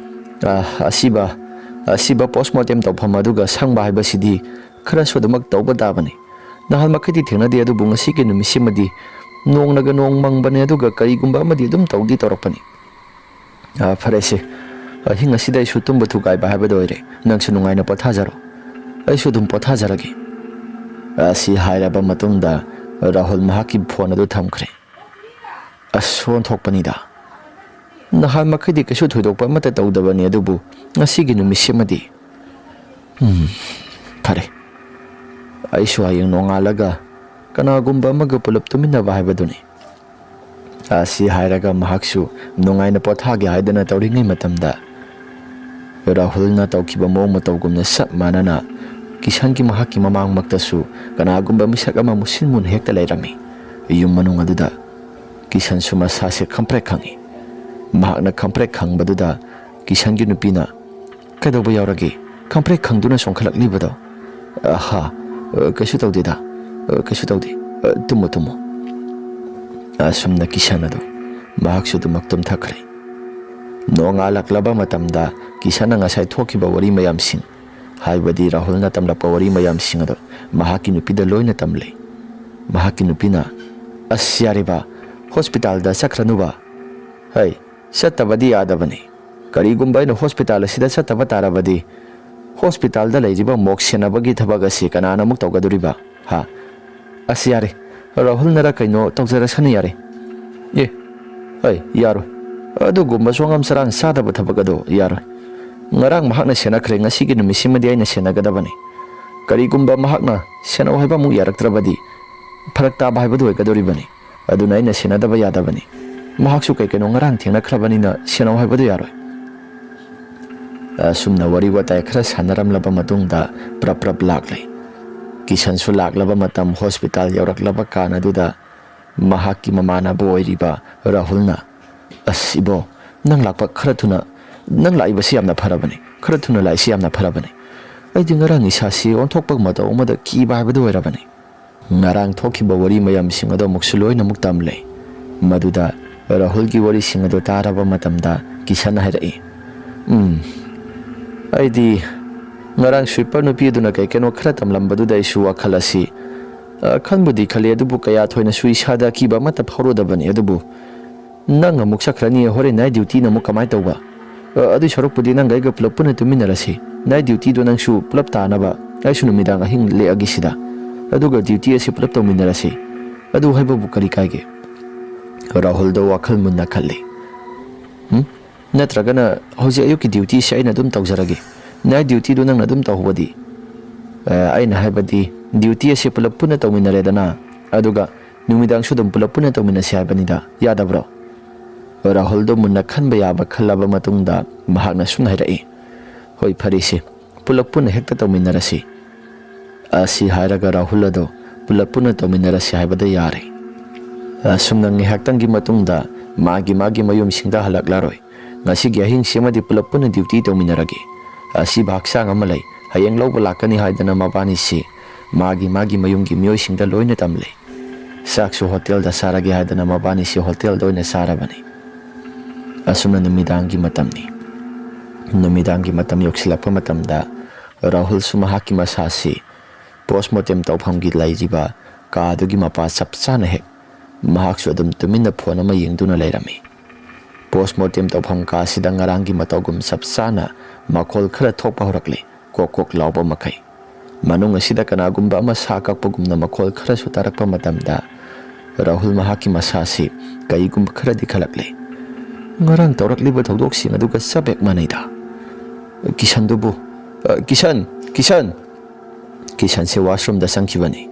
ꯑ, ꯑꯁꯤꯕ, ꯑꯁꯤꯕ ꯄꯣꯁꯃꯣꯔꯇꯦꯝ ꯇꯧꯐꯝ ꯑꯗꯨꯒ ꯁꯪꯕ ꯍꯥꯏꯕꯁꯤꯗꯤ ꯈꯔꯁꯨ ꯑꯗꯨꯃꯛ ꯇꯧꯕ ꯇꯥꯕꯅꯤ꯫ ꯅꯍꯥꯟ ꯃꯈꯩꯗꯤ ꯊꯦꯡꯅꯗꯦ, ꯑꯗꯨꯕꯨ ꯉꯁꯤꯒꯤ ꯅꯨꯃꯤꯠꯁꯤꯃꯗꯤ ꯅꯣꯡꯅꯒ ꯅꯣꯡ ꯃꯪꯕꯅꯦ, ꯑꯗꯨꯒ ꯀꯔꯤꯒꯨꯝꯕ ꯑꯃꯗꯤ ꯑꯗꯨꯝ ꯇꯧꯗꯤ ꯇꯧꯔꯛꯄꯅꯤ꯫ ꯑ, ꯐꯔꯦꯁꯦ, ꯑꯍꯤꯡ ꯑꯁꯤꯗ ꯑꯩꯁꯨ ꯇꯨꯝꯕ ꯊꯨꯒꯥꯏꯕ ꯍꯥꯏꯕꯗꯨ ꯑꯣꯏꯔꯦ꯫ ꯅꯪꯁꯨ ꯅꯨꯡꯉꯥꯏꯅ ꯄꯣꯊꯥꯖꯔꯣ꯫ ꯑꯩꯁꯨ ꯑꯗꯨꯝ ꯄꯣꯊꯥꯖꯔꯒꯦ"꯫ ꯑꯁꯤ ꯍꯥꯏꯔꯕ ꯃꯇꯨꯡꯗ ꯔꯥꯍꯨꯜ ꯃꯍꯥꯛꯀꯤ ꯐꯣꯟ ꯑꯗꯨ ꯊꯝꯈ꯭ꯔꯦ꯫ ꯑꯁ, ꯑꯣꯟꯊꯣꯛꯄꯅꯤꯗ꯫ ꯅꯍꯥꯟ ꯃꯈꯩꯗꯤ ꯀꯩꯁꯨ ꯊꯣꯏꯗꯣꯛꯄ ꯑꯃꯠꯇ ꯇꯧꯗꯕꯅꯤ, ꯑꯗꯨꯕꯨ ꯉꯁꯤꯒꯤ ꯅꯨꯃꯤꯠꯁꯤꯃꯗꯤ, ꯎꯝ, ꯐꯔꯦ꯫ ꯑꯩꯁꯨ ꯍꯌꯦꯡ ꯅꯣꯡꯉꯥꯜꯂꯒ ꯀꯅꯥꯒꯨꯝꯕ ꯑꯃꯒ ꯄꯨꯂꯞ ꯇꯨꯃꯤꯟꯅꯕ ꯍꯥꯏꯕꯗꯨꯅꯤ꯫ ꯑꯁꯤ ꯍꯥꯏꯔꯒ ꯃꯍꯥꯛꯁꯨ ꯅꯨꯡꯉꯥꯏꯅ ꯄꯣꯊꯥꯒꯦ ꯍꯥꯏꯗꯅ ꯇꯧꯔꯤꯉꯩ ꯃꯇꯝꯗ, ꯔꯥꯍꯨꯜꯅ ꯇꯧꯈꯤꯕ ꯃꯑꯣꯡ ꯃꯇꯧꯒꯨꯝꯅ ꯆꯞ ꯃꯥꯟꯅꯅ ꯀꯤꯁꯟꯒꯤ ꯃꯍꯥꯛꯀꯤ ꯃꯃꯥꯡꯃꯛꯇꯁꯨ ꯀꯅꯥꯒꯨꯝꯕ ꯃꯤꯁꯛ ꯑꯃ ꯃꯨꯁꯤꯟ ꯃꯨꯅ ꯍꯦꯛꯇ ꯂꯩꯔꯝꯃꯤ꯫ ꯌꯨꯝ ꯃꯅꯨꯡ ꯑꯗꯨꯗ ꯀꯤꯁꯟꯁꯨ ꯃꯁꯥꯁꯦ ꯈꯪꯄ꯭ꯔꯦꯛ ꯈꯪꯉꯤ꯫ ꯃꯍꯥꯛꯅ ꯈꯪꯄ꯭ꯔꯦꯛ ꯈꯪꯕꯗꯨꯗ ꯀꯤꯁꯟꯒꯤ ꯅꯨꯄꯤꯅ, "ꯀꯩꯗꯧꯕ ꯌꯥꯎꯔꯒꯦ? ꯈꯪꯄ꯭ꯔꯦꯛ ꯈꯪꯗꯨꯅ ꯆꯣꯡꯈꯠꯂꯛꯂꯤꯕꯗꯣ?" "ꯑꯍꯥ, ꯑ, ꯀꯩꯁꯨ ꯇꯧꯗꯦꯗ, ꯑ, ꯀꯩꯁꯨ ꯇꯧꯗꯦ꯫ ꯑ, ꯇꯨꯝꯃꯣ, ꯇꯨꯝꯃꯣ꯫" ꯑꯁꯨꯝꯅ ꯀꯤꯁꯟ ꯑꯗꯨ ꯃꯍꯥꯛꯁꯨ ꯑꯗꯨꯃꯛ ꯇꯨꯝꯊꯈ꯭ꯔꯦ꯫ ꯅꯣꯡꯉꯥꯜꯂꯛꯂꯕ ꯃꯇꯝꯗ ꯀꯤꯁꯟꯅ ꯉꯁꯥꯏ ꯊꯣꯛꯈꯤꯕ ꯋꯥꯔꯤ ꯃꯌꯥꯝꯁꯤꯡ, ꯍꯥꯏꯕꯗꯤ ꯔꯥꯍꯨꯜꯅ ꯇꯝꯂꯛꯄ ꯋꯥꯔꯤ ꯃꯌꯥꯝꯁꯤꯡ ꯑꯗꯨ ꯃꯍꯥꯛꯀꯤ ꯅꯨꯄꯤꯗ ꯂꯣꯏꯅ ꯇꯝꯂꯦ꯫ ꯃꯍꯥꯛꯀꯤ ꯅꯨꯄꯤꯅ, "ꯑꯁ, ꯌꯥꯔꯦꯕ, ꯍꯣꯁꯄꯤꯇꯥꯜꯗ ꯆꯠꯈ꯭ꯔꯅꯨꯕ꯫" "ꯍꯩ, ꯆꯠꯇꯕꯗꯤ ꯌꯥꯗꯕꯅꯤ꯫ ꯀꯔꯤꯒꯨꯝꯕ ꯑꯩꯅ ꯍꯣꯁꯄꯤꯇꯥꯜ ꯑꯁꯤꯗ ꯆꯠꯇꯕ ꯇꯥꯔꯕꯗꯤ, ꯍꯣꯁꯄꯤꯇꯥꯜꯗ ꯂꯩꯔꯤꯕ ꯃꯣꯛ ꯁꯦꯟꯅꯕꯒꯤ ꯊꯕꯛ ꯑꯁꯤ ꯀꯅꯥꯅ ꯑꯃꯨꯛ ꯇꯧꯒꯗꯣꯔꯤꯕ? ꯍꯥ?" "ꯑꯁ, ꯌꯥꯔꯦ, ꯔꯥꯍꯨꯜꯅꯔ ꯀꯩꯅꯣ ꯇꯧꯖꯔꯁꯅꯨ, ꯌꯥꯔꯦ꯫" "ꯑꯦ, ꯑꯩ ꯌꯥꯔꯣꯏ꯫ ꯑꯗꯨꯒꯨꯝꯕ ꯁꯣꯉꯝ ꯆꯔꯥꯡ ꯆꯥꯗꯕ ꯊꯕꯛ ꯑꯗꯣ ꯌꯥꯔꯣꯏ꯫ ꯉꯔꯥꯡ ꯃꯍꯥꯛꯅ ꯁꯦꯟꯅꯈ꯭ꯔꯦ, ꯉꯁꯤꯒꯤ ꯅꯨꯃꯤꯠꯁꯤꯃꯗꯤ ꯑꯩꯅ ꯁꯦꯟꯅꯒꯗꯕꯅꯤ꯫ ꯀꯔꯤꯒꯨꯝꯕ ꯃꯍꯥꯛꯅ ꯁꯦꯟꯅꯧ ꯍꯥꯏꯕ ꯑꯃꯨꯛ ꯌꯥꯔꯛꯇ꯭ꯔꯕꯗꯤ, ꯐꯔꯛ ꯇꯥꯕ ꯍꯥꯏꯕꯗꯨ ꯑꯣꯏꯒꯗꯧꯔꯤꯕꯅꯤ꯫ ꯑꯗꯨꯅ ꯑꯩꯅ ꯁꯦꯟꯅꯗꯕ ꯌꯥꯗꯕꯅꯤ꯫ ꯃꯍꯥꯛꯁꯨ ꯀꯩ ꯀꯩꯅꯣ ꯉꯔꯥꯡ ꯊꯦꯡꯅꯈ꯭ꯔꯕꯅꯤꯅ ꯁꯦꯟꯅꯧ ꯍꯥꯏꯕꯗꯨ ꯌꯥꯔꯣꯏ꯫" ꯑꯁꯨꯝꯅ ꯋꯥꯔꯤ ꯋꯥꯇꯥꯏ ꯈꯔ ꯁꯥꯟꯅꯔꯝꯂꯕ ꯃꯇꯨꯡꯗ ꯄ꯭ꯔꯞ ꯄ꯭ꯔꯞ ꯂꯥꯛꯂꯦ꯫ ꯀꯤꯁꯟꯁꯨ ꯂꯥꯛꯂꯕ ꯃꯇꯝ, ꯍꯣꯁꯄꯤꯇꯥꯜ ꯌꯧꯔꯛꯂꯕ ꯀꯥꯟ ꯑꯗꯨꯗ ꯃꯍꯥꯛꯀꯤ ꯃꯃꯥꯟꯅꯕ ꯑꯣꯏꯔꯤꯕ ꯔꯥꯍꯨꯜꯅ, "ꯑꯁ ꯏꯕꯣ, ꯅꯪ ꯂꯥꯛꯄ ꯈꯔ ꯊꯨꯅ, ꯅꯪ ꯂꯥꯛꯏꯕꯁꯤ ꯌꯥꯝꯅ ꯐꯔꯕꯅꯤ, ꯈꯔ ꯊꯨꯅ ꯂꯥꯛꯏꯁꯤ ꯌꯥꯝꯅ ꯐꯔꯕꯅꯤ꯫ ꯑꯩꯗꯤ ꯉꯔꯥꯡ ꯏꯁꯥꯁꯤ ꯑꯣꯟꯊꯣꯛꯄ ꯃꯇꯧ ꯑꯃꯗ ꯀꯤꯕ ꯍꯥꯏꯕꯗꯨ ꯑꯣꯏꯔꯕꯅꯤ꯫" ꯉꯔꯥꯡ ꯊꯣꯛꯈꯤꯕ ꯋꯥꯔꯤ ꯃꯌꯥꯝꯁꯤꯡ ꯑꯗꯨ ꯑꯃꯨꯛꯁꯨ ꯂꯣꯏꯅꯃꯛ ꯇꯝꯂꯦ꯫ ꯃꯗꯨꯗ ꯔꯥꯍꯨꯜꯒꯤ ꯋꯥꯔꯤꯁꯤꯡ ꯑꯗꯨ ꯇꯥꯔꯕ ꯃꯇꯝꯗ ꯀꯤꯁꯟ ꯍꯥꯏꯔꯛꯏ, "ꯎꯝ, ꯑꯩꯗꯤ ꯉꯔꯥꯡ ꯁ꯭ꯋꯤꯄꯔ ꯅꯨꯄꯤ ꯑꯗꯨꯅ ꯀꯩ ꯀꯩꯅꯣ ꯈꯔ ꯇꯝꯂꯝꯕꯗꯨꯗ ꯑꯩꯁꯨ ꯋꯥꯈꯜ ꯑꯁꯤ, ꯑ, ꯈꯟꯕꯨꯗꯤ ꯈꯜꯂꯤ, ꯑꯗꯨꯕꯨ ꯀꯌꯥ ꯊꯣꯏꯅꯁꯨ ꯏꯁꯥꯗ ꯑꯀꯤꯕ ꯑꯃꯠꯇ ꯐꯥꯎꯔꯨꯗꯕꯅꯤ꯫ ꯑꯗꯨꯕꯨ ꯅꯪ ꯑꯃꯨꯛ ꯆꯠꯈ꯭ꯔꯅꯤ, ꯍꯣꯔꯦꯟ ꯅꯥꯏꯠ ꯗ꯭ꯌꯨꯇꯤꯅ ꯑꯃꯨꯛ ꯀꯃꯥꯏꯅ ꯇꯧꯕ? ꯑ, ꯑꯗꯨꯏ ꯁꯔꯨꯛꯄꯨꯗꯤ ꯅꯪꯒ ꯑꯩꯒ ꯄꯨꯂꯞ ꯄꯨꯟꯅ ꯇꯨꯝꯃꯤꯟꯅꯔꯁꯤ꯫ ꯅꯥꯏꯠ ꯗ꯭ꯌꯨꯇꯤꯗꯣ ꯅꯪꯁꯨ ꯄꯨꯂꯞ ꯇꯥꯅꯕ, ꯑꯩꯁꯨ ꯅꯨꯃꯤꯗꯥꯡ ꯑꯍꯤꯡ ꯂꯦꯛꯑꯒꯦ ꯁꯤꯗ꯫ ꯑꯗꯨꯒ ꯗ꯭ꯌꯨꯇꯤ ꯑꯁꯤ ꯄꯨꯂꯞ ꯇꯧꯃꯤꯟꯅꯔꯁꯤ꯫ ꯑꯗꯨ ꯍꯥꯏꯕꯕꯨ ꯀꯔꯤ ꯀꯥꯏꯒꯦ?" ꯔꯥꯍꯨꯜꯗꯣ ꯋꯥꯈꯜ ꯃꯨꯟꯅ ꯈꯜꯂꯤ꯫ "ꯎꯝ? ꯅꯠꯇ꯭ꯔꯒꯅ ꯍꯧꯖꯤꯛ ꯑꯌꯨꯛꯀꯤ ꯗ꯭ꯌꯨꯇꯤꯁꯦ ꯑꯩꯅ ꯑꯗꯨꯝ ꯇꯧꯖꯔꯒꯦ꯫ ꯅꯥꯏꯠ ꯗ꯭ꯌꯨꯇꯤꯗꯣ ꯅꯪꯅ ꯑꯗꯨꯝ ꯇꯧꯍꯧꯕꯗꯤ?" "ꯑ, ꯑꯩꯅ ꯍꯥꯏꯕꯗꯤ ꯗ꯭ꯌꯨꯇꯤ ꯑꯁꯤ ꯄꯨꯂꯞ ꯄꯨꯟꯅ ꯇꯧꯃꯤꯟꯅꯔꯦꯗꯅ, ꯑꯗꯨꯒ ꯅꯨꯃꯤꯗꯥꯡꯁꯨ ꯑꯗꯨꯝ ꯄꯨꯂꯞ ꯄꯨꯟꯅ ꯇꯧꯃꯤꯟꯅꯁꯤ ꯍꯥꯏꯕꯅꯤꯗ, ꯌꯥꯗꯕ꯭ꯔꯣ?" ꯔꯥꯍꯨꯜꯗꯣ ꯃꯨꯟꯅ ꯈꯟꯕ ꯌꯥꯕ ꯈꯜꯂꯕ ꯃꯇꯨꯡꯗ ꯃꯍꯥꯛꯅ ꯁꯨꯝ ꯍꯥꯏꯔꯛꯏ, "ꯍꯣꯏ, ꯐꯔꯦꯁꯦ, ꯄꯨꯂꯞ ꯄꯨꯟꯅ ꯍꯦꯛꯇ ꯇꯧꯃꯤꯟꯅꯔꯁꯤ"꯫ ꯑꯁꯤ ꯍꯥꯏꯔꯒ ꯔꯥꯍꯨꯜ ꯑꯗꯣ ꯄꯨꯂꯞ ꯄꯨꯟꯅ ꯇꯧꯃꯤꯟꯅꯔꯁꯤ ꯍꯥꯏꯕꯗ ꯌꯥꯔꯦ꯫ ꯑꯁꯨꯝꯅ ꯉꯥꯏꯍꯥꯛꯇꯪꯒꯤ ꯃꯇꯨꯡꯗ ꯃꯥꯒꯤ ꯃꯥꯒꯤ ꯃꯌꯨꯝꯁꯤꯡꯗ ꯍꯜꯂꯛꯂꯔꯣꯏ꯫ "ꯉꯁꯤꯒꯤ ꯑꯍꯤꯡꯁꯤꯃꯗꯤ ꯄꯨꯂꯞ ꯄꯨꯟꯅ ꯗ꯭ꯌꯨꯇꯤ ꯇꯧꯃꯤꯟꯅꯔꯒꯦ꯫ ꯑꯁꯤꯕ ꯍꯛꯆꯥꯡ ꯑꯃ ꯂꯩ, ꯍꯌꯦꯡ ꯂꯧꯕ ꯂꯥꯛꯀꯅꯤ" ꯍꯥꯏꯗꯅ ꯃꯕꯥꯅꯤꯁꯤ ꯃꯥꯒꯤ ꯃꯥꯒꯤ ꯃꯌꯨꯝꯒꯤ ꯃꯤꯑꯣꯏꯁꯤꯡꯗ ꯂꯣꯏꯅ ꯇꯝꯂꯦ꯫ ꯆꯥꯛꯁꯨ ꯍꯣꯇꯦꯜꯗ ꯆꯥꯔꯒꯦ ꯍꯥꯏꯗꯅ ꯃꯕꯥꯅꯤꯁꯤ ꯍꯣꯇꯦꯜꯗ ꯑꯣꯏꯅ ꯆꯥꯔꯕꯅꯤ꯫ ꯑꯁꯨꯝꯅ ꯅꯨꯃꯤꯗꯥꯡꯒꯤ ꯃꯇꯝꯅꯤ꯫ ꯅꯨꯃꯤꯗꯥꯡꯒꯤ ꯃꯇꯝ ꯌꯧꯁꯤꯜꯂꯛꯄ ꯃꯇꯝꯗ ꯔꯥꯍꯨꯜꯁꯨ ꯃꯍꯥꯛꯀꯤ ꯃꯁꯥꯁꯤ ꯄꯣꯁꯃꯣꯔꯇꯦꯝ ꯇꯧꯐꯝꯒꯤ ꯂꯩꯔꯤꯕ ꯀꯥꯗꯨꯒꯤ ꯃꯄꯥ ꯆꯞ ꯆꯥꯅ ꯍꯦꯛ, ꯃꯍꯥꯛꯁꯨ ꯑꯗꯨꯝ ꯇꯨꯃꯤꯟꯅ ꯐꯣꯟ ꯑꯃ ꯌꯦꯡꯗꯨꯅ ꯂꯩꯔꯝꯃꯤ꯫ ꯄꯣꯁꯃꯣꯔꯇꯦꯝ ꯇꯧꯐꯝ ꯀꯥꯁꯤꯗ ꯉꯔꯥꯡꯒꯤ ꯃꯇꯧꯒꯨꯝ ꯆꯞ ꯆꯥꯅ ꯃꯈꯣꯜ ꯈꯔ ꯊꯣꯛꯄ ꯍꯧꯔꯛꯂꯤ, ꯀꯣꯛ ꯀꯣꯛ ꯂꯥꯎꯕ ꯃꯈꯩ꯫ ꯃꯅꯨꯡ ꯑꯁꯤꯗ ꯀꯅꯥꯒꯨꯝꯕ ꯑꯃ ꯁꯥ ꯀꯛꯄꯒꯨꯝꯅ ꯃꯈꯣꯜ ꯈꯔꯁꯨ ꯇꯥꯔꯛꯄ ꯃꯇꯝꯗ ꯔꯥꯍꯨꯜ ꯃꯍꯥꯛꯀꯤ ꯃꯁꯥꯁꯤ ꯀꯩꯒꯨꯝꯕ ꯈꯔꯗꯤ ꯈꯜꯂꯛꯂꯦ꯫ "ꯉꯔꯥꯡ ꯇꯧꯔꯛꯂꯤꯕ ꯊꯧꯗꯣꯛꯁꯤꯡ ꯑꯗꯨꯒ ꯆꯞ ꯍꯦꯛ ꯃꯥꯟꯅꯩꯗ꯫ ꯀꯤꯁꯟꯗꯨꯕꯨ, ꯑ, ꯀꯤꯁꯟ, ꯀꯤꯁꯟ!" ꯀꯤꯁꯟꯁꯦ ꯋꯥꯁꯔꯨꯝꯗ ꯆꯪꯈꯤꯕꯅꯤ꯫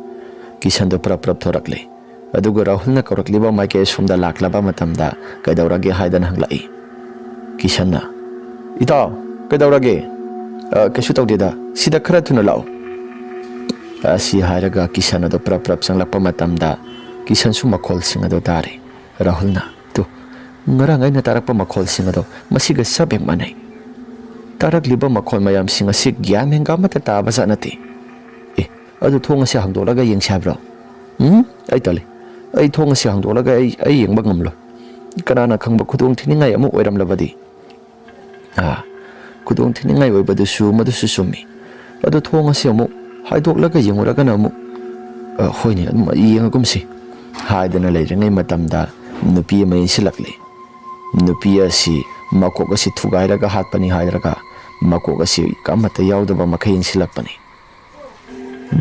ꯀꯤꯁꯟꯗꯣ ꯄ꯭ꯔꯞ ꯄ꯭ꯔꯞ ꯊꯣꯔꯛꯂꯦ꯫ ꯑꯗꯨꯒ ꯔꯥꯍꯨꯜꯅ ꯀꯧꯔꯛꯂꯤꯕ ꯃꯥꯏꯀꯩ ꯑꯁꯣꯝꯗ ꯂꯥꯛꯂꯕ ꯃꯇꯝꯗ, "ꯀꯩꯗꯧꯔꯒꯦ?" ꯍꯥꯏꯗꯅ ꯍꯪꯂꯛꯏ꯫ ꯀꯤꯁꯟꯅ, "ꯏꯇꯥꯎ, ꯀꯩꯗꯧꯔꯒꯦ?" "ꯑ, ꯀꯩꯁꯨ ꯇꯧꯗꯦꯗ, ꯁꯤꯗ ꯈꯔ ꯊꯨꯅ ꯂꯥꯛꯎ"꯫ ꯑꯁꯤ ꯍꯥꯏꯔꯒ ꯀꯤꯁꯟ ꯑꯗꯨ ꯄ꯭ꯔꯞ ꯄ꯭ꯔꯞ ꯆꯪꯂꯛꯄ ꯃꯇꯝꯗ, ꯀꯤꯁꯟꯁꯨ ꯃꯈꯣꯜꯁꯤꯡ ꯑꯗꯨ ꯇꯥꯔꯦ꯫ ꯔꯥꯍꯨꯜꯅ, "ꯇꯨ, ꯉꯔꯥꯡ ꯑꯩꯅ ꯇꯥꯔꯛꯄ ꯃꯈꯣꯜꯁꯤꯡ ꯑꯗꯣ ꯃꯁꯤꯒ ꯆꯞ ꯍꯦꯛ ꯃꯥꯟꯅꯩ꯫ ꯇꯥꯔꯛꯂꯤꯕ ꯃꯈꯣꯜ ꯃꯌꯥꯝꯁꯤꯡ ꯑꯁꯤ ꯒ꯭ꯌꯥꯟ ꯃꯦꯟꯒ ꯑꯃꯠꯇ ꯇꯥꯕ ꯖꯥꯠ ꯅꯠꯇꯦ꯫ ꯑꯦ, ꯑꯗꯨ ꯊꯣꯡ ꯑꯁꯤ ꯍꯥꯡꯗꯣꯛꯂꯒ ꯌꯦꯡꯁꯤ ꯍꯥꯏꯕ꯭ꯔꯣ?" "ꯎꯝ, ꯑꯩ ꯇꯜꯂꯤ꯫ ꯑꯩ ꯊꯣꯡ ꯑꯁꯤ ꯍꯥꯡꯗꯣꯛꯂꯒ ꯑꯩ, ꯑꯩ ꯌꯦꯡꯕ ꯉꯝꯂꯣꯏ꯫ ꯀꯅꯥꯅ ꯈꯪꯕ, ꯈꯨꯗꯣꯡ ꯊꯤꯅꯤꯡꯉꯥꯏ ꯑꯃ ꯑꯣꯏꯔꯝꯂꯕꯗꯤ?" ꯑꯥ, ꯈꯨꯗꯣꯡ ꯊꯤꯅꯤꯡꯉꯥꯏ ꯑꯣꯏꯕꯗꯨꯁꯨ, ꯃꯗꯨꯁꯨ ꯆꯨꯝꯃꯤ꯫ ꯑꯗꯣ ꯊꯣꯡ ꯑꯁꯤ ꯑꯃꯨꯛ ꯍꯥꯏꯗꯣꯛꯂꯒ ꯌꯦꯡꯉꯨꯔꯒꯅ ꯑꯃꯨꯛ, "ꯑ, ꯍꯣꯏꯅꯦ, ꯑꯗꯨꯝ ꯌꯦꯡꯉꯒꯨꯝꯁꯤ" ꯍꯥꯏꯗꯅ ꯂꯩꯔꯤꯉꯩ ꯃꯇꯝꯗ ꯅꯨꯄꯤ ꯑꯃ ꯏꯟꯁꯤꯜꯂꯛꯂꯦ꯫ ꯅꯨꯄꯤ ꯑꯁꯤ ꯃꯀꯣꯛ ꯑꯁꯤ ꯊꯨꯒꯥꯏꯔꯒ ꯍꯥꯠꯄꯅꯤ ꯍꯥꯏꯔꯒ ꯃꯀꯣꯛ ꯑꯁꯤ ꯑꯃꯠꯇ ꯌꯥꯎꯗꯕ ꯃꯈꯩ ꯏꯟꯁꯤꯜꯂꯛꯄꯅꯤ꯫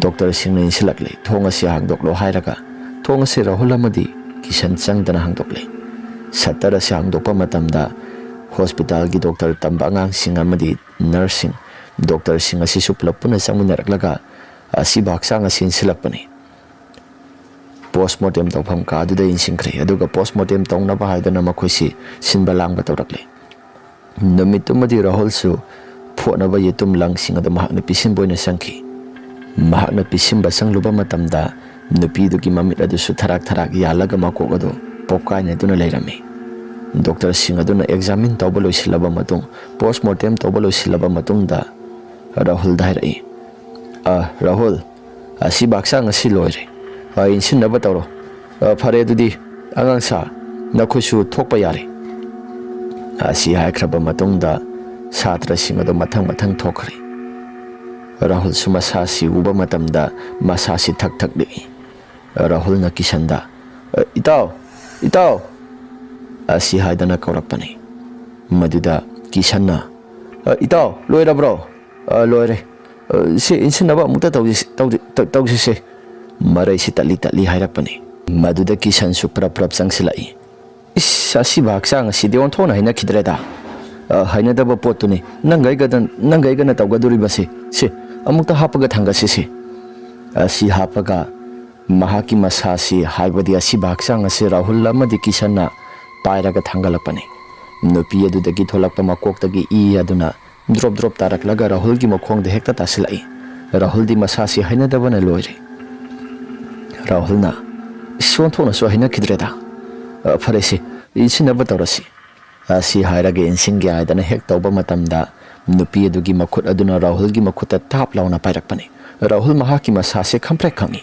ꯗꯣꯛꯇꯔꯁꯤꯡꯅ ꯏꯟꯁꯤꯜꯂꯛꯂꯦ꯫ "ꯊꯣꯡ ꯑꯁꯤ ꯍꯥꯡꯗꯣꯛꯂꯣ" ꯍꯥꯏꯔꯒ ꯊꯣꯡ ꯑꯁꯤ ꯔꯥꯍꯨꯜ ꯑꯃꯗꯤ ꯀꯤꯁꯟ ꯆꯪꯗꯅ ꯍꯥꯡꯗꯣꯛꯂꯦ꯫ ꯁꯠꯇꯔ ꯑꯁꯤ ꯍꯥꯡꯗꯣꯛꯄ ꯃꯇꯝꯗ ꯍꯣꯁꯄꯤꯇꯥꯜꯒꯤ ꯗꯣꯛꯇꯔ ꯇꯝꯕ ꯑꯉꯥꯡꯁꯤꯡ ꯑꯃꯗꯤ ꯅꯔꯁꯁꯤꯡ, ꯗꯣꯛꯇꯔꯁꯤꯡ ꯑꯁꯤꯁꯨ ꯄꯨꯂꯞ ꯄꯨꯟꯅ ꯆꯪꯃꯤꯟꯅꯔꯛꯂꯒ ꯑꯁꯤꯕ ꯍꯛꯆꯥꯡ ꯑꯁꯤ ꯏꯟꯁꯤꯜꯂꯛꯄꯅꯤ꯫ ꯄꯣꯁꯃꯣꯔꯇꯦꯝ ꯇꯧꯐꯝ ꯀꯥꯗꯨꯗ ꯏꯟꯁꯤꯟꯈ꯭ꯔꯦ꯫ ꯑꯗꯨꯒ ꯄꯣꯁꯃꯣꯔꯇꯦꯝ ꯇꯧꯅꯕ ꯍꯥꯏꯗꯨꯅ ꯃꯈꯣꯏꯁꯤ ꯁꯤꯟꯕ ꯂꯥꯡꯕ ꯇꯧꯔꯛꯂꯦ꯫ ꯅꯨꯃꯤꯠꯇꯨꯃꯗꯤ ꯔꯥꯍꯨꯜꯁꯨ ꯐꯣꯠꯅꯕ ꯌꯦꯇꯨꯝ ꯂꯪꯁꯤꯡ ꯑꯗꯨ ꯃꯍꯥꯛꯅ ꯄꯤꯁꯤꯟꯕ ꯑꯣꯏꯅ ꯆꯪꯈꯤ꯫ ꯃꯍꯥꯛꯅ ꯄꯤꯁꯤꯟꯕ ꯆꯪꯂꯨꯕ ꯃꯇꯝꯗ, ꯅꯨꯄꯤꯗꯨꯒꯤ ꯃꯃꯤꯠ ꯑꯗꯨꯁꯨ ꯊꯔꯥꯛ ꯊꯔꯥꯛ ꯌꯥꯜꯂꯒ ꯃꯀꯣꯛ ꯑꯗꯨ ꯄꯣꯞꯀꯥꯏꯅꯗꯨꯅ ꯂꯩꯔꯝꯃꯤ꯫ ꯗꯣꯛꯇꯔꯁꯤꯡ ꯑꯗꯨꯅ ꯑꯦꯛꯖꯥꯃꯤꯟ ꯇꯧꯕ ꯂꯣꯏꯁꯤꯜꯂꯕ ꯃꯇꯨꯡ, ꯄꯣꯁꯃꯣꯔꯇꯦꯝ ꯇꯧꯕ ꯂꯣꯏꯁꯤꯜꯂꯕ ꯃꯇꯨꯡꯗ, ꯔꯥꯍꯨꯜꯗ ꯍꯥꯏꯔꯛꯏ, "ꯑ, ꯔꯥꯍꯨꯜ, ꯑꯁꯤꯕ ꯍꯛꯆꯥꯡ ꯑꯁꯤ ꯂꯣꯏꯔꯦ꯫ ꯑ, ꯏꯟꯁꯤꯟꯅꯕ ꯇꯧꯔꯣ꯫ ꯑ, ꯐꯔꯦ ꯑꯗꯨꯗꯤ, ꯑꯉꯥꯡ ꯁꯥ, ꯅꯈꯣꯏꯁꯨ ꯊꯣꯛꯄ ꯌꯥꯔꯦ"꯫ ꯑꯁꯤ ꯍꯥꯏꯈ꯭ꯔꯕ ꯃꯇꯨꯡꯗ, ꯁꯥꯇ꯭ꯔꯁꯤꯡ ꯑꯗꯨ ꯃꯊꯪ ꯃꯊꯪ ꯊꯣꯛꯈ꯭ꯔꯦ꯫ ꯔꯥꯍꯨꯜꯁꯨ ꯃꯁꯥꯁꯤ ꯎꯕ ꯃꯇꯝꯗ, ꯃꯁꯥꯁꯤ ꯊꯛ ꯊꯛ ꯅꯤꯛꯏ꯫ ꯔꯥꯍꯨꯜꯅ ꯀꯤꯁꯟꯗ, "ꯑ, ꯏꯇꯥꯎ, ꯏꯇꯥꯎ!" ꯑꯁꯤ ꯍꯥꯏꯗꯅ ꯀꯧꯔꯛꯄꯅꯤ꯫ ꯃꯗꯨꯗ ꯀꯤꯁꯟꯅ, "ꯑ, ꯏꯇꯥꯎ, ꯂꯣꯏꯔꯕ꯭ꯔꯣ?" "ꯑ, ꯂꯣꯏꯔꯦ꯫ ꯑ, ꯁꯤ ꯏꯟꯁꯤꯟꯅꯕ ꯑꯃꯨꯛꯇ ꯇꯧꯁꯤ-, ꯇꯧꯗꯤ-, ꯇ-, ꯇꯧꯁꯤꯁꯦ"꯫ ꯃꯔꯩꯁꯤ ꯇꯠꯂꯤ ꯇꯠꯂꯤ ꯍꯥꯏꯔꯛꯄꯅꯤ꯫ ꯃꯗꯨꯗ ꯀꯤꯁꯟꯁꯨ ꯄ꯭ꯔꯞ ꯄ꯭ꯔꯞ ꯆꯪꯁꯤꯜꯂꯛꯏ꯫ "ꯏꯁ, ꯑꯁꯤꯕ ꯍꯛꯆꯥꯡ ꯑꯁꯤꯗꯤ ꯑꯣꯟꯊꯣꯛꯅ ꯍꯩꯅꯈꯤꯗ꯭ꯔꯦꯗ꯫ ꯑ, ꯍꯩꯅꯗꯕ ꯄꯣꯠꯇꯨꯅꯤ꯫ ꯅꯪꯒ ꯑꯩꯒꯗ-, ꯅꯪꯒ ꯑꯩꯒꯅ ꯇꯧꯒꯗꯣꯔꯤꯕꯁꯤ꯫ ꯁꯤ, ꯑꯃꯨꯛꯇ ꯍꯥꯞꯄꯒ ꯊꯥꯡꯒꯠꯁꯤꯁꯦ"꯫ ꯑꯁꯤ ꯍꯥꯞꯄꯒ ꯃꯍꯥꯛꯀꯤ ꯃꯁꯥꯁꯤ, ꯍꯥꯏꯕꯗꯤ ꯑꯁꯤꯕ ꯍꯛꯆꯥꯡ ꯑꯁꯤ ꯔꯥꯍꯨꯜ ꯑꯃꯗꯤ ꯀꯤꯁꯟꯅ ꯄꯥꯏꯔꯒ ꯊꯥꯡꯒꯠꯂꯛꯄꯅꯤ꯫ ꯅꯨꯄꯤ ꯑꯗꯨꯗꯒꯤ ꯊꯣꯛꯂꯛꯄ ꯃꯀꯣꯛꯇꯒꯤ ꯏ ꯑꯗꯨꯅ ꯗ꯭ꯔꯣꯞ ꯗ꯭ꯔꯣꯞ ꯇꯥꯔꯛꯂꯒ ꯔꯥꯍꯨꯜꯒꯤ ꯃꯈꯣꯡꯗ ꯍꯦꯛꯇ ꯇꯥꯁꯤꯜꯂꯛꯏ꯫ ꯔꯥꯍꯨꯜꯗꯤ ꯃꯁꯥꯁꯤ ꯍꯩꯅꯗꯕꯅ ꯂꯣꯏꯔꯦ꯫ ꯔꯥꯍꯨꯜꯅ, "ꯏꯁ, ꯑꯣꯟꯊꯣꯛꯅꯁꯨ ꯍꯩꯅꯈꯤꯗ꯭ꯔꯦꯗ꯫ ꯑ, ꯐꯔꯦꯁꯦ, ꯏꯟꯁꯤꯟꯅꯕ ꯇꯧꯔꯁꯤ"꯫ ꯑꯁꯤ ꯍꯥꯏꯔꯒ ꯏꯟꯁꯤꯟꯒꯦ ꯍꯥꯏꯗꯅ ꯍꯦꯛ ꯇꯧꯕ ꯃꯇꯝꯗ, ꯅꯨꯄꯤ ꯑꯗꯨꯒꯤ ꯃꯈꯨꯠ ꯑꯗꯨꯅ ꯔꯥꯍꯨꯜꯒꯤ ꯃꯈꯨꯠꯇ ꯇꯥꯞ ꯂꯥꯎꯅ ꯄꯥꯏꯔꯛꯄꯅꯤ꯫ ꯔꯥꯍꯨꯜ ꯃꯍꯥꯛꯀꯤ ꯃꯁꯥꯁꯦ ꯈꯪꯄ꯭ꯔꯦꯛ ꯈꯪꯏ꯫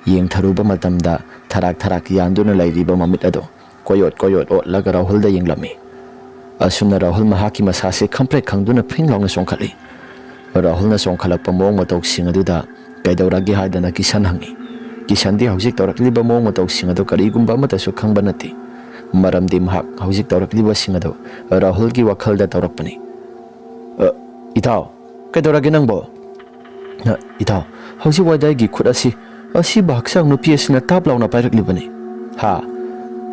ꯌꯦꯡꯊꯔꯨꯕ ꯃꯇꯝꯗ, ꯊꯔꯥꯛ ꯊꯔꯥꯛ ꯌꯥꯟꯗꯨꯅ ꯂꯩꯔꯤꯕ ꯃꯃꯤꯠ ꯑꯗꯨ ꯀꯣꯌꯣꯠ ꯀꯣꯌꯣꯠ ꯑꯣꯠꯂꯒ ꯔꯥꯍꯨꯜꯗ ꯌꯦꯡꯂꯝꯃꯤ꯫ ꯑꯁꯨꯝꯅ ꯔꯥꯍꯨꯜ ꯃꯍꯥꯛꯀꯤ ꯃꯁꯥꯁꯦ ꯈꯪꯄ꯭ꯔꯦꯛ ꯈꯪꯗꯨꯅ ꯐ꯭ꯔꯤꯡ ꯂꯥꯎꯅ ꯆꯣꯡꯈꯠꯂꯤ꯫ ꯔꯥꯍꯨꯜꯅ ꯆꯣꯡꯈꯠꯂꯛꯄ ꯃꯑꯣꯡ ꯃꯇꯧꯁꯤꯡ ꯑꯗꯨꯗ, "ꯀꯩꯗꯧꯔꯒꯦ?" ꯍꯥꯏꯗꯅ ꯀꯤꯁꯟ ꯍꯪꯉꯤ꯫ ꯀꯤꯁꯟꯗꯤ ꯍꯧꯖꯤꯛ ꯇꯧꯔꯛꯂꯤꯕ ꯃꯑꯣꯡ ꯃꯇꯧꯁꯤꯡ ꯑꯗꯨ ꯀꯔꯤꯒꯨꯝꯕ ꯑꯃꯠꯇꯁꯨ ꯈꯪꯕ ꯅꯠꯇꯦ, ꯃꯔꯝꯗꯤ ꯃꯍꯥꯛ ꯍꯧꯖꯤꯛ ꯇꯧꯔꯛꯂꯤꯕꯁꯤꯡ ꯑꯗꯨ ꯔꯥꯍꯨꯜꯒꯤ ꯋꯥꯈꯜꯗ ꯇꯧꯔꯛꯄꯅꯤ꯫ "ꯑ, ꯏꯇꯥꯎ, ꯀꯩꯗꯧꯔꯒꯦ ꯅꯪꯕꯣ?" "ꯑ, ꯏꯇꯥꯎ, ꯍꯧꯖꯤꯛ ꯋꯥꯏꯗ ꯑꯩꯒꯤ ꯈꯨꯠ ꯑꯁꯤ ꯑꯁꯤꯕ ꯍꯛꯆꯥꯡ ꯅꯨꯄꯤ ꯑꯁꯤꯅ ꯇꯥꯞ ꯂꯥꯎꯅ ꯄꯥꯏꯔꯛꯂꯤꯕꯅꯤ"꯫ "ꯍꯥ?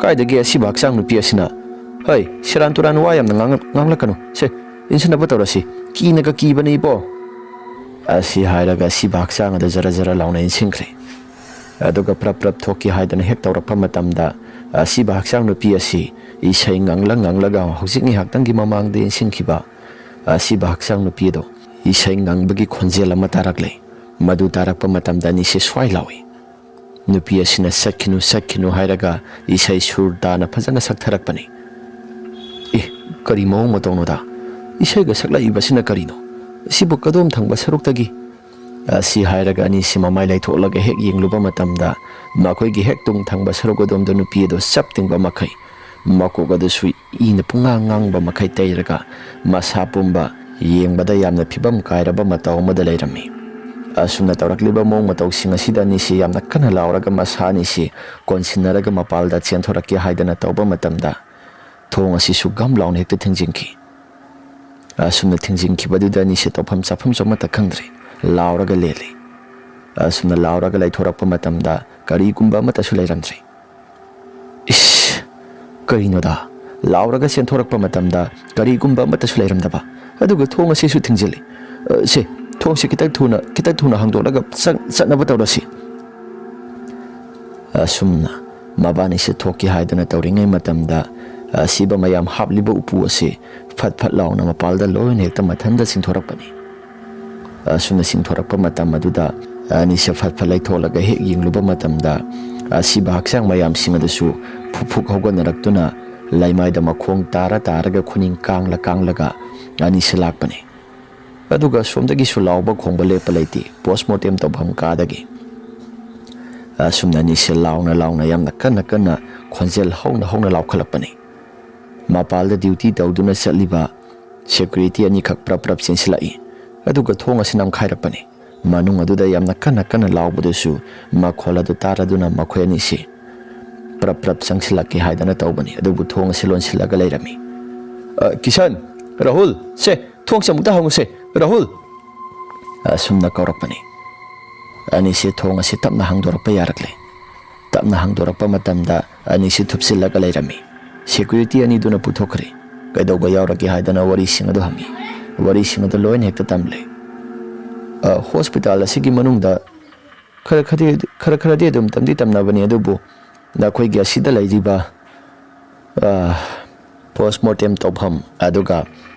ꯀꯥꯏꯗꯒꯤ ꯑꯁꯤꯕ ꯍꯛꯆꯥꯡ ꯅꯨꯄꯤ ꯑꯁꯤꯅ? ꯍꯩ, ꯁꯦꯔꯥꯟ ꯇꯨꯔꯥꯟ ꯋꯥ ꯌꯥꯝꯅ ꯉꯥꯡꯂꯛ-, ꯉꯥꯡꯂꯛꯀꯅꯨ꯫ ꯁꯦ, ꯏꯟꯁꯤꯟꯅꯕ ꯇꯧꯔꯁꯤ꯫ ꯀꯤꯅꯒ ꯀꯤꯕꯅꯤ ꯏꯕꯣ"꯫ ꯑꯁꯤ ꯍꯥꯏꯔꯒ ꯑꯁꯤꯕ ꯍꯛꯆꯥꯡ ꯑꯗꯨ ꯖꯔ ꯖꯔ ꯂꯥꯎꯅ ꯏꯟꯁꯤꯟꯈ꯭ꯔꯦ꯫ ꯑꯗꯨꯒ ꯄ꯭ꯔꯞ ꯄ꯭ꯔꯞ ꯊꯣꯛꯀꯦ ꯍꯥꯏꯗꯅ ꯍꯦꯛ ꯇꯧꯔꯛꯄ ꯃꯇꯝꯗ, ꯑꯁꯤꯕ ꯍꯛꯆꯥꯡ ꯅꯨꯄꯤ ꯑꯁꯤ ꯏꯁꯩ ꯉꯪꯂ ꯉꯪꯂꯒ ꯍꯧꯖꯤꯛ ꯉꯥꯏꯍꯥꯛꯇꯪꯒꯤ ꯃꯃꯥꯡꯗ ꯏꯟꯁꯤꯟꯈꯤꯕ ꯑꯁꯤꯕ ꯍꯛꯆꯥꯡ ꯅꯨꯄꯤ ꯑꯗꯣ ꯏꯁꯩ ꯉꯪꯕꯒꯤ ꯈꯣꯟꯖꯦꯜ ꯑꯃ ꯇꯥꯔꯛꯂꯦ꯫ ꯃꯗꯨ ꯇꯥꯔꯛꯄ ꯃꯇꯝꯗ ꯑꯅꯤꯁꯦ ꯁ꯭ꯋꯥꯏ ꯂꯥꯎꯏ꯫ ꯅꯨꯄꯤ ꯑꯁꯤꯅ "ꯆꯠꯈꯤꯅꯨ, ꯆꯠꯈꯤꯅꯨ" ꯍꯥꯏꯔꯒ ꯏꯁꯩ ꯁꯨꯔ ꯇꯥꯅ ꯐꯖꯅ ꯁꯛꯊꯔꯛꯄꯅꯤ꯫ "ꯑꯦ, ꯀꯔꯤ ꯃꯑꯣꯡ ꯃꯇꯧꯅꯣꯗ? ꯏꯁꯩꯒ ꯁꯛꯂꯛꯏꯕꯁꯤꯅ ꯀꯔꯤꯅꯣ? ꯁꯤꯕꯨ ꯀꯗꯣꯝ ꯊꯪꯕ ꯁꯔꯨꯛꯇꯒꯤ?" ꯑꯁꯤ ꯍꯥꯏꯔꯒ ꯑꯅꯤꯁꯤ ꯃꯃꯥꯏ ꯂꯩꯊꯣꯛꯂꯒ ꯍꯦꯛ ꯌꯦꯡꯂꯨꯕ ꯃꯇꯝꯗ, ꯃꯈꯣꯏꯒꯤ ꯍꯦꯛ ꯇꯨꯡ ꯊꯪꯕ ꯁꯔꯨꯛ ꯑꯗꯣꯝꯗ ꯅꯨꯄꯤ ꯑꯗꯨ ꯆꯞ ꯇꯤꯡꯕ ꯃꯈꯩ, ꯃꯀꯣꯛ ꯑꯗꯨꯁꯨ ꯏꯅ ꯄꯨꯡꯉꯥꯡ ꯉꯥꯡꯕ ꯃꯈꯩ ꯇꯩꯔꯒ, ꯃꯁꯥ ꯄꯨꯝꯕ ꯌꯦꯡꯕꯗ ꯌꯥꯝꯅ ꯐꯤꯕꯝ ꯀꯥꯏꯔꯕ ꯃꯇꯧ ꯑꯃꯗ ꯂꯩꯔꯝꯃꯤ꯫ ꯑꯁꯨꯝꯅ ꯇꯧꯔꯛꯂꯤꯕ ꯃꯑꯣꯡ ꯃꯇꯧꯁꯤꯡ ꯑꯁꯤꯗ ꯑꯅꯤꯁꯤ ꯌꯥꯝꯅ ꯀꯟꯅ ꯂꯥꯎꯔꯒ, ꯃꯁꯥ ꯑꯅꯤꯁꯤ ꯀꯣꯟꯁꯤꯟꯅꯔꯒ ꯃꯄꯥꯜꯗ ꯆꯦꯟꯊꯣꯔꯛꯀꯦ ꯍꯥꯏꯗꯅ ꯇꯧꯕ ꯃꯇꯝꯗ, ꯊꯣꯡ ꯑꯁꯤꯁꯨ ꯒꯝ ꯂꯥꯎꯅ ꯍꯦꯛꯇ ꯊꯤꯡꯖꯤꯟꯈꯤ꯫ ꯑꯁꯨꯝꯅ ꯊꯤꯡꯖꯤꯟꯈꯤꯕꯗꯨꯗ ꯑꯅꯤꯁꯦ ꯇꯧꯐꯝ ꯆꯥꯐꯝꯁꯨ ꯑꯃꯠꯇ ꯈꯪꯗ꯭ꯔꯦ, ꯂꯥꯎꯔꯒ ꯂꯦꯜꯂꯤ꯫ ꯑꯁꯨꯝꯅ ꯂꯥꯎꯔꯒ ꯂꯩꯊꯣꯔꯛꯄ ꯃꯇꯝꯗ ꯀꯔꯤꯒꯨꯝꯕ ꯑꯃꯠꯇꯁꯨ ꯂꯩꯔꯝꯗ꯭ꯔꯦ꯫ "ꯏꯁ, ꯀꯔꯤꯅꯣꯗ? ꯂꯥꯎꯔꯒ ꯆꯦꯟꯊꯣꯔꯛꯄ ꯃꯇꯝꯗ ꯀꯔꯤꯒꯨꯝꯕ ꯑꯃꯠꯇꯁꯨ ꯂꯩꯔꯝꯗꯕ, ꯑꯗꯨꯒ ꯊꯣꯡ ꯑꯁꯤꯁꯨ ꯊꯤꯡꯖꯤꯜꯂꯤ꯫ ꯑ, ꯁꯦ, ꯊꯣꯡꯁꯦ ꯈꯤꯇꯪ ꯊꯨꯅ, ꯈꯤꯇꯪ ꯊꯨꯅ ꯍꯥꯡꯗꯣꯛꯂꯒ ꯆꯪ-, ꯆꯠꯅꯕ ꯇꯧꯔꯁꯤ"꯫ ꯑꯁꯨꯝꯅ ꯃꯕꯥꯅꯤꯁꯦ ꯊꯣꯛꯀꯦ ꯍꯥꯏꯗꯅ ꯇꯧꯔꯤꯉꯩ ꯃꯇꯝꯗ, ꯑꯁꯤꯕ ꯃꯌꯥꯝ ꯍꯥꯞꯂꯤꯕ ꯎꯄꯨ ꯑꯁꯤ ꯐꯠ ꯐꯠ ꯂꯥꯎꯅ ꯃꯄꯥꯜꯗ ꯂꯣꯏꯅ ꯍꯦꯛꯇ ꯃꯊꯟꯇ ꯆꯤꯡꯊꯣꯔꯛꯄꯅꯤ꯫ ꯑꯁꯨꯝꯅ ꯆꯤꯡꯊꯣꯔꯛꯄ ꯃꯇꯝ ꯑꯗꯨꯗ ꯑꯅꯤꯁꯦ ꯐꯠ ꯐꯠ ꯂꯩꯊꯣꯛꯂꯒ ꯍꯦꯛ ꯌꯦꯡꯂꯨꯕ ꯃꯇꯝꯗ, ꯑꯁꯤꯕ ꯍꯛꯆꯥꯡ ꯃꯌꯥꯝꯁꯤꯡ ꯑꯗꯨꯁꯨ ꯐꯨꯛ ꯐꯨꯛ ꯍꯧꯒꯠꯅꯔꯛꯇꯨꯅ, ꯂꯩꯃꯥꯏꯗ ꯃꯈꯣꯡ ꯇꯥꯔ ꯇꯥꯔꯒ ꯈꯨꯅꯤꯡ ꯀꯥꯡꯂ ꯀꯥꯡꯂꯒ ꯑꯅꯤꯁꯦ ꯂꯥꯛꯄꯅꯤ꯫ ꯑꯗꯨꯒ ꯁꯣꯝꯗꯒꯤꯁꯨ ꯂꯥꯎꯕ ꯈꯣꯡꯕ ꯂꯦꯞꯄ ꯂꯩꯇꯦ, ꯄꯣꯁꯃꯣꯔꯇꯦꯝ ꯇꯧꯐꯝ ꯀꯥꯗꯒꯤ꯫ ꯑꯁꯨꯝꯅ ꯑꯅꯤꯁꯦ ꯂꯥꯎꯅ ꯂꯥꯎꯅ ꯌꯥꯝꯅ ꯀꯟꯅ ꯀꯟꯅ ꯈꯣꯟꯖꯦꯜ ꯍꯧꯅ ꯍꯧꯅ ꯂꯥꯎꯈꯠꯂꯛꯄꯅꯤ꯫ ꯃꯄꯥꯜꯗ ꯗ꯭ꯌꯨꯇꯤ ꯇꯧꯗꯨꯅ ꯆꯠꯂꯤꯕ ꯁꯦꯀ꯭ꯌꯨꯔꯤꯇꯤ ꯑꯅꯤꯈꯛ ꯄ꯭ꯔꯞ ꯄ꯭ꯔꯞ ꯆꯦꯟꯁꯤꯜꯂꯛꯏ꯫ ꯑꯗꯨꯒ ꯊꯣꯡ ꯑꯁꯤ ꯅꯝꯈꯥꯏꯔꯛꯄꯅꯤ꯫ ꯃꯅꯨꯡ ꯑꯗꯨꯗ ꯌꯥꯝꯅ ꯀꯟꯅ ꯀꯟꯅ ꯂꯥꯎꯕꯗꯨꯁꯨ ꯃꯈꯣꯜ ꯑꯗꯨ ꯇꯥꯔꯗꯨꯅ ꯃꯈꯣꯏ ꯑꯅꯤꯁꯤ ꯄ꯭ꯔꯞ ꯄ꯭ꯔꯞ ꯆꯪꯁꯤꯜꯂꯛꯀꯦ ꯍꯥꯏꯗꯅ ꯇꯧꯕꯅꯤ, ꯑꯗꯨꯕꯨ ꯊꯣꯡ ꯑꯁꯤ ꯂꯣꯟꯁꯤꯜꯂꯒ ꯂꯩꯔꯝꯃꯤ꯫ "ꯑ, ꯀꯤꯁꯟ, ꯔꯥꯍꯨꯜ, ꯁꯦ, ꯊꯣꯡꯁꯦ ꯑꯃꯨꯛꯇ ꯍꯥꯡꯉꯨꯁꯦ, ꯔꯥꯍꯨꯜ!" ꯑꯁꯨꯝꯅ ꯀꯧꯔꯛꯄꯅꯤ꯫ ꯑꯅꯤꯁꯤ ꯊꯣꯡ ꯑꯁꯤ ꯇꯞꯅ ꯍꯥꯡꯗꯣꯔꯛꯄ ꯌꯥꯔꯛꯂꯦ꯫ ꯇꯞꯅ ꯍꯥꯡꯗꯣꯔꯛꯄ ꯃꯇꯝꯗ ꯑꯅꯤꯁꯤ ꯊꯨꯞꯆꯤꯜꯂꯒ ꯂꯩꯔꯝꯃꯤ꯫ ꯁꯦꯀ꯭ꯌꯨꯔꯤꯇꯤ ꯑꯅꯤꯗꯨꯅ ꯄꯨꯊꯣꯛꯈ꯭ꯔꯦ꯫ "ꯀꯩꯗꯧꯕ ꯌꯥꯎꯔꯒꯦ?" ꯍꯥꯏꯗꯅ ꯋꯥꯔꯤꯁꯤꯡ ꯑꯗꯨ ꯍꯪꯉꯤ꯫ ꯋꯥꯔꯤꯁꯤꯡ ꯑꯗꯨ ꯂꯣꯏꯅ ꯍꯦꯛꯇ ꯇꯝꯂꯦ꯫ "ꯑ, ꯍꯣꯁꯄꯤꯇꯥꯜ ꯑꯁꯤꯒꯤ ꯃꯅꯨꯡꯗ ꯈꯔ ꯈꯔꯗꯤ, ꯈꯔ ꯈꯔꯗꯤ ꯑꯗꯨꯝ ꯇꯝꯗꯤ ꯇꯝꯅꯕꯅꯤ, ꯑꯗꯨꯕꯨ ꯅꯈꯣꯏꯒꯤ ꯑꯁꯤꯗ ꯂꯩꯔꯤꯕ, ꯑ, ꯄꯣꯁꯃꯣꯔꯇꯦꯝ ꯇꯧꯐꯝ, ꯑꯗꯨꯒ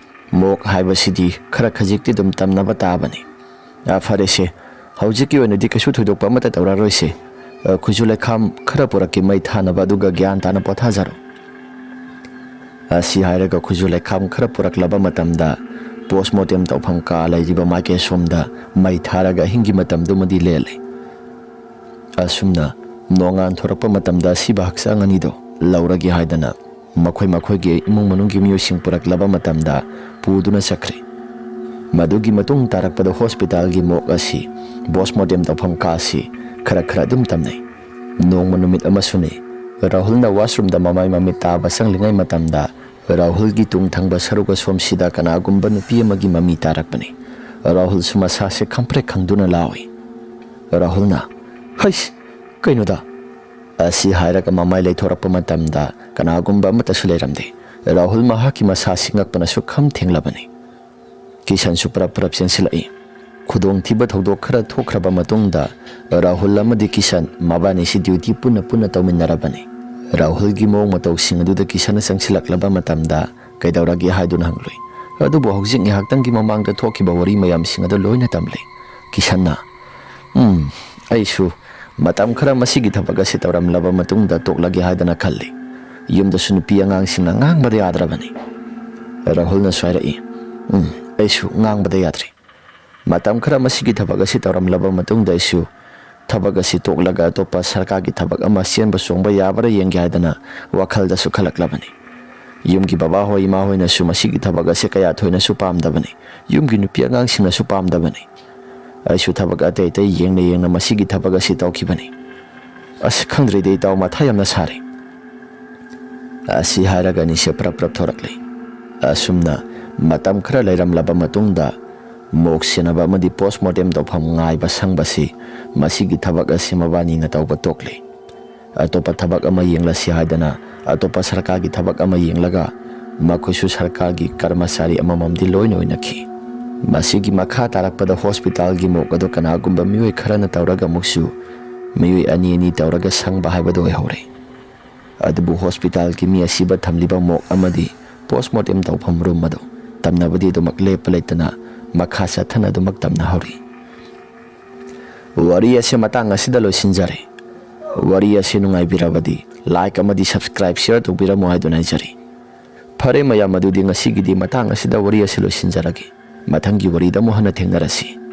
ꯃꯣꯛ ꯍꯥꯏꯕꯁꯤꯗꯤ ꯈꯔ ꯈꯖꯤꯛꯇꯤ ꯑꯗꯨꯝ ꯇꯝꯅꯕ ꯇꯥꯕꯅꯤ꯫ "ꯑ, ꯐꯔꯦꯁꯦ, ꯍꯧꯖꯤꯛꯀꯤ ꯑꯣꯏꯅꯗꯤ ꯀꯩꯁꯨ ꯊꯣꯏꯗꯣꯛꯄ ꯑꯃꯠꯇ ꯇꯧꯔꯔꯣꯏꯁꯦ꯫ ꯑ, ꯈꯨꯖꯨ ꯂꯩꯈꯥꯝ ꯈꯔ ꯄꯨꯔꯛꯀꯦ, ꯃꯩ ꯊꯥꯅꯕ, ꯑꯗꯨꯒ ꯒ꯭ꯌꯥꯟ ꯇꯥꯅ ꯄꯣꯊꯥꯖꯔꯣ"꯫ ꯑꯁꯤ ꯍꯥꯏꯔꯒ ꯈꯨꯖꯨ ꯂꯩꯈꯥꯝ ꯈꯔ ꯄꯨꯔꯛꯂꯕ ꯃꯇꯝꯗ, ꯄꯣꯁꯃꯣꯔꯇꯦꯝ ꯇꯧꯐꯝ ꯀꯥ ꯂꯩꯔꯤꯕ ꯃꯥꯏꯀꯩ ꯑꯁꯣꯝꯗ ꯃꯩ ꯊꯥꯔꯒ ꯑꯍꯤꯡꯒꯤ ꯃꯇꯝꯗꯨꯃꯗꯤ ꯂꯦꯜꯂꯤ꯫ ꯑꯁꯨꯝꯅ ꯅꯣꯡꯉꯥꯟ ꯊꯣꯔꯛꯄ ꯃꯇꯝꯗ ꯑꯁꯤꯕ ꯍꯛꯆꯥꯡ ꯑꯅꯤꯗꯣ ꯂꯧꯔꯒꯦ ꯍꯥꯏꯗꯅ ꯃꯈꯣꯏ ꯃꯈꯣꯏꯒꯤ ꯏꯃꯨꯡ ꯃꯅꯨꯡꯒꯤ ꯃꯤꯑꯣꯏꯁꯤꯡ ꯄꯨꯔꯛꯂꯕ ꯃꯇꯝꯗ ꯄꯨꯗꯨꯅ ꯆꯠꯈ꯭ꯔꯦ꯫ ꯃꯗꯨꯒꯤ ꯃꯇꯨꯡ ꯇꯥꯔꯛꯄꯗ ꯍꯣꯁꯄꯤꯇꯥꯜꯒꯤ ꯃꯣꯛ ꯑꯁꯤ ꯄꯣꯁꯃꯣꯔꯇꯦꯝ ꯇꯧꯐꯝ ꯀꯥ ꯑꯁꯤ ꯈꯔ ꯈꯔ ꯑꯗꯨꯝ ꯇꯝꯅꯩ꯫ ꯅꯣꯡꯃ ꯅꯨꯃꯤꯠ ꯑꯃꯁꯨꯅꯤ, ꯔꯥꯍꯨꯜꯅ ꯋꯥꯁꯔꯨꯝꯗ ꯃꯃꯥꯏ ꯃꯃꯤꯠ ꯇꯥꯕ ꯆꯪꯂꯤꯉꯩ ꯃꯇꯝꯗ ꯔꯥꯍꯨꯜꯒꯤ ꯇꯨꯡ ꯊꯪꯕ ꯁꯔꯨꯛ ꯑꯁꯣꯝꯁꯤꯗ ꯀꯅꯥꯒꯨꯝꯕ ꯅꯨꯄꯤ ꯑꯃꯒꯤ ꯃꯃꯤ ꯇꯥꯔꯛꯄꯅꯤ꯫ ꯔꯥꯍꯨꯜꯁꯨ ꯃꯁꯥꯁꯦ ꯈꯪꯄ꯭ꯔꯦꯛ ꯈꯪꯗꯨꯅ ꯂꯥꯎꯏ꯫ ꯔꯥꯍꯨꯜꯅ, "ꯍꯩꯁ, ꯀꯩꯅꯣꯗ?" ꯑꯁꯤ ꯍꯥꯏꯔꯒ ꯃꯃꯥꯏ ꯂꯩꯊꯣꯔꯛꯄ ꯃꯇꯝꯗ ꯀꯅꯥꯒꯨꯝꯕ ꯑꯃꯠꯇꯁꯨ ꯂꯩꯔꯝꯗꯦ꯫ ꯔꯥꯍꯨꯜ ꯃꯍꯥꯛꯀꯤ ꯃꯁꯥꯁꯤ ꯉꯛꯄꯅ ꯁꯨꯛꯈꯝ ꯊꯦꯡꯂꯕꯅꯤ꯫ ꯀꯤꯁꯟꯁꯨ ꯄꯔꯞ ꯄꯔꯞ ꯆꯦꯟꯁꯤꯜꯂꯛꯏ꯫ ꯈꯨꯗꯣꯡꯊꯤꯕ ꯊꯧꯗꯣꯛ ꯈꯔ ꯊꯣꯛꯈ꯭ꯔꯕ ꯃꯇꯨꯡꯗ ꯔꯥꯍꯨꯜ ꯑꯃꯗꯤ ꯀꯤꯁꯟ ꯃꯕꯥꯅꯤꯁꯤ ꯗ꯭ꯌꯨꯇꯤ ꯄꯨꯟꯅ ꯄꯨꯟꯅ ꯇꯧꯃꯤꯟꯅꯔꯕꯅꯤ꯫ ꯔꯥꯍꯨꯜꯒꯤ ꯃꯑꯣꯡ ꯃꯇꯧꯁꯤꯡ ꯑꯗꯨꯗ ꯀꯤꯁꯟꯅ ꯆꯪꯁꯤꯜꯂꯛꯂꯕ ꯃꯇꯝꯗ ꯀꯩꯗꯧꯔꯒꯦ ꯍꯥꯏꯗꯨꯅ ꯍꯪꯂꯨꯏ꯫ ꯑꯗꯨꯕꯨ ꯍꯧꯖꯤꯛ ꯉꯥꯏꯍꯥꯛꯇꯪꯒꯤ ꯃꯃꯥꯡꯗ ꯊꯣꯛꯈꯤꯕ ꯋꯥꯔꯤ ꯃꯌꯥꯝꯁꯤꯡ ꯑꯗꯨ ꯂꯣꯏꯅ ꯇꯝꯂꯤ꯫ ꯀꯤꯁꯟꯅ, "ꯎꯝ, ꯑꯩꯁꯨ ꯃꯇꯝ ꯈꯔ ꯃꯁꯤꯒꯤ ꯊꯕꯛ ꯑꯁꯤ ꯇꯧꯔꯝꯂꯕ ꯃꯇꯨꯡꯗ ꯇꯣꯛꯂꯒꯦ ꯍꯥꯏꯗꯅ ꯈꯜꯂꯤ꯫ ꯌꯨꯝꯗꯁꯨ ꯅꯨꯄꯤ ꯑꯉꯥꯡꯁꯤꯡꯅ ꯉꯥꯡꯕꯗ ꯌꯥꯗ꯭ꯔꯕꯅꯤ"꯫ ꯔꯥꯍꯨꯜꯅꯁꯨ ꯍꯥꯏꯔꯛꯏ, "ꯎꯝ, ꯑꯩꯁꯨ ꯉꯥꯡꯕꯗ ꯌꯥꯗ꯭ꯔꯤ꯫ ꯃꯇꯝ ꯈꯔ ꯃꯁꯤꯒꯤ ꯊꯕꯛ ꯑꯁꯤ ꯇꯧꯔꯝꯂꯕ ꯃꯇꯨꯡꯗ ꯑꯩꯁꯨ ꯊꯕꯛ ꯑꯁꯤ ꯇꯣꯛꯂꯒ ꯑꯇꯣꯞꯄ ꯁꯔꯀꯥꯔꯒꯤ ꯊꯕꯛ ꯑꯃ ꯆꯦꯟꯕ ꯆꯣꯡꯕ ꯌꯥꯕ꯭ꯔꯥ ꯌꯦꯡꯒꯦ ꯍꯥꯏꯗꯅ ꯋꯥꯈꯜꯗꯁꯨ ꯈꯜꯂꯛꯂꯕꯅꯤ꯫ ꯌꯨꯝꯒꯤ ꯕꯕꯥꯍꯣꯏ ꯏꯃꯥꯍꯣꯏꯅꯁꯨ ꯃꯁꯤꯒꯤ ꯊꯕꯛ ꯑꯁꯤ ꯀꯌꯥ ꯊꯣꯏꯅꯁꯨ ꯄꯥꯝꯗꯕꯅꯤ꯫ ꯌꯨꯝꯒꯤ ꯅꯨꯄꯤ ꯑꯉꯥꯡꯁꯤꯡꯅꯁꯨ ꯄꯥꯝꯗꯕꯅꯤ꯫ ꯑꯩꯁꯨ ꯊꯕꯛ ꯑꯇꯩ ꯑꯇꯩ ꯌꯦꯡꯅ ꯌꯦꯡꯅ ꯃꯁꯤꯒꯤ ꯊꯕꯛ ꯑꯁꯤ ꯇꯧꯈꯤꯕꯅꯤ꯫ ꯑꯁ, ꯈꯪꯗ꯭ꯔꯦꯗ ꯏꯇꯥꯎ, ꯃꯊꯥ ꯌꯥꯝꯅ ꯁꯥꯔꯦ"꯫ ꯑꯁꯤ ꯍꯥꯏꯔꯒ ꯑꯅꯤꯁꯦ ꯄ꯭ꯔꯞ ꯄ꯭ꯔꯞ ꯊꯣꯔꯛꯂꯤ꯫ ꯑꯁꯨꯝꯅ ꯃꯇꯝ ꯈꯔ ꯂꯩꯔꯝꯂꯕ ꯃꯇꯨꯡꯗ ꯃꯣꯛ ꯁꯦꯟꯅꯕ ꯑꯃꯗꯤ ꯄꯣꯁꯃꯣꯔꯇꯦꯝ ꯇꯧꯐꯝ ꯉꯥꯏꯕ ꯁꯪꯕꯁꯤ ꯃꯁꯤꯒꯤ ꯊꯕꯛ ꯑꯁꯤ ꯃꯕꯥꯅꯤꯅ ꯇꯧꯕ ꯇꯣꯛꯂꯤ꯫ ꯑꯇꯣꯞꯄ ꯊꯕꯛ ꯑꯃ ꯌꯦꯡꯂꯁꯤ ꯍꯥꯏꯗꯅ ꯑꯇꯣꯞꯄ ꯁꯔꯀꯥꯔꯒꯤ ꯊꯕꯛ ꯑꯃ ꯌꯦꯡꯂꯒ ꯃꯈꯣꯏꯁꯨ ꯁꯔꯀꯥꯔꯒꯤ ꯀꯔꯃꯆꯥꯔꯤ ꯑꯃꯃꯝꯗꯤ ꯂꯣꯏꯅ ꯑꯣꯏꯅꯈꯤ꯫ ꯃꯁꯤꯒꯤ ꯃꯈꯥ ꯇꯥꯔꯛꯄꯗ ꯍꯣꯁꯄꯤꯇꯥꯜꯒꯤ ꯃꯣꯛ ꯑꯗꯨ ꯀꯅꯥꯒꯨꯝꯕ ꯃꯤꯑꯣꯏ ꯈꯔꯅ ꯇꯧꯔꯒ ꯑꯃꯨꯛꯁꯨ ꯃꯤꯑꯣꯏ ꯑꯅꯤ ꯑꯅꯤ ꯇꯧꯔꯒ ꯁꯪꯕ ꯍꯥꯏꯕꯗꯨ ꯑꯣꯏꯍꯧꯔꯦ꯫ ꯑꯗꯨꯕꯨ ꯍꯣꯁꯄꯤꯇꯥꯜꯒꯤ ꯃꯤ ꯑꯁꯤꯕ ꯊꯝꯂꯤꯕ ꯃꯣꯛ ꯑꯃꯗꯤ ꯄꯣꯁꯃꯣꯔꯇꯦꯝ ꯇꯧꯐꯝ ꯔꯨꯝ ꯑꯗꯨ ꯇꯝꯅꯕꯗꯤ ꯑꯗꯨꯃꯛ ꯂꯦꯞꯄ ꯂꯩꯇꯅ ꯃꯈꯥ ꯆꯠꯊꯅ ꯑꯗꯨꯃꯛ ꯇꯝꯅꯍꯧꯔꯤ꯫ ꯋꯥꯔꯤ ꯑꯁꯤ ꯃꯇꯥꯡ ꯑꯁꯤꯗ ꯂꯣꯏꯁꯤꯟꯖꯔꯦ꯫ ꯋꯥꯔꯤ ꯑꯁꯤ ꯅꯨꯡꯉꯥꯏꯕꯤꯔꯕꯗꯤ like ꯑꯃꯗꯤ subscribe, share ꯇꯧꯕꯤꯔꯝꯃꯨ ꯍꯥꯏꯗꯨꯅ ꯍꯥꯏꯖꯔꯤ꯫ ꯐꯔꯦ ꯃꯌꯥꯝ, ꯑꯗꯨꯗꯤ ꯉꯁꯤꯒꯤꯗꯤ ꯃꯇꯥꯡ ꯑꯁꯤꯗ ꯋꯥꯔꯤ ꯑꯁꯤ ꯂꯣꯏꯁꯤꯟꯖꯔꯒꯦ꯫ ꯃꯊꯪꯒꯤ ꯋꯥꯔꯤꯗ ꯑꯃꯨꯛ ꯍꯟꯅ ꯊꯦꯡꯅꯔꯁꯤ꯫